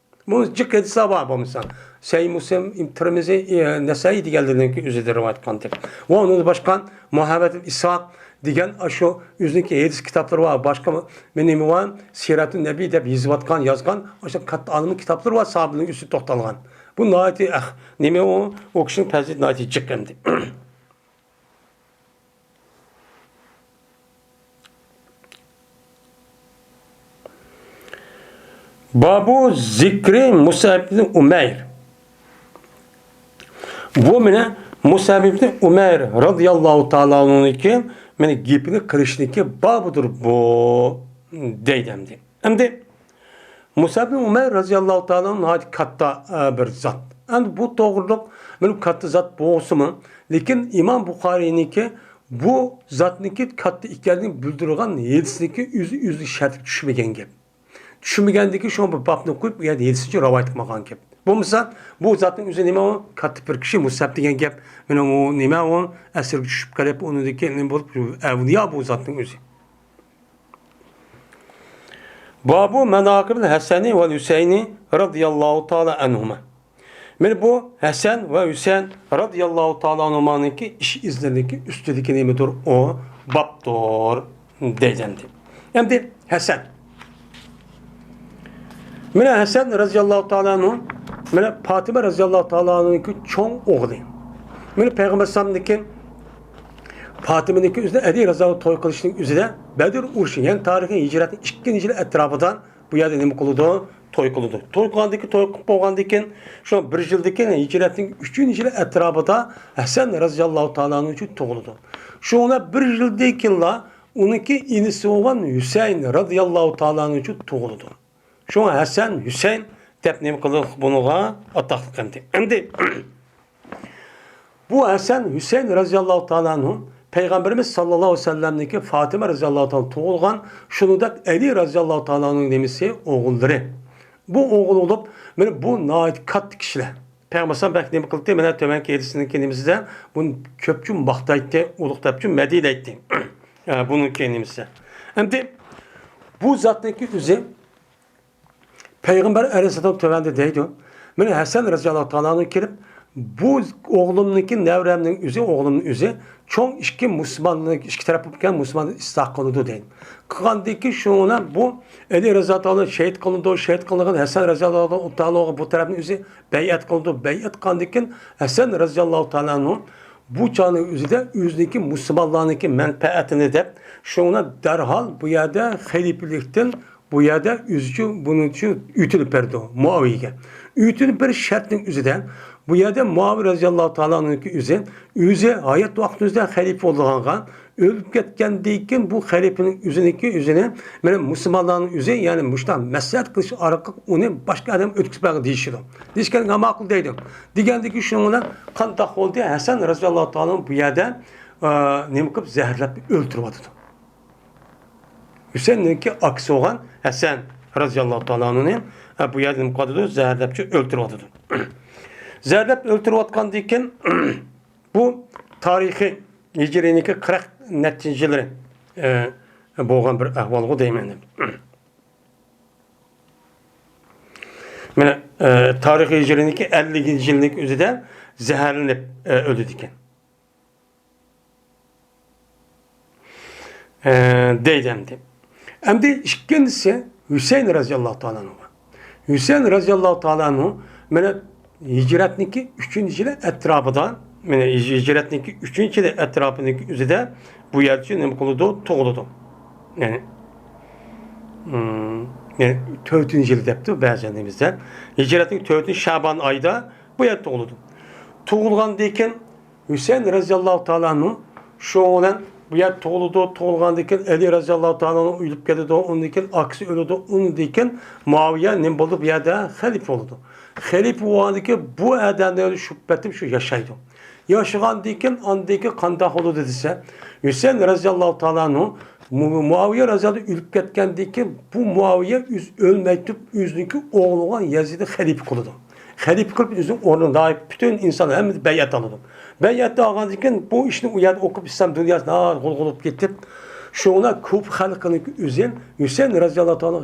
بۇ جىق ھەدىسلەر بار بولمىسا. سەھىھ مۇسلىم، تىرمىزى، ئى، نەسائىي دېگەنلەرنىڭكى ئۆزىدە رىۋايەت قىلغان. ۋە ئۇنىڭدىن باشقا مۇھەممەد ئىسھاق دېگەن ئاشۇ ئۆزىنىڭكى ھەدىس كىتابلىرى بار. باشقا نېمە بار؟ سىرەتۇن نەبىي دەپ يېزىۋاتقان، يازغان ئاشۇ كاتتا ئالىمنىڭ كىتابلىرى بار، ساھابىنىڭ ئۆزى توختالغان. بۇ ناھايىتى، ئەھ، نېمە ئۇ؟ ئۇ كىشىنىڭ پەزىلىتى ناھايىتى جىق ئەمدى. بابۇ زىكرى مۇسئەب ئىبنى ئۇمەير. بۇ مانا مۇسئەب ئىبنى ئۇمەير رازىياللاھۇ تائالا ئەنھۇنىڭكى مانا گېپىنى قىلىشنىڭكى بابىدۇر بۇ، دەيدۇ ئەمدى. ئەمدى مۇسئەب ئىبنى ئۇمەير رازىياللاھۇ تائالا ئەنھۇ ناھايىتى كاتتا، ئە، بىر زات. ئەمدى بۇ توغرۇلۇق بىر كاتتا زات بولسىمۇ، لېكىن ئىمام بۇخارىينىڭكى بۇ زاتنىڭكى كاتتا ئىكەنلىكىنى بىلدۈرىدىغان ھەدىسنىڭكى ئۆزى، ئۆزىنىڭ شەرتىگە چۈشمىگەن گەپ. چۈشمىگەندىكىن شۇڭا بۇ بابنى قويۇپ، بۇ يەردە ھەدىسنى رىۋايەت قىلمىغان گەپ. بولمىسا، بۇ زاتنىڭ ئۆزى نېمە ئۇ؟ كاتتا بىر كىشى مۇسئەب دېگەن گەپ. مانا ئۇ نېمە ئۇ؟ ئەسىرگە چۈشۈپ قېلىپ، ئۇنىڭدىن كېيىن نېمە بولۇپ، ئەۋلىيا بۇ زاتنىڭ ئۆزى. بابۇ ماناقىبىل ھەسەنى ۋەل ھۈسەينى رازىياللاھۇ تائالا ئەنھۇما. مانا بۇ ھەسەن ۋە ھۈسەن رازىياللاھۇ تائالا ئەنھۇمانىڭكى ئىش ئىزلىرىنىڭكى ئۈستىدىكى نېمىدۇر؟ ئۇ بابتۇر، دەيدۇ ئەمدى. ئەمدى ھەسەن. مانا ھەسەن رازىياللاھۇ تائالا ئەنھۇ، مانا پاتىمە رازىياللاھۇ تائالا ئەنھۇنىڭكى چوڭ ئوغلى. مانا پەيغەمبەر ئەلەيھىسسالامنىڭكى پاتىمىنىڭكى ئۆزىدە ئەلى رازىياللاھۇ توي قىلىشنىڭ ئۆزىدە بەدر ئۇرۇشى، يەنى تارىخىي ھىجرەتنىڭ ئىككىنچى يىلى ئەتراپىدا بۇ يەردە نېمە قىلىدۇ؟ توي قىلىدۇ. توي قىلغاندىن كېيىن، توي قىلىپ بولغاندىن كېيىن، شۇ بىر يىلدىن كېيىن ھىجرەتنىڭ ئۈچىنچى يىلى ئەتراپىدا ھەسەن رازىياللاھۇ تائالا ئەنھۇ ئۈچۈن تۇغۇلىدۇ. شۇ بىلەن بىر يىلدىن كېيىنلا ئۇنىڭكى ئىنىسى بولغان ھۈسەيىن رازىياللاھۇ تائالا ئەنھۇ ئۈچۈن تۇغۇلىدۇ. شۇڭا ھەسەن، ھۈسەيىن دەپ نېمە قىلدۇق بۇنىڭغا؟ ئاتاقلىق ئەمدى. ئەمدى بۇ ھەسەن، ھۈسەيىن رازىياللاھۇ تائالا ئەنھۇ پەيغەمبىرىمىز ساللاللاھۇ ئەلەيھى ۋەسەللەمنىڭكى فاتىمە رازىياللاھۇ تائالا تۇغۇلغان، شۇنىڭدەك ئەلى رازىياللاھۇ تائالا ئەنھۇنىڭ نېمىسى؟ ئوغۇللىرى. بۇ ئوغۇل بولۇپ، مانا بۇ ناھايىتى كاتتا كىشىلەر. پەيغەمبەر ئەلەيھىسسالام بەك نېمە قىلدى؟ مانا تۆۋەنكى ھەدىسىنىڭكى نېمىسىدە بۇنى كۆپچە ماختايتتى، ئۇلۇغ دەپچۇ مەدھىيلەيتتى. ئە، بۇنىڭكى نېمىسى. ئەمدى بۇ زاتنىڭكى ئۆزى پەيغەمبەر ئەلەيھىسسالام تۆۋەندە دەيدۇ، مانا ھەسەن رازىياللاھۇ تائالا ئەنھۇ كېلىپ، بۇ ئوغلۇمنىڭكى، نەۋرەمنىڭ ئۆزى، ئوغلۇمنىڭ ئۆزى چوڭ ئىككى مۇسۇلماننىڭ ئىككى تەرەپ بولۇپ كەلگەن مۇسۇلماننى ئىسلاھ قىلىدۇ دەيدۇ. قىلغاندىن كېيىن شۇنىڭ بۇ ئەلى رازىياللاھۇ تائالا شېھىت قىلىنىدۇ، شېھىت قىلىنغان ھەسەن رازىياللاھۇ تائالا بۇ تەرەپنىڭ ئۆزى بەيئەت قىلىدۇ، بەيئەت قىلغاندىن كېيىن ھەسەن رازىياللاھۇ تائالا ئەنھۇ بۇ چاغنىڭ ئۆزىدە ئۆزىنىڭكى مۇسۇلمانلارنىڭكى مەنپەئەتىنى دەپ، شۇڭا دەرھال بۇ يەردە خەلىپىلىكتىن بۇ يەردە ئۆزىچۇ، بۇنىچۇ ئۆتۈنۈپ بەردى مۇئاۋىيەگە. ئۆتۈنۈپ بېرىش شەرتنىڭ ئۆزىدە، بۇ يەردە مۇئاۋىيە رازىياللاھۇ تائالا ئەنھۇنىڭكى ئۆزى، ئۆزى ھايات ۋاقتىمىزدا خەلىپە بولغانغا، ئۆلۈپ كەتكەندىن كېيىن بۇ خەلىپىنىڭ ئۆزىنىڭكى ئۆزىنى، مانا مۇسۇلمانلارنىڭ ئۆزى، يەنى مۇشۇنداق مەسلىھەت قىلىش ئارقىلىق ئۇنى باشقا ئادەمگە ئۆتكۈزۈپ بەرگىن دېيىشىدۇ. دېيىشكەن ماقۇل دەيدۇ. دېگەندىكى شۇنىڭ بىلەن قانداق بولدى؟ ھەسەن رازىياللاھۇ تائالا بۇ يەردە، ئە، نېمە قىلىپ زەھەرلەپ ئۆلتۈرۈۋاتىدۇ. ھۈسەيىننىڭكى ئاكىسى بولغان ھەسەن رازىياللاھۇ تائالا ئەنھۇنى، ئە، بۇ يەردە نېمە قىلىۋاتىدۇ؟ زەھەرلەپچۇ ئۆلتۈرۈۋاتىدۇ. زەھەرلەپ ئۆلتۈرۈۋاتقاندىن كېيىن، بۇ تارىخىي ھىجرىينىڭكى قىرىق نەچچىنچى يىللىرى، ئە، بولغان بىر ئەھۋالغۇ دەيمەن. مانا، ئە، تارىخىي ھىجرىينىڭكى ئەللىكىنچى يىلنىڭ ئۆزىدە زەھەرلىنىپ، ئە، ئۆلىدىكەن. ئە، دەيدۇ ئەمدى. ئەمدى ئىككىنچىسى ھۈسەيىن رازىياللاھۇ تائالا ئەنھۇ. ھۈسەيىن رازىياللاھۇ تائالا ئەنھۇ مانا ھىجرەتنىڭكى ئۈچىنچى يىلى ئەتراپىدا، مانا ھىج-، ھىجرەتنىڭكى ئۈچىنچى يىلى ئەتراپىنىڭكى ئۆزىدە بۇ يەرچە نېمە قىلىدۇ؟ تۇغۇلىدۇ. يەنى، ئىم، يەنى تۆتىنچى يىلى دەپتۇ بەزى نېمىزدە. ھىجرەتنىڭ تۆتىنچى شەبان ئايدا بۇ يەردە تۇغۇلىدۇ. تۇغۇلغاندىن كېيىن ھۈسەيىن رەزىياللاھۇ تائالا ئەنھۇ شۇنىڭ بىلەن بۇ يەردە تۇغۇلىدۇ. تۇغۇلغاندىن كېيىن ئەلى رەزىياللاھۇ تائالا ئەنھۇ ئۆلۈپ كېتىدۇ. ئۇندىن كېيىن ئاكىسى ئۆلىدۇ. ئۇندىن كېيىن مۇئاۋىيە نېمە بولىدۇ؟ بۇ يەردە خەلىپە بولىدۇ. خەلىپە بولغاندىكىن بۇ ئادەملەر شۇ پېتىم شۇ ياشايدۇ. ياشىغاندىن كېيىن، ئاندىن كېيىن قانداق بولىدۇ دېسە، ھۈسەيىن رەزىياللاھۇ تائالا ئەنھۇ، مۇ-، مۇئاۋىيە رەزىياللاھۇ ئۆلۈپ كەتكەندىن كېيىن، بۇ مۇئاۋىيە ئۆزى ئۆلمەي تۇرۇپ، ئۆزىنىڭكى ئوغلى بولغان يەزىدنى خەلىپە قىلىدۇ. خەلىپە قىلىپ، ئۆزىنىڭ ئورنىدا پۈتۈن ئىنسانلار ھەممىسى بەيئەت ئالىدۇ. بەيئەت ئالغاندىن كېيىن، بۇ ئىشنى ئۇ يەردە ئوقۇپ، ئىسلام دۇنياسى ناھايىتى غۇلغۇلىپ كېتىپ، شۇڭا كۇفا خەلقىنىڭ ئۆزى ھۈسەيىن رەزىياللاھۇ تائالا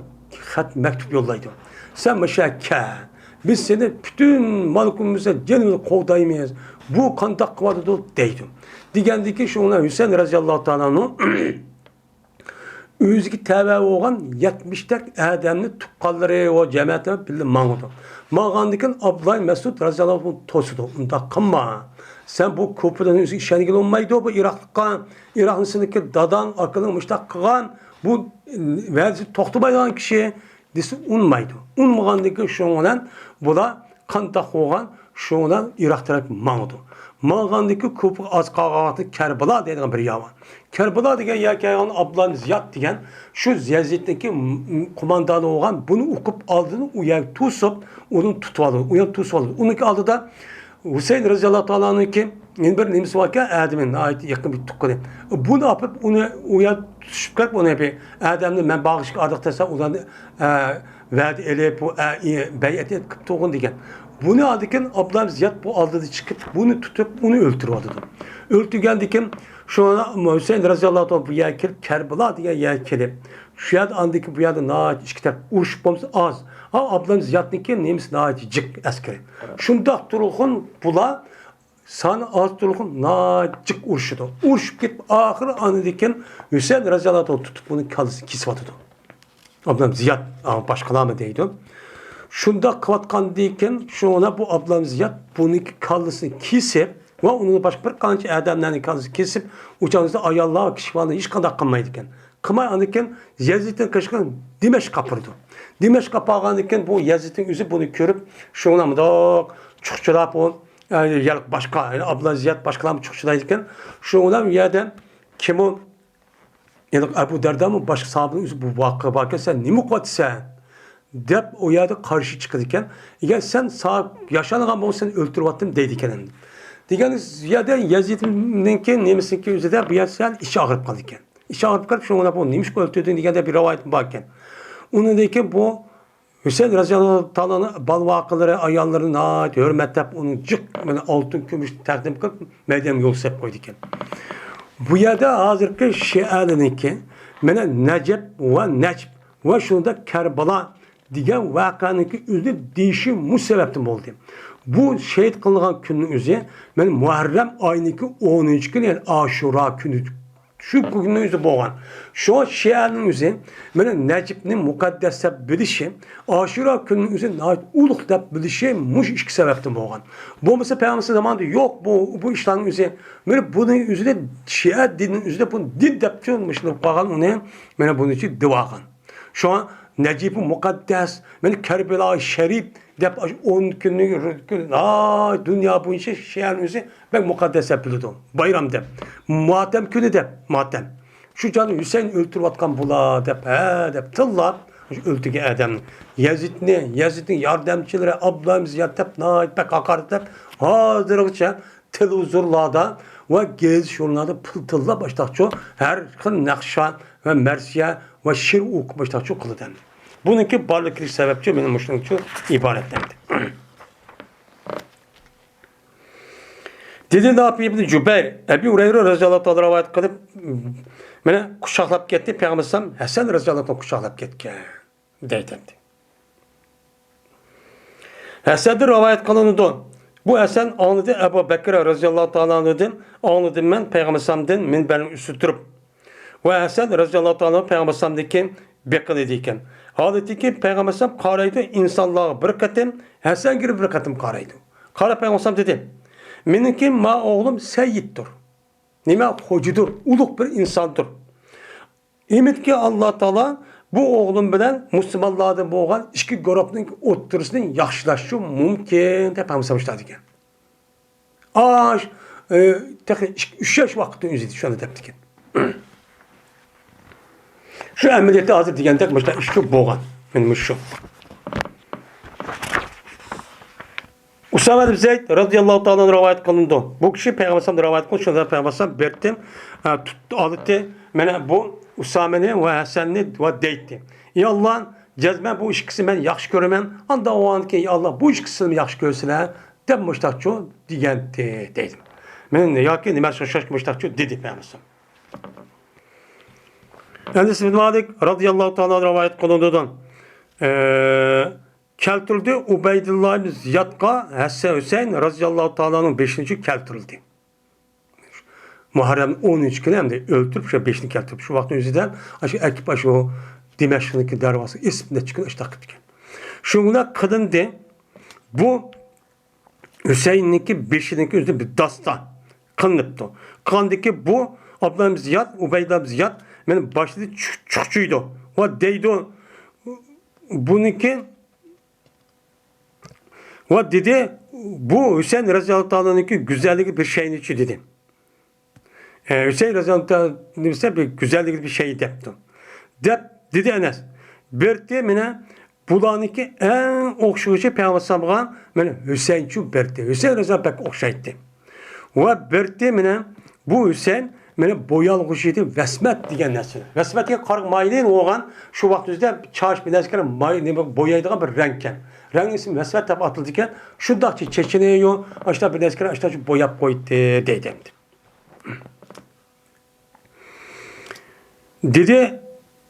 خەت، مەكتۇب يوللايدۇ. سەن مۇشۇ يەرگە كەل. بىز سېنى پۈتۈن مالىكۇل مۇسەججەل بىلەن قوغدايمىز. بۇ قانداق قىلىۋاتىدۇ دەيدۇ. دېگەندىكىن شۇڭا ھۈسەيىن رەزىياللاھۇ تائالا ئەنھۇ ئۆزىگە تەۋە بولغان يەتمىشتەك ئادەمنى تۇغقانلىرى ۋە جەمەتى بىلەن بىللە ماڭىدۇ. ماڭغاندىن كېيىن ئابدۇللا مەسئۇد رەزىياللاھۇ ئەنھۇ توسىدۇ. ئۇنداق قىلما. سەن بۇ كۇفىدىن ئۆزىگە ئىشەنگىلى بولمايدۇ. بۇ ئىراقلىققا، ئىراقنى سېنىڭكى داداڭ، ئاكىڭ مۇشتاق قىلغان، بۇ ۋەدىسى توختىمايدىغان كىشى. دېسە ئۇنىمايدۇ. ئۇنىمىغاندىن كېيىن شۇنىڭ بىلەن بۇلار قانداق بولغان، شۇنىڭ بىلەن ئىراق تەرەپكە ماڭىدۇ. ماڭغاندىن كېيىن كۇفىغا ئاز قالغان ۋاقىتتا كەربىلا دەيدىغان بىر يەر بار. كەربىلا دېگەن يەر كەلگەن ئابدۇللا زىياد دېگەن شۇ يەزىدنىڭكى قوماندانى بولغان، بۇنى ئۇقۇپ ئالدىن ئۇ يەرگە توسۇپ، ئۇنى تۇتۇۋالىدۇ. ئۇ يەرنى توسۇۋالىدۇ. ئۇنىڭكى ئالدىدا ھۈسەيىن رەزىياللاھۇ تائالا ئەنھۇنىڭكى يەنە بىر نېمىسى باركەن، ئادىمى ناھايىتى يېقىن بىر تۇغقىنى. بۇنى ئاپىرىپ، ئۇنى ئۇ يەر تۇتۇشۇپ كەپ، ئۇنى بىر ئادەمنى مەن باغىشقا ئادىق تەسە، ئۇلارنى، ئە، ۋەدە ئېلىپ، بۇ، ئە، ئى، بەيئەت ئېلىپ قىپتۇغۇن دېگەن. بۇنى ئالدىكىن ئابدۇللا زىياد بۇ ئالدىدا چىقىپ، بۇنى تۇتۇپ، ئۇنى ئۆلتۈرۈۋاتىدۇ. ئۆلتۈرگەندىكىن شۇ ھۈسەيىن رەزىياللاھۇ تائالا بۇ يەرگە كېلىپ، كەربىلا دېگەن يەرگە كېلىپ، شۇ يەردە ئاندىكى بۇ يەردە ناھايىتى ئىككى تەرەپ ئۇرۇشۇپ بولمىسا ئاز. ھا، ئابدۇللا زىيادنىڭكى نېمىسى ناھايىتى جىق ئەسكىرى. شۇنداق تۇرغۇن بۇلار سانى ئاز تۇرغۇن ناھايىتى جىق ئۇرۇشىدۇ. ئۇرۇشۇپ كېتىپ ئاخىرى ئاندىن كېيىن ھۈسەيىن رەزىياللاھۇ تائالا تۇتۇپ بۇنىڭ كاللىسىنى كېسىۋاتىدۇ. ئابدۇللا زىياد، ئا، باشقىلارمۇ دەيدۇ. شۇنداق قىلىۋاتقاندىن كېيىن شۇڭا بۇ ئابدۇللا زىياد بۇنىڭكى كاللىسىنى كېسىپ ۋە ئۇنىڭ باشقا بىر قانچە ئادەملەرنىڭ كاللىسىنى كېسىپ، ئۇ چاغدا ئاياللار، كىشى بالىلار ھېچقانداق قىلمايدىكەن. قىلماي ئاندىن كېيىن يەزىدنىڭ قېشىغا دىمەشققە ئاپىرىدۇ. دىمەشققە ئاپارغاندىن كېيىن بۇ يەزىدنىڭ ئۆزى بۇنى كۆرۈپ، شۇڭا مۇنداق چۇخچىلاپ ئۇ، ئە، يەنە باشقا، يەنە ئابدۇللا زىياد باشقىلارمۇ چۇخچىلايدىكەن. شۇنىڭ بىلەن ئۇ يەردە كىم ئۇ؟ يەنە ئەبۇ دەردامۇ باشقا ساھابىنىڭ ئۆزى بۇ ۋەقە باركەن، سەن نېمە قىلىۋاتىسەن؟ دەپ ئۇ يەردە قارشى چىقىدىكەن. ئەگەر سەن ساغ ياشانغان بولسا سېنى ئۆلتۈرۈۋاتتىم دەيدىكەن ئەمدى. دېگەن يەردە يەزىدنىڭكى نېمىسىنىڭكى ئۆزىدە بۇ يەر سەل ئىچى ئاغرىپ قالىدىكەن. ئىچى ئاغرىپ قېلىپ، شۇڭا بۇ نېمىشقا ئۆلتۈردۈڭ دېگەندەك بىر رىۋايەت باركەن. ئۇنىڭدىن كېيىن بۇ ھۈسەيىن رەزىياللاھۇ تائالا ئەنھۇ بالىۋاقىلىرى، ئاياللىرىنى ناھايىتى ھۆرمەتلەپ، ئۇنى جىق مانا ئالتۇن، كۈمۈش تەقدىم قىلىپ، مەيدانغا يول سېلىپ قويىدىكەن. بۇ يەردە ھازىرقى شىئەلەرنىڭكى مانا نەجەپ ۋە نەجىپ ۋە شۇنداق كەربەلا دېگەن ۋەقەنىڭكى ئۆزىنى دېيىشى مۇشۇ سەۋەبتىن بولدى. بۇ شېھىت قىلىنغان كۈننىڭ ئۆزى مانا مۇھەررەم ئايىنىڭكى ئونىنچى كۈنى، يەنى ئاشۇرا كۈنى. شۇ كۈننىڭ ئۆزى بولغان. شۇ شىئەنىڭ ئۆزى مانا نەجىپنى مۇقەددەس دەپ بىلىشى، ئاشۇرا كۈنىنىڭ ئۆزى ناھايىتى ئۇلۇغ دەپ بىلىشى مۇشۇ ئىككى سەۋەبتىن بولغان. بولمىسا پەيغەمبەر زامانىدا يوق بۇ، بۇ ئىشلارنىڭ ئۆزى. مانا بۇنىڭ ئۆزىدە شىئە دىنىنىڭ ئۆزىدە بۇنى دىن دەپچۇ مۇشۇنداق قىلغان ئۇنى، مانا بۇنى دېۋالغان. شۇڭا نەجىپى مۇقەددەس، مانا كەربەلا شەرىپ دەپ ئاشۇ ئون كۈننى، ھا، دۇنيا بويىچە شىئەنىڭ ئۆزى بەك مۇقەددەس دەپ بىلىدۇ. بايرام دەپ، ماتەم كۈنى دەپ، ماتەم. شۇ چاغدا ھۈسەيىن ئۆلتۈرۈۋاتقان بۇلار دەپ، ھە دەپ تىللاپ، شۇ ئۆلتۈرگەن ئادەمنى. يەزىدنى، يەزىدنىڭ ياردەمچىلىرى، ئابدۇللا زىياد دەپ ناھايىتى بەك ھاقارەت دەپ، ھازىرغىچە تېلېۋىزورلاردا ۋە گېزىت ژۇرنالدا پىلتىللاپ باشلاقچۇ، ھەر خىل نەقىشە ۋە مەرسىيە ۋە شېئىر ئوقۇپ باشلاقچۇ قىلىدۇ ئەمدى. بۇنىڭكى بارلىق كېلىش سەۋەبچۇ مېنىڭ مۇشۇنىڭچۇ ئىبارەت ئەمدى. دېدى نافى ئىبنى جۇبەير، ئەبى ھۇرەيرە رەزىياللاھۇ تائالا رىۋايەت قىلىپ، مېنى قۇچاقلاپ كەتتى، پەيغەمبەر ئەلەيھىسسالام ھەسەن رەزىياللاھۇ تائالا قۇچاقلاپ كەتكەن، دەيدۇ. ھەسەندىن رىۋايەت قىلىنىدۇ. بۇ ھەسەن ئاڭلىدى، ئەبۇ بەكرە رەزىياللاھۇ تائالا ئەنھۇدىن ئاڭلىدىم مەن، پەيغەمبەر ئەلەيھىسسالامدىن مىنبەرنىڭ ئۈستىدە تۇرۇپ. ۋە ھەسەن رەزىياللاھۇ تائالا ئەنھۇ پەيغەمبەر ئەلەيھىسسالامدىكى بېقىنىدىكەن. ھالىتىكى پەيغەمبەر ئەلەيھىسسالام قارايدۇ، ئىنسانلارغا بىر قېتىم، ھەسەنگە بىر قېتىم قارايدۇ. قاراپ پەيغەمبەر ئەلەيھىسسالام دېدى، مېنىڭكى ما ئوغلۇم سەييىدتۇر. نېمە؟ خوجىدۇر، ئۇلۇغ بىر ئىنساندۇر. ئۈمىدكى، ئاللا تائالا بۇ ئوغلۇم بىلەن مۇسۇلمانلاردا بولغان ئىككى گۇرۇپنىڭ ئوتتۇرىسىنى ياخشىلاشى مۇمكىن، دەپ پەيغەمبەر ئېيتىدىكەن. ئاش، ئى، تېخى ئىككى، ئۈچ ياش ۋاقىتتا ئۆزى شۇنى دەپتىكەن. شۇ ئەمەلىيەتتە ھازىر دېگەندەك مۇشۇنداق ئىش بولغان. مانا مۇشۇ. ئۇسامە ئىبن زەيد رازىياللاھۇ تائالا ئانھۇ رىۋايەت قىلىنىدۇ. بۇ كىشى پەيغەمبەر ئەلەيھىسسالام رىۋايەت قىلىدۇ. شۇندا پەيغەمبەر ئەلەيھىسسالام بىر تىم، ئە، تۇتتى، ئالدى. مانا بۇ ئۇسامىنى ۋە ھەسەننى ۋە دەيتتى. ئى ئاللا، جەزمەن بۇ ئىككىسىنى مەن ياخشى كۆرىمەن. ئانداق بولغاندىكىن، ئى ئاللا، بۇ ئىككىسىنى ياخشى كۆرسىلە، دەپ مۇشتاقچۇ دېگەنتى، دەيدۇ. مېنىڭ ياكى نېمە ئوخشاش مۇشتاقچۇ دېدى پەيغەمبەر ئەلەيھىسسالام. ئەنەس ئىبن مالىك رازىياللاھۇ تائالا رىۋايەت قىلىنىدۇ. ئە، كەلتۈرۈلدى. ئۇبەيدۇللا ئىبن زىيادقا ھەسەن ھۈسەيىن رازىياللاھۇ تائالا ئانھۇ بېشىنچى كەلتۈرۈلدى. مۇھەررەمنىڭ ئونىنچى كۈنى ئەمدى ئۆلتۈرۈپ، شۇ بېشىنى كەلتۈرۈپ، شۇ ۋاقىتنىڭ ئۆزىدە ئاشۇ ئەكىپ ئاشۇ دىمەشقنىڭكى دەرۋازىسىغا ئېسىپ نەچچە كۈن ئاشۇنداق قىپتىكەن. شۇنىڭ بىلەن قىلىندى. بۇ ھۈسەيىننىڭكى بېشىنىڭكى ئۆزىدە بىر داستان قىلىنىپتۇ. قىلغاندىكى بۇ ئابدۇللا ئىبن زىياد، ئۇبەيدۇللا ئىبن زىياد مېنى باشلىدى، چۇ-، چۇخچۇيدۇ ۋە دەيدۇ، بۇنىڭكى ۋە دېدى، بۇ ھۈسەيىن رەزىياللاھۇ تائالانىڭكى گۈزەللىكى بىر شەينىچۇ دېدى. ئە، ھۈسەيىن رەزىياللاھۇ تائالا نېمىسى بىر گۈزەللىكى بىر شەي دەپتۇ. دەپ دېدى ئەنەس. بېرىتتى مانا بۇلارنىڭكى ئەڭ ئوخشىغۇچى پەيغەمبەر ئەلەيھىسسالامغا مانا ھۈسەيىنچۇ بېرىتتى. ھۈسەيىن رەزىياللاھۇ بەك ئوخشايتتى. ۋە بېرىتتى مانا بۇ ھۈسەيىن مانا بويالغۇچى ئىدى، ۋەسمەت دېگەن نەرسە. ۋەسمەتكە قارىغا مايىلىن بولغان، شۇ ۋاقىت ئۆزىدە چاچ بىلەن ماي-، نېمە، بويايدىغان بىر رەڭكەن. رەڭنىڭ ئىسمى ۋەسمەت دەپ ئاتىلىدىكەن. شۇنداقچە چېچىنى يو-، ئاشتا بىر نەرسە ئاشتا بوياپ قويدى دەيدۇ ئەمدى. دېدى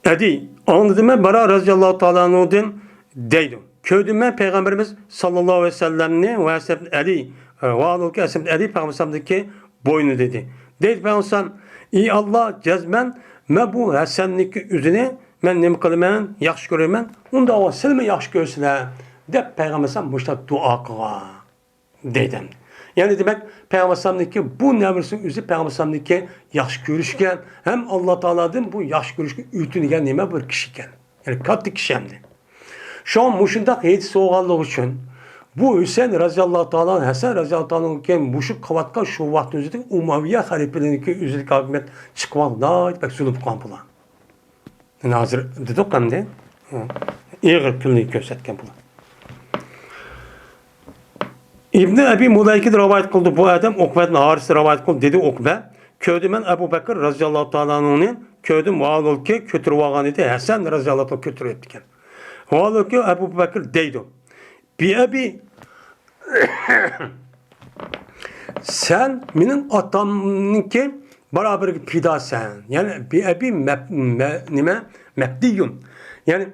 ئەدى، ئاڭلىدىمەن بارا رەزىياللاھۇ تائالا ئەنھۇدىن دەيدۇ. كۆردۈم مەن پەيغەمبىرىمىز ساللاللاھۇ ئەلەيھى ۋەسەللەمنى ۋە ھەسەن ئەلى، ۋە ئالىكى ھەسەن ئەلى پەيغەمبەرىمىزنىڭكى بوينى دېدى. دەيدۇ پەيغەمبەر ئەلەيھىسسالام، ئى ئاللا، جەزمەن مەن بۇ ھەسەننىڭكى ئۆزىنى مەن نېمە قىلىمەن؟ ياخشى كۆرىمەن. ئۇنداق بولسا سىلىمۇ ياخشى كۆرسىلە، دەپ پەيغەمبەر ئەلەيھىسسالام مۇشۇنداق دۇئا قىلغان. دەيدۇ. يەنى دېمەك، پەيغەمبەر ئەلەيھىسسالامنىڭكى بۇ نەۋرىسىنىڭ ئۆزى پەيغەمبەر ئەلەيھىسسالامنىڭكى ياخشى كۆرۈشكەن ھەم ئاللا تائالادىن بۇ ياخشى كۆرۈشكە ئۆتۈنگەن نېمە بىر كىشى ئىكەن. يەنى كاتتا كىشى ئەمدى. شۇڭا مۇشۇنداق ھېيتسى بولغانلىقى ئۈچۈن بۇ ھۈسەيىن رەزىياللاھۇ تائالا، ھەسەن رەزىياللاھۇ تائالا مۇشۇ قىلىۋاتقان شۇ ۋاقىتنىڭ ئۆزىدە ئۇمەۋىيە خەلىپىلىرىنىڭكى ئۆزىدىكى ھاكىمىيەت چىقىۋالدى، بەك زۇلۇم قىلغان بۇلار. ھازىر دېدۇق ئەمدى. ئېغىر كۈنلۈك كۆرسەتكەن بۇلار. ئىبنى ئەبى مۇلەيكىدىن رىۋايەت قىلدى. بۇ ئادەم ئۇقبەدىن ھارىستىن رىۋايەت قىلدى. دېدى ئۇقبە، كۆردۈم مەن ئەبۇ بەكىر رەزىياللاھۇ تائالا ئەنھۇنى، كۆردۈم، ۋاھالەنكى كۆتۈرۈۋالغان ئىدى، ھەسەن رەزىياللاھۇ تائالا كۆتۈرۈۋېتىپتىكەن. ۋاھالەنكى ئەبۇ بەكىر دەيدۇ، بىئەبى، سەن مېنىڭ ئاتامنىڭكى بارابىرىگە پىداسەن. يەنى بىئەبى مەب-، مە-، نېمە؟ مەبدىيۇن. يەنى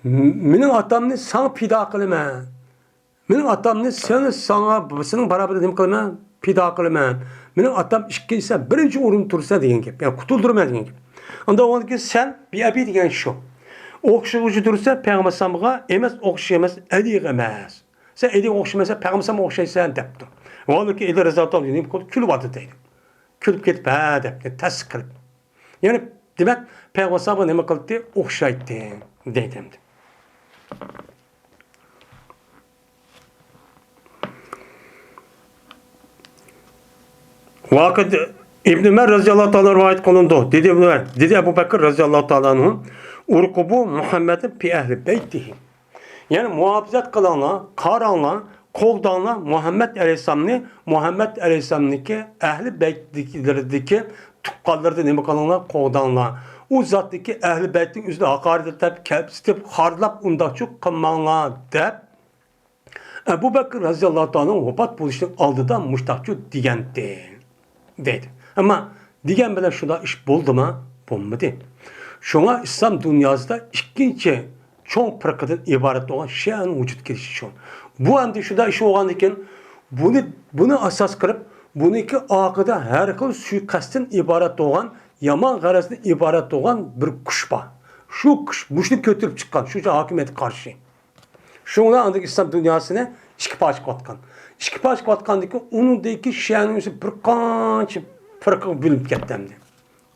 م-، مېنىڭ ئاتامنى ساڭا پىدا قىلىمەن. مېنىڭ ئاتامنى سېنى، ساڭا، سېنىڭ بارابىرىدا نېمە قىلىمەن؟ پىدا قىلىمەن. مېنىڭ ئاتام ئىككىنچى، سەن بىرىنچى ئورۇندا تۇرىسەن دېگەن گەپ. يەنى قۇتۇلدۇرىمەن دېگەن گەپ. ئاندىن ئۇنىڭ كېيىن سەن بىئەبى دېگەن شۇ. ئوخشىغۇچى تۇرسا پەيغەمبەر ئەلەيھىسسالامغا ئەمەس، ئوخشاش ئەمەس، ئەلىگە ئەمەس. سەن ئەلىگە ئوخشىمىسەن، پەيغەمبەر ئەلەيھىسسالامغا ئوخشايسەن دەپتۇ. ۋاھالەنكى ئەلى رەزىياللاھۇ تائالا ئەنھۇ كۈلۈۋاتىدۇ دەيدۇ. كۈلۈپ كېتىپ، ھە دەپتۇ، تەستىق قىلىپ. يەنى دېمەك، پەيغەمبەر ئەلەيھىسسالامغا نېمە قىلدى؟ ئوخشايتتى دەيدۇ ئەمدى. ۋاقىت ئىبن ئۆمەر رەزىياللاھۇ تائالا رىۋايەت قىلىنىدۇ. دېدى ئىبن ئۆمەر، دېدى ئەبۇ بەكىر رەزىياللاھۇ تائالا ئەنھۇ، ئۇرقۇبۇ مۇھەممەدىن پى ئەھلى بەيتىھى. يەنى مۇھاپىزەت قىلىڭلار، قاراڭلار، قوغداڭلار مۇھەممەد ئەلەيھىسسالامنى، مۇھەممەد ئەلەيھىسسالامنىڭكى ئەھلى بەيتىدىكىلىرىدىكى تۇغقانلىرىدا نېمە قىلىڭلار، قوغداڭلار. ئۇ زاتتىكى ئەھلى بەيتنىڭ ئۆزىنى ھاقارەت ئەتىپ، كەمسىتىپ، خارلاپ ئۇنداقچۇ قىلماڭلار دەپ، ئەبۇ بەكىر رەزىياللاھۇ تائالا ۋاپات بولۇشنىڭ ئالدىدا مۇشتاقچۇ دېگەنتى، دەيدۇ. ئەمما دېگەن بىلەن شۇنداق ئىش بولدىما؟ بولمىدى. شۇڭا ئىسلام دۇنياسىدا ئىككىنچى چوڭ پىرقىدىن ئىبارەت بولغان شىئەنىڭ ۋۇجۇدقا كېلىشى شۇ. بۇ ئەمدى شۇنداق ئىش بولغاندىكىن، بۇنى، بۇنى ئاساس قىلىپ، بۇنىڭكى ئارقىدا ھەر خىل سۇيىقەستتىن ئىبارەت بولغان، يامان غەرەزدىن ئىبارەت بولغان بىر كۈچ بار. شۇ كۈچ مۇشۇنى كۆتۈرۈپ چىققان، شۇ ھاكىمىيەتكە قارشى. شۇڭا ئاندىن ئىسلام دۇنياسىنى ئىككى پارچە قىلىۋاتقان. ئىككى پارچە قىلىۋاتقاندىن كېيىن ئۇنىڭدىكى شىئەنىڭ ئۆزى بىر قانچە پىرقىغا بۆلۈنۈپ كەتتى ئەمدى.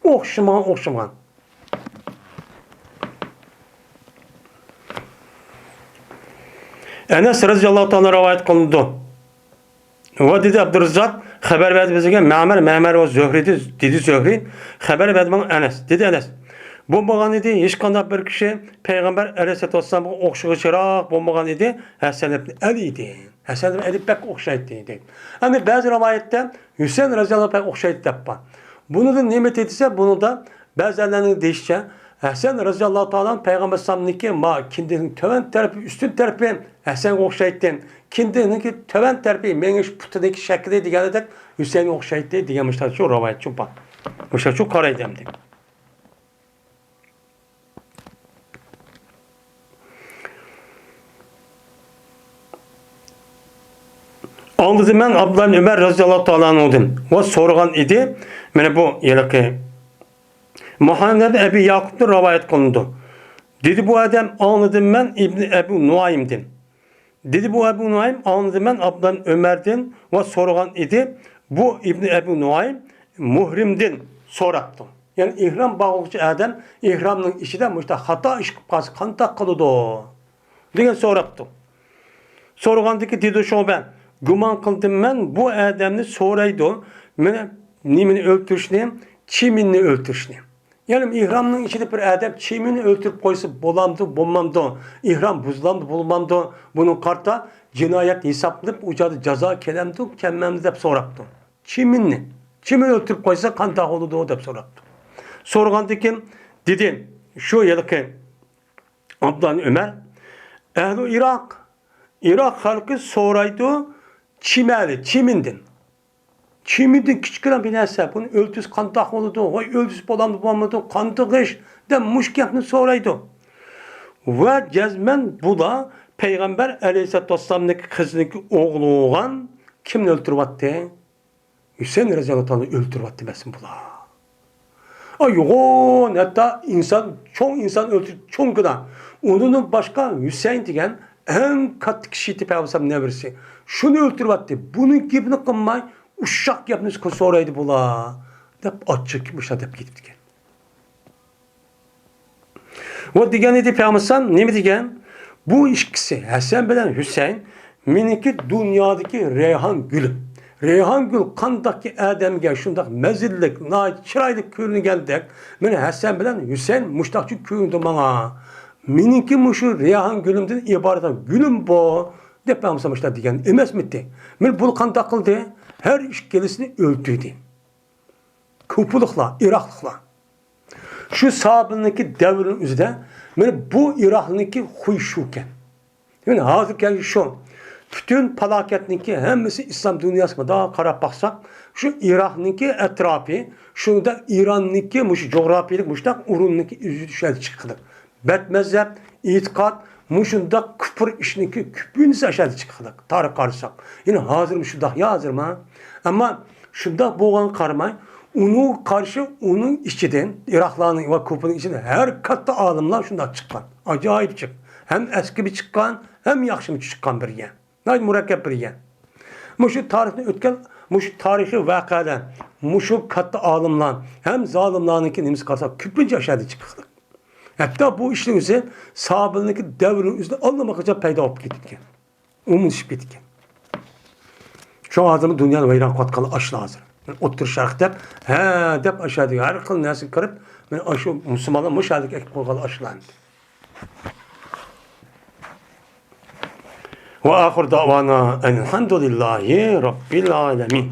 ئوخشىمىغان، ئوخشىمىغان. ئەنەس رەزىياللاھۇ تائالا رىۋايەت قىلىنىدۇ. ۋە دېدى ئابدۇرەززاق، خەۋەر بەردى بىزگە مەمەر، مەمەر ۋە زۆھرى دېدى، دېدى زۆھرى، خەۋەر بەردى ماڭا ئەنەس. دېدى ئەنەس، بولمىغان ئىدى، ھېچقانداق بىر كىشى پەيغەمبەر ئەلەيھىسسالاتۇ ۋەسسالامغا ئوخشىغۇچىراق بولمىغان ئىدى. ھەسەن ئىبن ئەلى ئىدى. ھەسەن ئىبن ئەلى بەك ئوخشايتتى دەيدۇ. ئەمما بەزى رىۋايەتتە ھۈسەيىن رەزىياللاھۇ بەك ئوخشايتتى دەپ بار. بۇنىڭدا نېمە دېسە، بۇنىڭدا بەزىلەرنىڭ دېيىشىچە، ھەسەن رەزىياللاھۇ تائالا پەيغەمبەر ئەلەيھىسسالامنىڭكى ما كىندىكنىڭ تۆۋەن تەرىپى، ئۈستۈن تەرىپى ھەسەنگە ئوخشايتتى. كىندىكنىڭكى تۆۋەن تەرىپى، مېڭىش پۇتىنىڭكى شەكلى دېگەندەك ھۈسەيىنگە ئوخشايتتى دېگەن مۇشۇنداق شۇ رىۋايەت شۇ بار. مۇشۇنداق شۇ قارايدۇ ئەمدى. ئاڭلىدىم مەن ئابدۇللا ئۆمەر رەزىياللاھۇ تائالا ئەنھۇدىن ۋە سورىغان ئىدى. مانا بۇ ھېلىقى مۇھەممەد ئەبى ياقۇبتىن رىۋايەت قىلىنىدۇ. دېدى بۇ ئادەم، ئاڭلىدىم مەن ئىبنى ئەبۇ نۇئايمدىن. دېدى بۇ ئەبۇ نۇئايم، ئاڭلىدىم مەن ئابدۇللا ئۆمەردىن ۋە سورىغان ئىدى. بۇ ئىبنى ئەبۇ نۇئايم مۇھرىمدىن سوراپتۇ. يەنى ئېھرام باغلىغۇچى ئادەم ئېھرامنىڭ ئىچىدە مۇشۇنداق خاتا ئىش قىلىپ قالسا قانداق قىلىدۇ؟ دېگەن سوراپتۇ. سورىغاندىكى دېدى شۇبە، گۇمان قىلدىم مەن بۇ ئادەمنى سورايدۇ، مېنى نېمىنى ئۆلتۈرۈشنى، چىمىننى ئۆلتۈرۈشنى. يەنى ئېھرامنىڭ ئىچىدە بىر ئادەم چىمىننى ئۆلتۈرۈپ قويسا بولامدۇ، بولمامدۇ؟ ئېھرام بۇزۇلامدۇ، بولمامدۇ؟ بۇنىڭغا قارىتا جىنايەت ھېسابلىنىپ، ئۇ جادا جازا كېلەمدۇ، كەلمەمدۇ دەپ سوراپتۇ. چىمىننى، چىمىن ئۆلتۈرۈپ قويسا قانداق بولىدۇ دەپ سوراپتۇ. سورىغاندىكىن دېدى شۇ ھېلىقى ئابدۇللا ئۆمەر، ئەھلۇ ئىراق، ئىراق خەلقى سورايدۇ چىمەننى، چىمىندىن. چىمىندىن كىچىككىنە بىر نەرسە، بۇنى ئۆلتۈرسە قانداق بولىدۇ، ۋاي ئۆلتۈرسە بولامدۇ، بولمامدۇ، قانداق ئىش دەپ مۇشۇ گەپنى سورايدۇ. ۋە جەزمەن بۇلار پەيغەمبەر ئەلەيھىسسالاتۇ ۋەسسالامنىڭكى قىزىنىڭكى ئوغلى بولغان كىمنى ئۆلتۈرۈۋەتتى؟ ھۈسەيىن رەزىياللاھۇ تائالا ئۆلتۈرۈۋەتتى دېمەسمۇ بۇلار؟ ئايغۇن، ھەتتا ئىنسان، چوڭ ئىنسان ئۆلتۈرۈپ، چوڭ گۇناھ. ئۇنىڭدىن باشقا ھۈسەيىن دېگەن ئەڭ كاتتا كىشى ئىدى، پەيغەمبەر نەۋرىسى. شۇنى ئۆلتۈرۈۋەتتى. بۇنىڭ گېپىنى قىلماي، ئۇششاق گەپنى سورايدۇ بۇلار، دەپ ئاچچىق مۇشۇنداق دەپ كېتىپتىكەن. ۋە دېگەن ئىدى پەيغەمبەر نېمە دېگەن؟ بۇ ئىككىسى، ھەسەن بىلەن ھۈسەيىن، مېنىڭكى دۇنيادىكى رەيھان گۈلۈم. رەيھان گۈل قانداقكى ئادەمگە شۇنداق مەززىلىك، ناھايىتى چىرايلىق كۆرۈنگەندەك، مېنىڭ ھەسەن بىلەن ھۈسەيىن مۇشتاقچە كۆرۈندى ماڭا. مېنىڭكى مۇشۇ رەيھان گۈلۈمدىن ئىبارەت گۈلۈم بۇ، دەپ پەيغەمبەر مۇشۇنداق دېگەن ئەمەسمىتى؟ مېنى بۇ قانداق قىلدى؟ ھەر ئىككىلىسىنى ئۆلتۈردى. كۇپىلىقلار، ئىراقلىقلار. شۇ ساھابىنىڭكى دەۋرىنىڭ ئۆزىدە، مانا بۇ ئىراقنىڭكى خۇي شۇكەن. يەنى ھازىرقى شۇ پۈتۈن پالاكەتنىڭكى ھەممىسى ئىسلام دۇنياسىغا مۇنداق قاراپ باقساق، شۇ ئىراقنىڭكى ئەتراپى، شۇنداق ئىراننىڭكى مۇشۇ جۇغراپىيىلىك مۇشۇنداق ئورۇننىڭكى ئۆزى شۇ يەردە چىققىلى. بەدمەزھەپ، ئېتىقاد، مۇشۇنداق كۇپۇر ئىشنىڭكى كۆپىنچىسى ئاشۇ يەردە چىققىلىق، تارىخقا قارىساق. يەنى ھازىرمۇ شۇنداق يا ھازىرمۇ؟ ئەمما شۇنداق بولغانغا قارىماي، ئۇنىڭغا قارشى ئۇنىڭ ئىچىدىن، ئىراقلارنىڭ ۋە كۇپىنىڭ ئىچىدىن ھەر كاتتا ئالىملار شۇنداق چىققان. ئاجايىپ چىق-، ھەم ئەسكىمۇ چىققان، ھەم ياخشىمۇ چىققان بىر يەر. ناھايىتى مۇرەككەپ بىر يەر. مۇشۇ تارىخنى ئۆتكەن، مۇشۇ تارىخىي ۋەقەلەر، مۇشۇ كاتتا ئالىملار ھەم زالىملارنىڭكى نېمىسىگە قارىساق، كۆپىنچە ئاشۇ يەردە چىققان. ھەتتا بۇ ئىشنىڭ ئۆزى سابىلنىڭكى دەۋرىنىڭ ئۆزىدە ئاللىماقاچان پەيدا بولۇپ كېتىدىكەن. ئومۇملىشىپ كېتىدىكەن. شۇڭا ھازىرمۇ دۇنيانى ۋەيران قىلىۋاتقانلار ئاشۇلار ھازىر. ئوتتۇرا شەرق دەپ، ھە دەپ ئاشۇ يەردىكى ھەر خىل نەرسىگە كىرىپ، مانا ئاشۇ مۇسۇلمانلار مۇشۇ يەردىكى ئەكىپ قويغانلار ئاشۇلار ئەمدى. وآخر دعوانا أن الحمد لله رب العالمين.